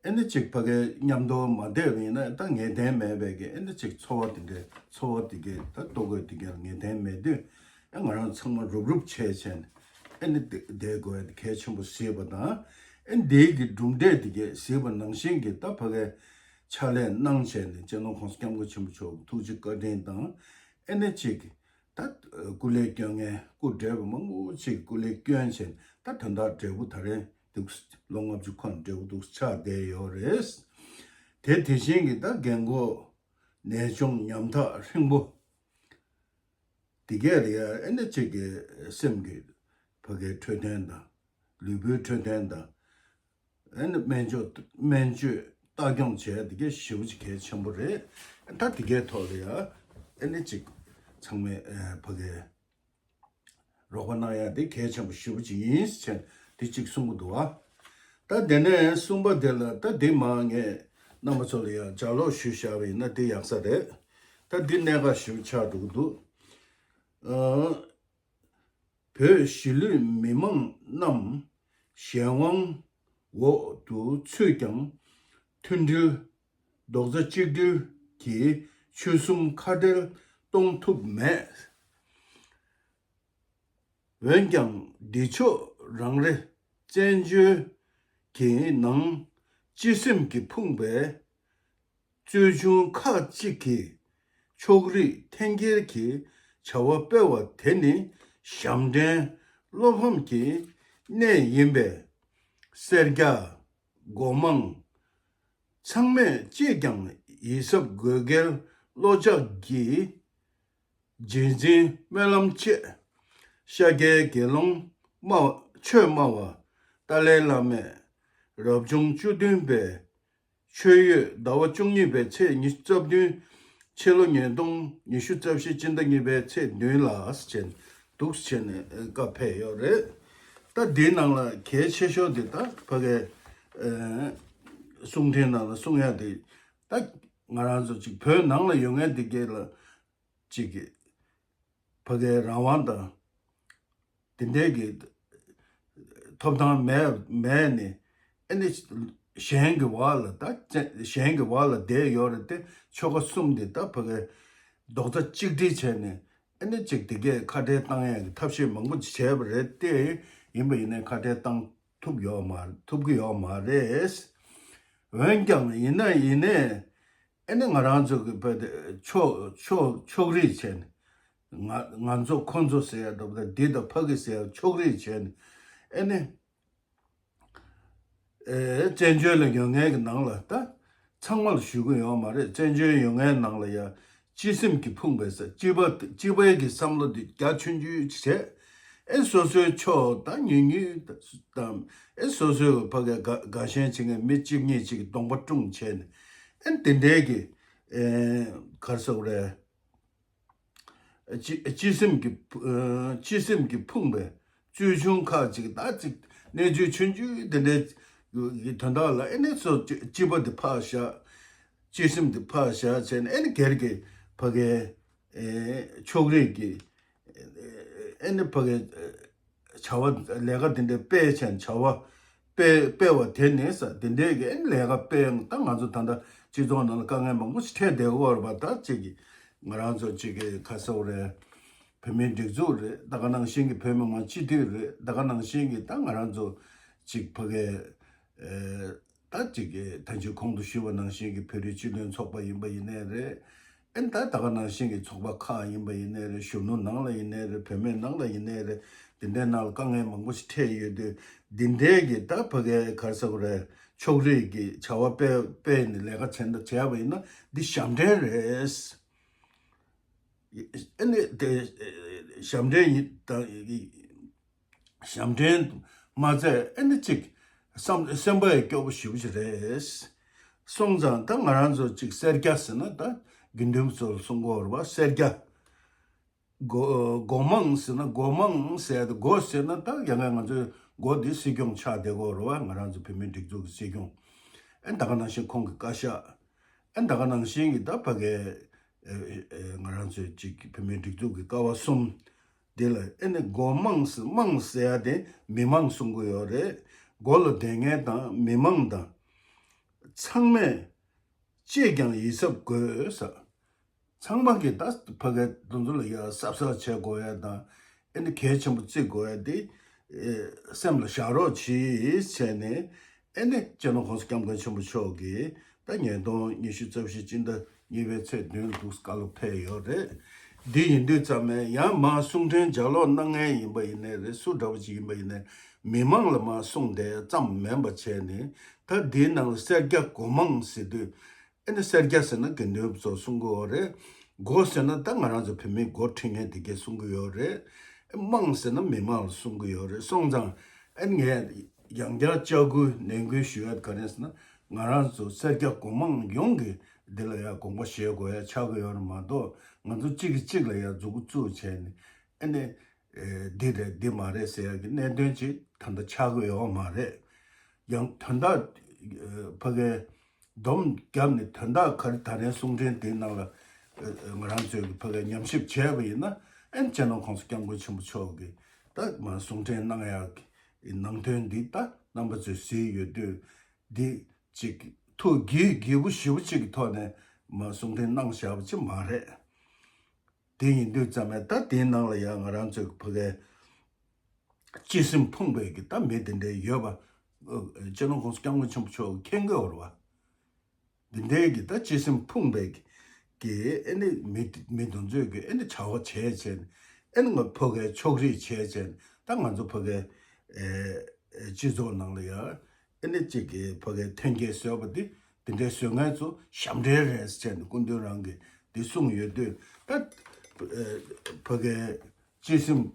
ཨེ་ནི་ཅིག་ཕ་གའི་མཉམ་དུ་མ་བསྡད་པ་ཡིན་ན་ད་ངེས་གཏན་མེད་པའི་གི་ཨེ་ནི་ཅིག་ཚོར་བ་དེ་འདྲའི་ཚོར་བ་དེ་གའི་ད་ལྟོ་གོས་དེ་གའི་ངེས་གཏན་མེད་དུས་ཨེ་ང་རང་ཚང་མ་རུབ་རུབ་བྱས་བྱས་ནས་ཨེ་ནི་བསྡད་དགོས་ཡ་དེ་གལ་ཆེན་པོ་གཟིགས་པ་དང་། ཨེ་འདིའི་གི་གྲུབ་འབྲས་དེ་གའི་གཟིགས་པ་ནང་བཞིན་གྱི་ད་ཕ་གའི་ཕྱག་ལས་གནང་བྱས་ནས་སྤྱི་ནོར་༸གོང་ས་༸སྐྱབས་མགོན་ཆེན་པོ་མཆོག་གི་ཐུགས་རྗེ་བཀའ་དྲིན་དང་ཨེ་ནི་ཅིག་ད་སྐུ་ལས་སྐྱོན་མཁན་སྐུ་བགྲེས་པ་མང་པོ་ཅིག་སྐུ་ལས་སྐྱོན་བྱས་ནས་ད་དོན་དག་འབྲས་བུ་ད་རེས་འདུག་ལོ་ལྔ་བཅུ་འཁོར་འབྲས་བུ་འདུག་ཆགས་བསྡད་ཡོད་རེད། དེ་དེ་བཞིན་གྱི་ད་རྒན་གོག་ནད་གཅོང་ཉམ་ཐག་ཧྲིང་པོ་འདི་གས་ལ་ཡ་ཨེ་ནི་ཅིག་གི་སེམས་ཀྱི་ཕ་གའི་འཕྲོད་བསྟེན་དང་ལུས་པོའི་འཕྲོད་བསྟེན་དང་ཨེ་ནི་སྨན་བཅོས་སྨན་བཅོས་ལྟ་སྐྱོང་བྱས་འདི་གས་ཞེ་པོ་ཅིག་གལ་ཆེན་པོ་རེད། ད་འདི་གས་ཐོག་ལ་ཡ་ཨེ་ནི་ཅིག་ཚང་མས་ཕ་གའི་རོགས་པ་གནང་ཡ་དེ་གལ་ཆེན་པོ་ཞེ་པོ་ཅིག་ཡིན་ཟེར་དེ་གཅིག་གསུང་གི་འདུག་བ། ད་དེ་ནས་གསུམ་པ་དེ་ལ་ད་དེ་མ་ངས་རྣམ་པ་ཚོ་ལ་ཡང་ལྗགས་ཀློག་ཞུས་བཞག་པ་ཡིན་ན་དེ་ཡག་ས་རེད། ད་འདི་གནད་འགག་ཞེ་པོ་ཆགས་འགྲོ་གི་འདུག་ཨ། བོད་གཞིས་ལུས་མི་མང་རྣམས་གཞན་དབང་འོག་ཏུ་ཚུད་ཀྱང་མཐུན་སྒྲིལ་རྡོག་རྩ་གཅིག་སྒྲིལ་གྱིས་ཆོལ་གསུམ་ཁ་བྲལ་གཏོང་ཐུབ་མེད། འོན་ཀྱང་འདི་ཕྱོགས་རང་རེ་བཙན་བྱོལ་གྱི་ནང་སྤྱི་སེམས་ཀྱིས་ཕུང་པའི་རྩོད་གཞུང་ཁག་ཅིག་གི་ཕྱོགས་རིས་འཐེན་འཁྱེར་གྱི་བྱ་བ་སྤེལ་བ་དེ་ནི་ཞབས་འདྲེན་བློ་ཕམ་གྱི་གནས་ཡིན་པས། སེར་སྐྱ་སྒོ་མང་ཚང་མས་ཅིས་ཀྱང་ཡིད་གཟབ་དགོས་གལ་བློ་འཇགས་ཀྱིས་རྗེས་འཛིན་སྨོན་ལམ་བཅས། ཤཱཀྱའི་དགེ་སློང་སྨྲ་བ་ཆོས་སྨྲ་བ་ཏཱ་ལའི་བླ་མས་རབ་བྱུང་བཅུ་བདུན་པའི་མཆོད་ཡོས་ཟླ་བ་བཅུ་གཉིས་པའི་ཚེས་ཉི་ཤུ་རྩ་བདུན། ཕྱི་ལོ་ཉིས་སྟོང་ཉི་ཤུ་རྩ་བཞི་སྤྱི་ཟླ་གཉིས་པའི་ཚེས་བདུན་ལ་ཟེར་འདུག་ཟེར་ནས་བཀའ་ཕེབས་ཡོད་རེད། ད་འདིའི་ནང་ལ་གལ་ཆེ་ཤོས་འདི་ད་ཕ་གའི་གསུང་འཕྲིན་ནང་ལ་གསུང་ཡ་འདི་ད་ང་རང་ཚོ་ཅིག་བོད་ནང་ལ་ཡོད་མཁན་འདི་གས་ལ་ཅིག་གི་ཕ་གའི་རང་དབང་དང་དེ་འདྲའི་གི་ཐོབ་ཐང་མེད་མེད་ནས་ཨ་ནི་གཞན་གྱི་བར་ལ་ད་གཞན་གྱི་བར་ལ་བསྡད་ཡོད་རེད་དེ། ཆོལ་ཁ་གསུམ་དེ་ད་ཕ་གའི་རྡོག་རྩ་གཅིག་སྒྲིལ་བྱས་ནས་ཨ་ནི་ཅིག་དེ་གས་ཁ་བྲལ་བཏང་ཡག་གི་ཐབས་ཤེས་མང་པོ་བྱས་པ་རེད་དེ། ཡིན་པ་ཡིན་ནའི་ཁ་བྲལ་བཏང་ཐུབ་ཡོད་མ་ཐུབ་ཀྱི་ཡོད་མ་རེད། འོན་ཀྱང་ཡིན་ན་ཡིན་ནའི་ཨ་ནི་ང་རང་ཚོ་གི་བོད་དེ་ཕྱོགས་ཕྱོགས་ཕྱོགས་རིས་བྱས་ནས་ང་ང་ཚོ་ཁོ་ཚོ་ཟེར་ཡ་འདྲ་པོ་དང་འདི་དང་ཕ་གི་ཟེར་ཡ་ཕྱོགས་རིས་བྱས་ནས་ཨ་ནི་ཨེ་བཙན་བྱོལ་ལ་ཡོད་མཁན་གྱི་ནང་ལ་ད་ཚང་མ་ལ་ཞུ་གི་ཡོད་མ་རེད། བཙན་བྱོལ་ཡོད་མཁན་ནང་ལ་ཡ་སྤྱི་སེམས་ཀྱིས་ཕུང་བའི་ས་སྤྱི་པ་སྤྱི་པའི་གི་བསམ་བློ་དེ་རྒྱ་ཆུང་ཆུང་བྱས། ཨེ་སོ་སོའི་ཕྱོགས་ད་ཉུང་ཉུང་དང་ཨེ་སོ་སོའི་ཕ་གི་དགའ་དགའ་ཞེན་བྱེད་མཁན་མི་གཅིག་གཉིས་གཅིག་གི་གདོང་པ་བཀྲུམ་བྱས་ནས་ཨེ་དེ་འདྲའི་གི་ཨེ་ག་རེ་ཟེར་དགོས་རེད། སྤྱི་སྤྱི་སེམས་ཀྱི་ཨེ་སྤྱི་སེམས་ཀྱིས་ཕུང་བའི་རྩོད་གཞུང་ཁག་ཅིག་ད་ཅིག་གནས་ཚུལ་ཆུང་ཆུང་དེ་འདྲའི་གི་དོན་དག་ལ་ཨེ་ནས་སོ་སྤྱི་སྤྱི་པ་དེ་ཕར་བཞག་སྤྱི་སེམས་དེ་ཕར་བཞག་བྱས་ནས་ཨེ་ནས་སྒེར་གྱི་ཕ་གའི་ཨེ་ཕྱོགས་རིས་ཀྱི་ཨེ་ནས་ཕ་གའི་བྱ་བ་ལས་ཀ་དེ་འདྲའི་སྤེལ་བྱས་ནས་བྱ་བ་སྤེལ་སྤེལ་བ་དེ་ནས་ས་དེ་འདྲའི་གི་ཨེ་ནས་ལས་ཀ་སྤེལ་ཡང་ད་ང་ཚོ་ད་ལྟ་སྤྱི་ཚོགས་ནང་ལ་དཀའ་ངལ་མང་པོ་ཞིག་འཕྲད་བསྡད་ཡོད་རེད་པ། ད་ཅིག་གི་ང་རང་ཚོ་ཅིག་གི་ག་རེ་ཟེར་དགོས་རེད། བོད་མིའི་སྒྲིག་འཛུགས་རེད། ད་ག་ནང་བཞིན་གྱི་བོད་མི་མང་སྤྱི་འཐུས་རེད། ད་ག་ནང་བཞིན་གྱི་ད་ང་རང་ཚོ་ཅིག་ཕ་གའི་ཨེ་ད་ཅིག་གི་ད་ཅིག་གོང་དུ་ཞུས་པ་ནང་བཞིན་གྱི་བོད་རིགས་སྤྱི་མཐུན་ཚོགས་པ་ཡིན་པ་ཡིན་ནའི་རེད། ཨེ་ད་ད་ག་ནང་བཞིན་གྱི་ཚོགས་པ་ཁག་ཡིན་པ་ཡིན་ནའི་རེད། གཞོན་ནུ་ནང་ལ་ཡིན་ནའི་རེད། བུད་མེད་ནང་ལ་ཡིན་ནའི་རེད། འདི་འདྲའི་ནང་ལ་དཀའ་ངལ་མང་པོ་ཞིག་འཕྲད་ཡོད་དུས་འདི་འདྲའི་གི་ད་ཕ་གའི་ག་རེ་ཟེར་དགོས་རེད། ཕྱོགས་རིས་ཀྱི་བྱ་བ་སྤེལ་སྤེལ་ནས་ལས་ཀ་བྱས་ན་བྱས་པ་ཡིན་ན་འདི་ཞབས་འདྲེན་རེད། ཨ་ནི་དེ་ཞབས་འདྲེན་ཡིན་དང་། ཞབས་འདྲེན་མ་མཛད་ཨ་ནི་གཅིག་བསམ་སེམས་པ་ཡི་སྐྱོ་པོ་ཞེ་པོ་ཅིག་རེད། སོང་ཙང་ད་ང་རང་ཚོ་གཅིག་སེར་སྐྱ་ཟེར་ན་ད་དགེ་འདུན་པ་ཚོ་ལ་གསུང་གི་ཡོད་རེད་བ། སེར་སྐྱ། སྒོ་སྒོ་མང་ཟེར་ན་སྒོ་མང་ཟེར་ཡ་དེ་སྒོ་ཟེར་ན་ད་ཡང་ང་ཚོའི་སྒོ་འདི་སྲིད་སྐྱོང་ཆགས་བསྡད་ཀྱི་ཡོད་རེད་བ། ང་རང་ཚོ་བོད་མིའི་སྒྲིག་འཛུགས་ཀྱི་སྲིད་སྐྱོང་། ཨ་ནི་ད་ག་ནང་བཞིན་ཁོང་གི་བཀའ་ཤག་ཨ་ནི་ད་ག་ནང་བཞིན་གྱི་ད་ཕ་གའི་ཨ་ཨ་ང་རང་ཚོའི་གཅིག་བོད་མིའི་སྒྲིག་འཛུགས་ཀྱི་ཀ་བ་གསུམ། འདི་ལ་ཨེ་ནི་སྒོ་མང་ཟེར་མང་ཟེར་ཡ་དེ་མི་མང་གསུང་གི་ཡོད་རེད། སྒོ་ལ་བསྡད་མཁན་དང་མི་མང་དང་ཚང་མས་ཅིས་ཀྱང་ཡིད་གཟབ་དགོས་ཟེར། ཚང་མ་གིས་ད་ཕ་གི་དེ་ཚོ་ལ་ཡ་གཟབ་གཟབ་བྱེད་དགོས་ཡ་དང་ཨེ་ནི་གལ་ཆེན་པོ་བརྩི་དགོས་ཡ་དེ་ཨེ་སེམས་ལ་བཞག་རོགས་གྱིས་བྱས་ནས། ཨེ་ནི་སྤྱི་ནོར་༸གོང་ས་༸སྐྱབས་མགོན་ཆེན་པོ་མཆོག་གིས་ད་ཉིས་སྟོང་ཉི་ཤུ་རྩ་བཞི་སྤྱི་ཟླ་གཉིས་པའི་ཚེས་བདུན་ལ་འདུག་བཀའ་སློབ་ཕེབས་ཡོད་རེད། འདི་ཡིན་དུས་ཙམ་ནས་ཡང་མར་གསུང་འཕྲིན་ལྗགས་ཀློག་གནང་མཁན་ཡིན་པ་ཡིན་ནའི་རེད། སུ་འདྲ་བོ་ཅིག་ཡིན་པ་ཡིན་ནའི་མི་མང་ལ་མར་གསུངས་དེ་ཙམ་མིན་པ་བྱས་ནས་ད་འདིའི་ནང་ལ་སེར་སྐྱ་སྒོ་མང་ཟེར་དུས་ཨེ་ནི་སེར་སྐྱ་ཟེར་ན་དགེ་འདུན་པ་ཚོ་གསུང་གི་ཡོད་རེད། སྒོ་ཟེར་ན་ད་ང་རང་ཚོ་བོད་མིའི་འགོ་ཁྲིད་མཁན་དེ་གས་གསུང་གི་ཡོད་རེད། མང་ཟེར་ན་མི་མང་ལ་གསུང་གི་ཡོད་རེད། སོང་ཙང་ཨ་ནི་ངས་ཡང་བསྐྱར་ལྕག་སྐུལ་ནན་སྐུལ་ཞུ་ཡ་ག་རེ་ཟེར་ན་ང་རང་ཚོ་སེར་སྐྱ་སྒོ་མང་ཡོངས་ཀྱིས་འདི་ལ་ཡ་དགོངས་པ་བཞེས་དགོས་ཡ་ཆགས་ཀྱི་ཡོད་རེད་མ་གཏོགས་ང་ཚོ་གཅིག་གིས་གཅིག་ལ་ཡ་མཛུབ་གུ་བཙུགས་བྱས་ནས་ཨ་ནི་འདི་རེད་འདི་མ་རེད་ཟེར་ཡ་གི་གནད་དོན་ཅིག་ད་ལྟ་ཆགས་ཀྱི་ཡོད་མ་རེད། ཡང་དོན་དག་ཕ་གའི་སྡོམ་བརྒྱབ་ནས་དོན་དག་ག་རེ་ད་རིང་གསུང་འཕྲིན་དེའི་ནང་ལ་ང་རང་ཚོས་ཕ་གའི་ཉམས་ཞིབ་བྱས་པ་ཡིན་ན་ཨན་སྤྱི་ནོར་༸གོང་ས་༸སྐྱབས་མགོན་ཆེན་པོ་མཆོག་གིས་ད་མ་གསུང་འཕྲིན་གནང་ཡག་གི་ནང་དོན་འདི་ད་རྣམ་པ་ཚོས་གཟིགས་ཡོད་དུས་འདི་ཅིག་ཐུགས་དགྱེས་དགྱེས་པོ་ཞེ་པོ་ཅིག་གི་ཐོག་ནས་མ་གསུང་འཕྲིན་གནང་བཞག་པ་ཅིག་མ་རེད། དེ་ཡིན་དུས་ཙམ་ནས་ད་དེའི་ནང་ལ་ཡང་ང་རང་ཚོས་ཕ་གའི་སྤྱི་སེམས་ཕུང་བའི་གི་ད་མི་དེ་འདྲའི་ཡོད་པ། སྤྱི་ནོར་༸གོང་ས་༸སྐྱབས་མགོན་ཆེན་པོ་མཆོག་མཁྱེན་གྱི་ཡོད་རེད་བ། འདི་འདྲའི་གི་ད་སྤྱི་སེམས་ཕུང་བའི་གི་ཨེ་ནི་མི་མི་དེ་ཚོས་གི་ཨེ་ནི་བྱ་བ་བྱས་བྱས་ནས་ཨེ་ནི་ང་ཕ་གའི་ཕྱོགས་རིས་བྱས་བྱས་ནས་ད་ང་ཚོ་ཕ་གའི་ཨེ་སྤྱི་ཚོགས་ནང་ལ་ཡ་ཨེ་ནི་གཅིག་གི་ཕ་གའི་འཐེན་འཁྱེར་བཟོས་པ་འདི་འདི་འདྲའི་བཟོ་མཁན་ཚོ་ཞབས་འདྲེན་རེད་ཟེར་ནས་སྐུ་མདུན་རང་གིས་འདི་གསུངས་ཡོད་དུས་ད་ཕ་གའི་སྤྱི་སེམས་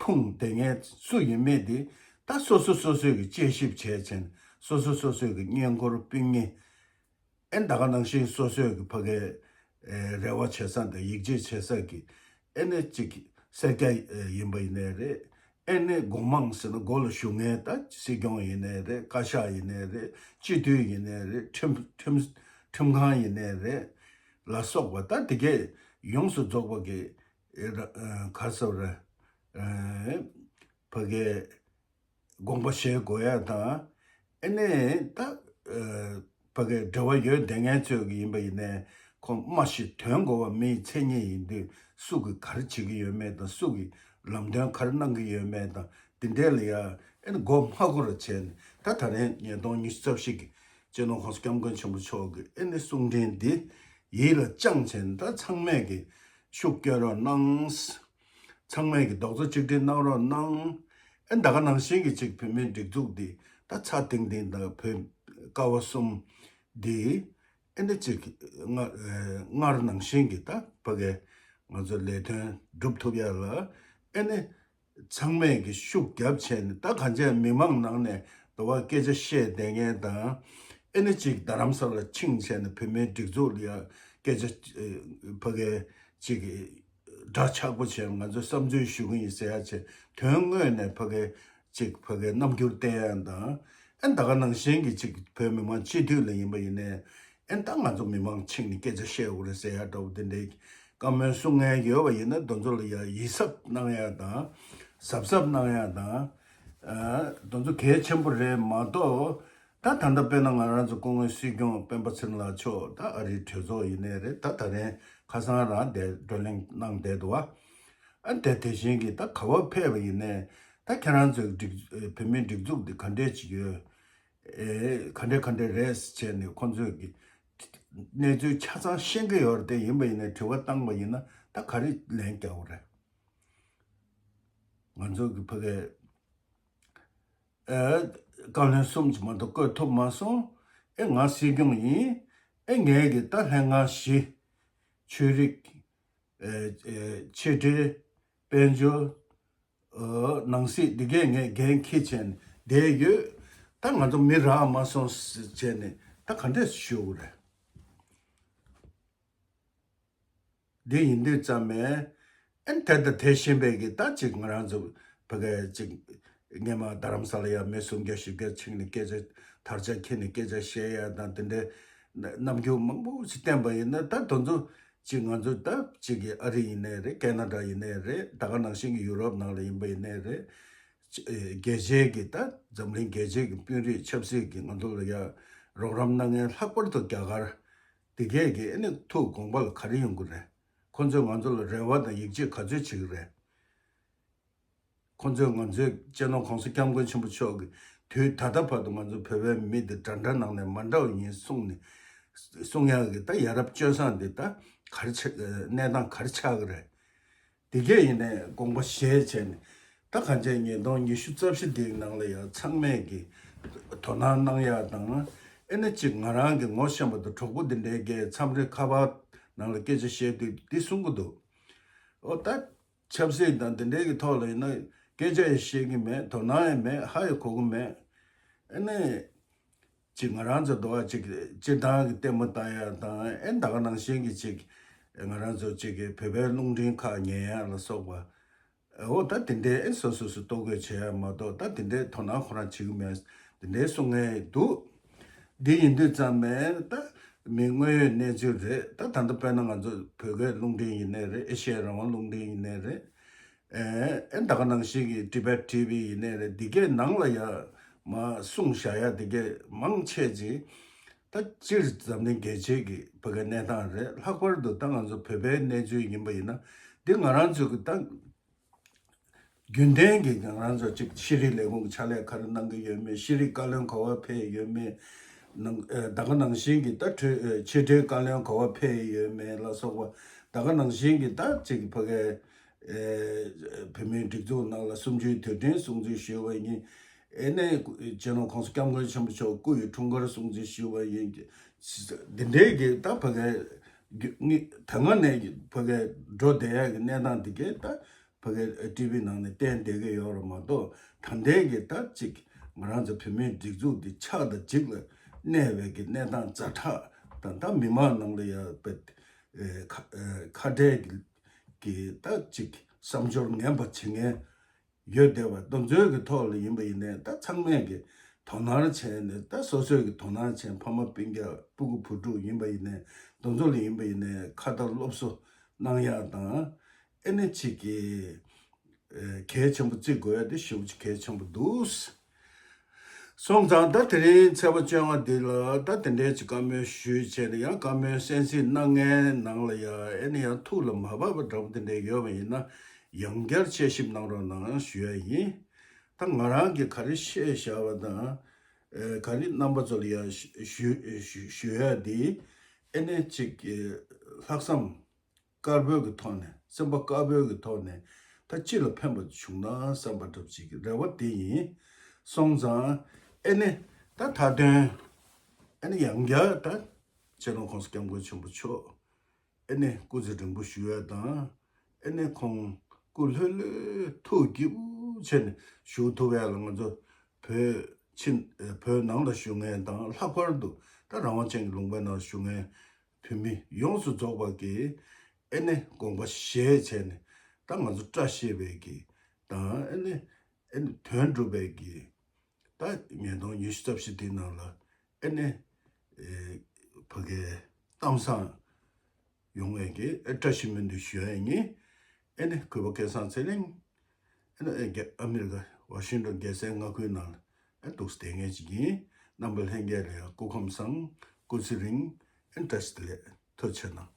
ཕུང་བསྡད་མཁན་སུ་ཡིན་མེད་དེ་ད་སོ་སོ་སོ་སོས་ཀྱི་དཔྱད་ཞིབ་བྱས་བྱས་ནས་སོ་སོ་སོ་སོས་ཀྱི་སྔས་མགོར་སྤུན་ཉེ་ཨེ་ད་ག་ནང་བཞིན་སོ་སོས་ཀྱི་ཕ་གའི་རེ་བ་བྱེད་ས་དང་ཡིད་ཆེས་བྱེད་ས་ཀྱི་ཨེ་ནི་གཅིག་སེར་སྐྱ་ཡིན་པ་ཡིན་ནའི་རེད། ཨེ་ནི་སྒོ་མང་ཟེར་ན་སྒོ་ལ་བཞུགས་མཁན་ད་སྲིད་སྐྱོང་ཡིན་ནའི་རེད། བཀའ་ཤག་ཡིན་ནའི་རེད། སྤྱི་འཐུས་ཡིན་ནའི་རེད། ཁྲིམས་ཁྲིམས་ཁྲིམས་ཁང་ཡིན་ནའི་རེད་ལ་སོགས་པ་ད་དེ་གས་ཡོངས་སུ་རྫོགས་པ་གི་ཨེ་ར་ཨ་ག་ཟེར་རེད། ཨ་ཕ་གའི་དགོངས་པ་བཞེས་དགོས་ཡ་དང་། ཨེ་ནས་ད་ཨ་ཕ་གའི་འབྲེལ་བ་ཡོད་བསྡད་མཁན་ཚོས་ཀྱི་ཡིན་པ་ཡིན་ནའི་ཁོང་སྨྲ་ཤེས་དོན་གོ་བ་མིའི་མཚན་ཉིད་ཡིན་དུས་སུ་གིས་ག་རེ་བྱེད་ཀྱི་ཡོད་མེད་དང་སུ་གིས་ལམ་སྟོན་ག་རེ་གནང་གི་ཡོད་མེད་དང་དེ་འདྲས་ལ་ཡ་ཨེ་ནས་མགོ་མ་འཁོར་བ་བྱས་ནས་ད་ད་རིང་ཉིས་སྟོང་ཉི་ཤུ་རྩ་བཞི་གི་སྤྱི་ནོར་༸གོང་ས་༸སྐྱབས་མགོན་ཆེན་པོ་མཆོག་གི་ཨེ་ནི་གསུང་འཕྲིན་འདི་ཡིད་ལ་བཅངས་བྱས་ནས་ད་ཚང་མས་ཀྱི་ཤུགས་སྐྱོན་རོགས་གནང་། ཚང་མས་ཀྱི་རྡོག་རྩ་གཅིག་སྒྲིལ་གནང་རོགས་གནང་། ཨེ་ད་ག་ནང་བཞིན་གྱི་ཅིག་བོད་མིའི་སྒྲིག་འཛུགས་འདི་ད་ཚ་ཏིང་ཏིང་དང་བོད་ཀ་བ་གསུམ་འདི་ཨེ་འདི་ཅིག་སྔར་ནང་བཞིན་གྱི་ད་ཕ་གའི་ང་ཚོ་ལས་དོན་སྒྲུབ་ཐུབ་ཡ་ལ་ཨེ་ནི། ཚང་མས་ཀྱི་ཤུགས་རྒྱབ་བྱས་ནས་ད་གང་ཅི་མི་མང་ནང་ནས་འདི་བ་སྐད་ཆ་བཤད་བསྡད་མཁན་དང་། ཨེ་ནི་ཅིག་རྡ་རམ་ས་ལ་ཕྱིན་བྱས་ནས་བོད་མིའི་སྒྲིག་འཛུགས་ལ་ཡ་སྐད་ཆ་ཕ་གའི་ཅིག་འདྲ་ཆགས་པོ་བྱས་ང་ཚོས་བསམ་ཚུལ་ཞུ་གི་ཡིན་ཟེར་ཡ་བྱས་དོན་དངོས་ནས་ཕ་གའི་ཅིག་ཕ་གའི་རྣམ་འགྱུར་བསྟན་ཡ་དང་། ཨེ་ད་ག་ནང་བཞིན་གྱི་ཅིག་བོད་མི་མང་སྤྱི་འཐུས་ལ་ཡིན་པ་ཡིན་ནའི་ཨེ་ད་ང་ཚོ་མི་མང་ཕྱིན་ནས་སྐད་ཆ་བཤད་དགོས་རེད་ཟེར་ཡ་འདྲ་བོ་དེ་འདྲའི། བཀའ་མོལ་གསུང་མཁན་ཡོད་པ་ཡིན་ན་དེ་ཚོ་ལ་ཡང་ཡིད་གཟབ་གནང་ཡ་དང་། གཟབ་གཟབ་གནང་ཡ་དང་། ཨ་དེ་ཚོ་གལ་ཆེན་པོ་རེད་མ་གཏོགས། ད་ད་ལྟ་དཔེར་ན་ང་རང་ཚོ་སྐུ་ངོ་སྲིད་སྐྱོང་སྤེན་པ་ཚེ་རིང་ལགས་མཆོག་ད་ཨ་རིའི་གྲོས་ཚོགས་ཡིན་ནའི་རེད། ད་ད་རིང་ཁ་སང་རང་དེ་བགྲོ་གླེང་གནང་བསྡད་འདུག་བ། ཨ་དེ་དེ་བཞིན་གྱི་ད་ག་བ་ཕེབས་པ་ཡིན་ནའི་ད་ཁྱེད་རང་ཚོའི་སྒྲིག་བོད་མིའི་སྒྲིག་འཛུགས་འདི་ག་འདྲས་ཅིག་ཡོད། ཨེ་ག་འདྲ་ག་འདྲ་རེད་ཟེར་བྱས་ནས་ཁོང་ཚོས་ཀྱི་གནས་ཚུལ་ཆ་ཚང་ཤེས་ཀྱི་ཡོད་རེད་དེ། ཡིན་པ་ཡིན་ན་དྲི་བ་བཏང་པ་ཡིན་ན་ད་ག་རེ་ལན་རྒྱག་དགོས་རེད། ང་ཚོ་གི་ཕ་གའི་ཨེ་ བཀའ་བློན་གསུམ་གྱི་མ་གཏོགས་བསྐོས་ཐུབ་མ་སོང་། ཨེ་ང་སྲིད་སྐྱོང་ཡིན། ཨེ་ངས་ཀྱི་ད་ལྷན་ཁང་བཞི། ཆོས་རིག་ཨེ་ཨེ་ཕྱི་དྲིལ། དཔལ་འབྱོར། ཨོ་ནང་སྲིད་འདི་གས་ངས་འགན་འཁྱེར་བྱས་ནས་བསྡད་ཡོད། ད་ང་ཚོ་མི་རག་མ་སོང་ཟེར་བྱས་ནས་ད་ག་འདྲས་ཞུ་དགོས་རེད། འདི་ཡིན་དུས་ཙམ་མས་ཨན་དེ་ད་དེ་ཤེས་པའི་གི་ད་ཅིག་ང་རང་ཚོ་ཕ་གི་ཅིག་སྔས་མ་རྡ་རམ་ས་ལ་ཡ་མི་སུམ་བརྒྱ་བཞི་བརྒྱ་ཕྱིན་ནས་སྐད་ཆ་དར་ཆ་འཁྱེར་ནས་སྐད་ཆ་བཤད་ཡ་དང་དེ་འདྲའི་རྣམ་འགྱུར་མང་པོ་ཞིག་བསྟན་པ་ཡིན་ན། ད་དེ་ཚོ་ཅིག་ང་ཚོ་ད་ཅིག་གི་ཨ་རི་ཡིན་ནའི་རེད། ཁེ་ན་ཌ་ཡིན་ནའི་རེད། ད་ག་ནང་བཞིན་གྱི་ཡུ་རོབ་ནང་ལ་ཡིན་པ་ཡིན་ནའི་རེད། རྒྱལ་སྤྱིའི་གི་ད་འཛམ་གླིང་རྒྱལ་སྤྱིའི་གི་དཔོན་རིགས་ཆབ་སྲིད་ཀྱི་ང་ཚོ་ལ་ཡ་རོགས་རམ་གནང་མཁན་ལྷག་པར་དུ་རྒྱ་གར་དེ་གས་ཀྱི་ཨ་ནི་ཐུགས་དགོངས་པ་ལ་ག་རེ་ཡོང་གི་རེད། ཁོ་ཚོས་ང་ཚོ་ལ་རེ་བ་དང་ཡིད་ཆེས་ག་ཚོད་བྱེད་ཀྱི་རེད། ཁོ་ཚོས་ང་ཚོའི་སྤྱི་ནོར་༸གོང་ས་༸སྐྱབས་མགོན་ཆེན་པོ་མཆོག་གི་དུས་ད་ལྟ་བར་དུ་ང་ཚོ་བོད་པའི་མི་དེ་འདྲ་འདྲ་ནང་ནས་མ་འདྲ་བ་ཡིན་གསུངས་ནས་གསུང་ཡག་གི་ད་ཡ་རབས་སྤྱོད་བཟང་འདི་ད་ག་རེ་ཆགས། གནས་སྟངས་ག་རེ་ཆགས་ཀྱི་རེད། དེ་གས་ཡིན་ནས་དགོངས་པ་བཞེས་བྱས་ནས་ད་གང་ཅི་ཉིས་སྟོང་ཉི་ཤུ་རྩ་བཞི་འདིའི་ནང་ལ་ཡང་ཚང་མས་ཀྱི་དོ་སྣང་གནང་ཡག་དང་། ཨེ་ནི་གཅིག་ང་རང་གི་ངོ་ཤེས་པ་དང་གྲོགས་པོ་འདི་འདྲའི་གས་མཚམས་རེ་ཁ་པར་ནང་ལ་སྐད་ཆ་བཤད་དུས་འདི་གསུང་གི་འདུག་ཨོ་ད་ཆབ་སྲིད་དང་འདི་འདྲའི་གི་ཐོག་ལ་ཡིན་ན་སྐད་ཆ་ཡང་བཤད་ཀྱི་མེད། དོ་སྣང་ཡང་མེད། ཧ་ཡང་གོ་གི་མེད། ཨེ་ནི། ཅིག་ང་རང་ཚོ་འདུག་བ་ཅིག་སྤྱིར་བཏང་གི་ལྟད་མོ་ལྟ་ཡ་དང་། ཨེ་ད་ག་ནང་བཞིན་གྱི་ཅིག་ང་རང་ཚོ་ཅིག་གི་བོད་པའི་རླུང་འཕྲིན་ཁག་ཉན་ཡ་ལ་སོགས་པ། འོ་ད་དེ་འདྲའི་ཨེ་སོ་སོ་སོ་ལྟོ་གོས་བྱེད་ཡ་མ་གཏོགས་ད་དེ་འདྲའི་དོ་སྣང་ཁོ་རང་བྱེད་ཀྱི་མེད། དེ་འདྲའི་གསུང་མཁན་འདུག་འདི་ཡིན་དུས་ཙམ་མས་ད་མི་དངོས་ཡོད་གནས་ཚུལ་རེད། ད་ད་ལྟ་དཔེར་ན་ང་ཚོ་བོད་སྐད་རླུང་འཕྲིན་ཡིན་ནའི་རེད། ཨེ་ཤེ་ཡ་རང་དབང་རླུང་འཕྲིན་ཡིན་ནའི་རེད། ཨེ་ཨེ་ད་ག་ནང་བཞིན་གྱི་Tibet T V ཡིན་ནའི་རེད། འདི་གའི་ནང་ལ་ཡ་མ་གསུངས་བཞག་ཡ་འདི་གའི་མང་ཆེ་ཅིག་ད་སྤྱིར་འཛམ་གླིང་རྒྱལ་སྤྱིའི་གི་བོད་སྐད་གནས་སྟངས་རེད། ལྷག་པར་དུ་ད་ང་ཚོ་བོད་པའི་གནས་ཚུལ་ཡིན་པ་ཡིན་ན་འདི་ང་རང་ཚོ་གི་ད་རྒྱུན་ལྡན་གྱི་ང་རང་ཚོ་ཅིག་ཤེས་རིག་ལས་ཁུངས་ཀྱི་ཕྱག་ལས་ག་རེ་གནང་གི་ཡོད་མེད། ཤེས་རིག་བཀའ་བློན་ག་བ་ཕེབས་ཡོད་མེད། ནང་ཨེ་ད་ག་ནང་བཞིན་གྱི་ད་འཕྲོད་ཨེ་ཕྱི་དྲིལ་བཀའ་བློན་ག་བ་ཕེབས་ཡོད་མེད་ལ་སོགས་པ། ད་ག་ནང་བཞིན་གྱི་ད་ཅིག་ཕ་གའི་ཨེ་བོད་མིའི་སྒྲིག་འཛུགས་ནང་ལ་གསུམ་བཅུའི་དུས་དྲན་སྲུང་བརྩི་ཞུས་པ་ཡིན། ཨེ་ནས་སྤྱི་ནོར་༸གོང་ས་༸སྐྱབས་མགོན་ཆེན་པོ་མཆོག་སྐུ་ཡི་འཁྲུངས་སྐར་སྲུང་བརྩི་ཞུས་པ་ཡིན། འདི་འདྲའི་གི་ད་ཕ་གའི་རྒྱུ་ད་སྔ་ནས་ཕ་གའི་འགྲོ་བསྡད་ཡ་གི་གནས་སྟངས་འདི་གའི་ད་ཕ་གའི་ཊི་ཝི་ནང་ནས་བསྟན་བསྡད་ཀྱི་ཡོད་རེད་མ་གཏོགས། ད་ལྟའི་གི་ད་ཅིག་ང་རང་ཚོ་བོད་མིའི་སྒྲིག་འཛུགས་འདི་ཆགས་དང་འཇིག་ལ་གནས་པའི་གི་གནས་སྟངས་ཛ་དྲག་དང་། ད་མི་མང་ནང་ལ་ཡ་པའི་ཨེ་ཁ་ཨེ་ཁ་བྲལ་གི་གི་ད་ཅིག་བསམ་སྦྱོར་ངན་པ་བྱེད་མཁན་ཡོད་བསྡད་པ་དེ་ཚོའི་གི་ཐོག་ལ་ཡིན་པ་ཡིན་ནའི་ད་ཚང་མས་གི་དོ་སྣང་བྱས་ནས། ད་སོ་སོས་གི་དོ་སྣང་བྱས། ཕ་མ་སྤུན་ཀྱག་སྤུ་གུ་བུ་ཕྲུག་ཡིན་པ་ཡིན་ནའི་དེ་ཚོ་ལ་ཡིན་པ་ཡིན་ནའི་ཁ་བརྡ་སློབ་གསོ་གནང་ཡག་དང་། ཨེ་ནས་ཅིག་གི་ཨེ་གལ་ཆེན་པོ་བརྩི་དགོས་ཡ་དེ་ཞེ་པོ་ཅིག་གལ་ཆེན་པོ་འདུག་སོང་ཙང་ད་དེ་རིང་ཚེས་པ་བཅོ་ལྔ་འདི་ལ་ད་དེ་འདྲའི་ཅིག་བཀའ་མོལ་ཞུས་བྱས་ནས། ཡང་བཀའ་མོལ་གསན་གཟིགས་གནང་མཁན་ནང་ལ་ཡ་ཨེ་ནས་ཡང་ཐུགས་ལ་མ་བབས་པ་འདྲ་པོ་དེ་འདྲ་ཡོད་པ་ཡིན་ན་ཡང་བསྐྱར་དཔྱད་ཞིབ་གནང་རོགས་གནང་ཞུ་ཡ་ཡིན། ད་ང་རང་གིས་ག་རེ་བཤད་བཞག་པ་དང་། ཨེ་ག་རེ་རྣམ་པ་ཚོ་ལ་ཡ་ཞུ་ཞུ་ཞུ་ཞུ་ཡ་དེ་ཨེ་ནས་ཅིག་ལྷག་བསམ་དཀར་པོའི་གི་ཐོག་ནས། སེམས་པ་དཀར་པོའི་གི་ཐོག་ནས་ད་སྤྱི་ལ་ཕན་པ་བྱུང་ན་བསམ་པ་འདྲ་པོ་ཅིག་གི་རེ་བ་དེ་ཡིན། སོང་ཙང་ཨེ་ནས་ད་མཐའ་དོན་ཨེ་ནས་ཡང་བསྐྱར་ད་སྤྱི་ནོར་༸གོང་ས་༸སྐྱབས་མགོན་ཆེན་པོ་མཆོག་ཨེ་ནས་སྐུ་ཚེ་རིང་པོ་བཞུགས་ཡ་དང་། ཨེ་ནས་ཁོང་སྐུ་ལྷོད་ལྷོད་ཐུགས་དགྱེས་པོ་བྱས་ནས་བཞུགས་ཐུབ་ཡ་ལ་ང་ཚོ་བོད་ཕྱི་བོད་ནང་ལ་བཞུགས་མཁན་དང་། ལྷག་པར་དུ་ད་རང་དབང་ཅན་གྱི་ལུང་པའི་ནང་བཞུགས་མཁན་བོད་མི་ཡོངས་སུ་རྫོགས་པ་གིས་ཨེ་ནས་དགོངས་པ་བཞེས་བྱས་ནས། ད་ང་ཚོ་བཀྲ་ཤིས་པའི་གི་དང་། ཨེ་ནས་ཨེ་ནས་དོན་འགྲུབ་པའི་གི་ད་ཉིས་སྟོང་ཉི་ཤུ་རྩ་བཞི་དེའི་ནང་ལ་ཨེ་ནས་ཨེ་ཕ་གའི་གཏམ་བཟང་ཡོང་བའི་གི་ཨེ་བཀྲ་ཤིས་སྨོན་འདུན་ཞུ་ཡ་ཡིན། ཨེ་ནས་གུས་པ་སྐལ་བཟང་ཚེ་རིང་། ཨེ་ནས་ཨེ་རྒྱ་ཨ་མི་རི་ཀ་ཝ་ཤིང་ཊོན་རྒྱལ་སའི་མངའ་ཁུལ་ནང་ལ་ཨེ་འདུག་སེ་བསྡད་མཁན་ཅིག་ཡིན། རྣམ་པ་ལྷན་རྒྱས་ལ་ཡང་སྐུ་ཁམས་བཟང་། སྐུ་ཚེ་རིང་། ཨེ་བཀྲ་ཤིས་བདེ་ལེགས། ཐུགས་རྗེ་གནང་།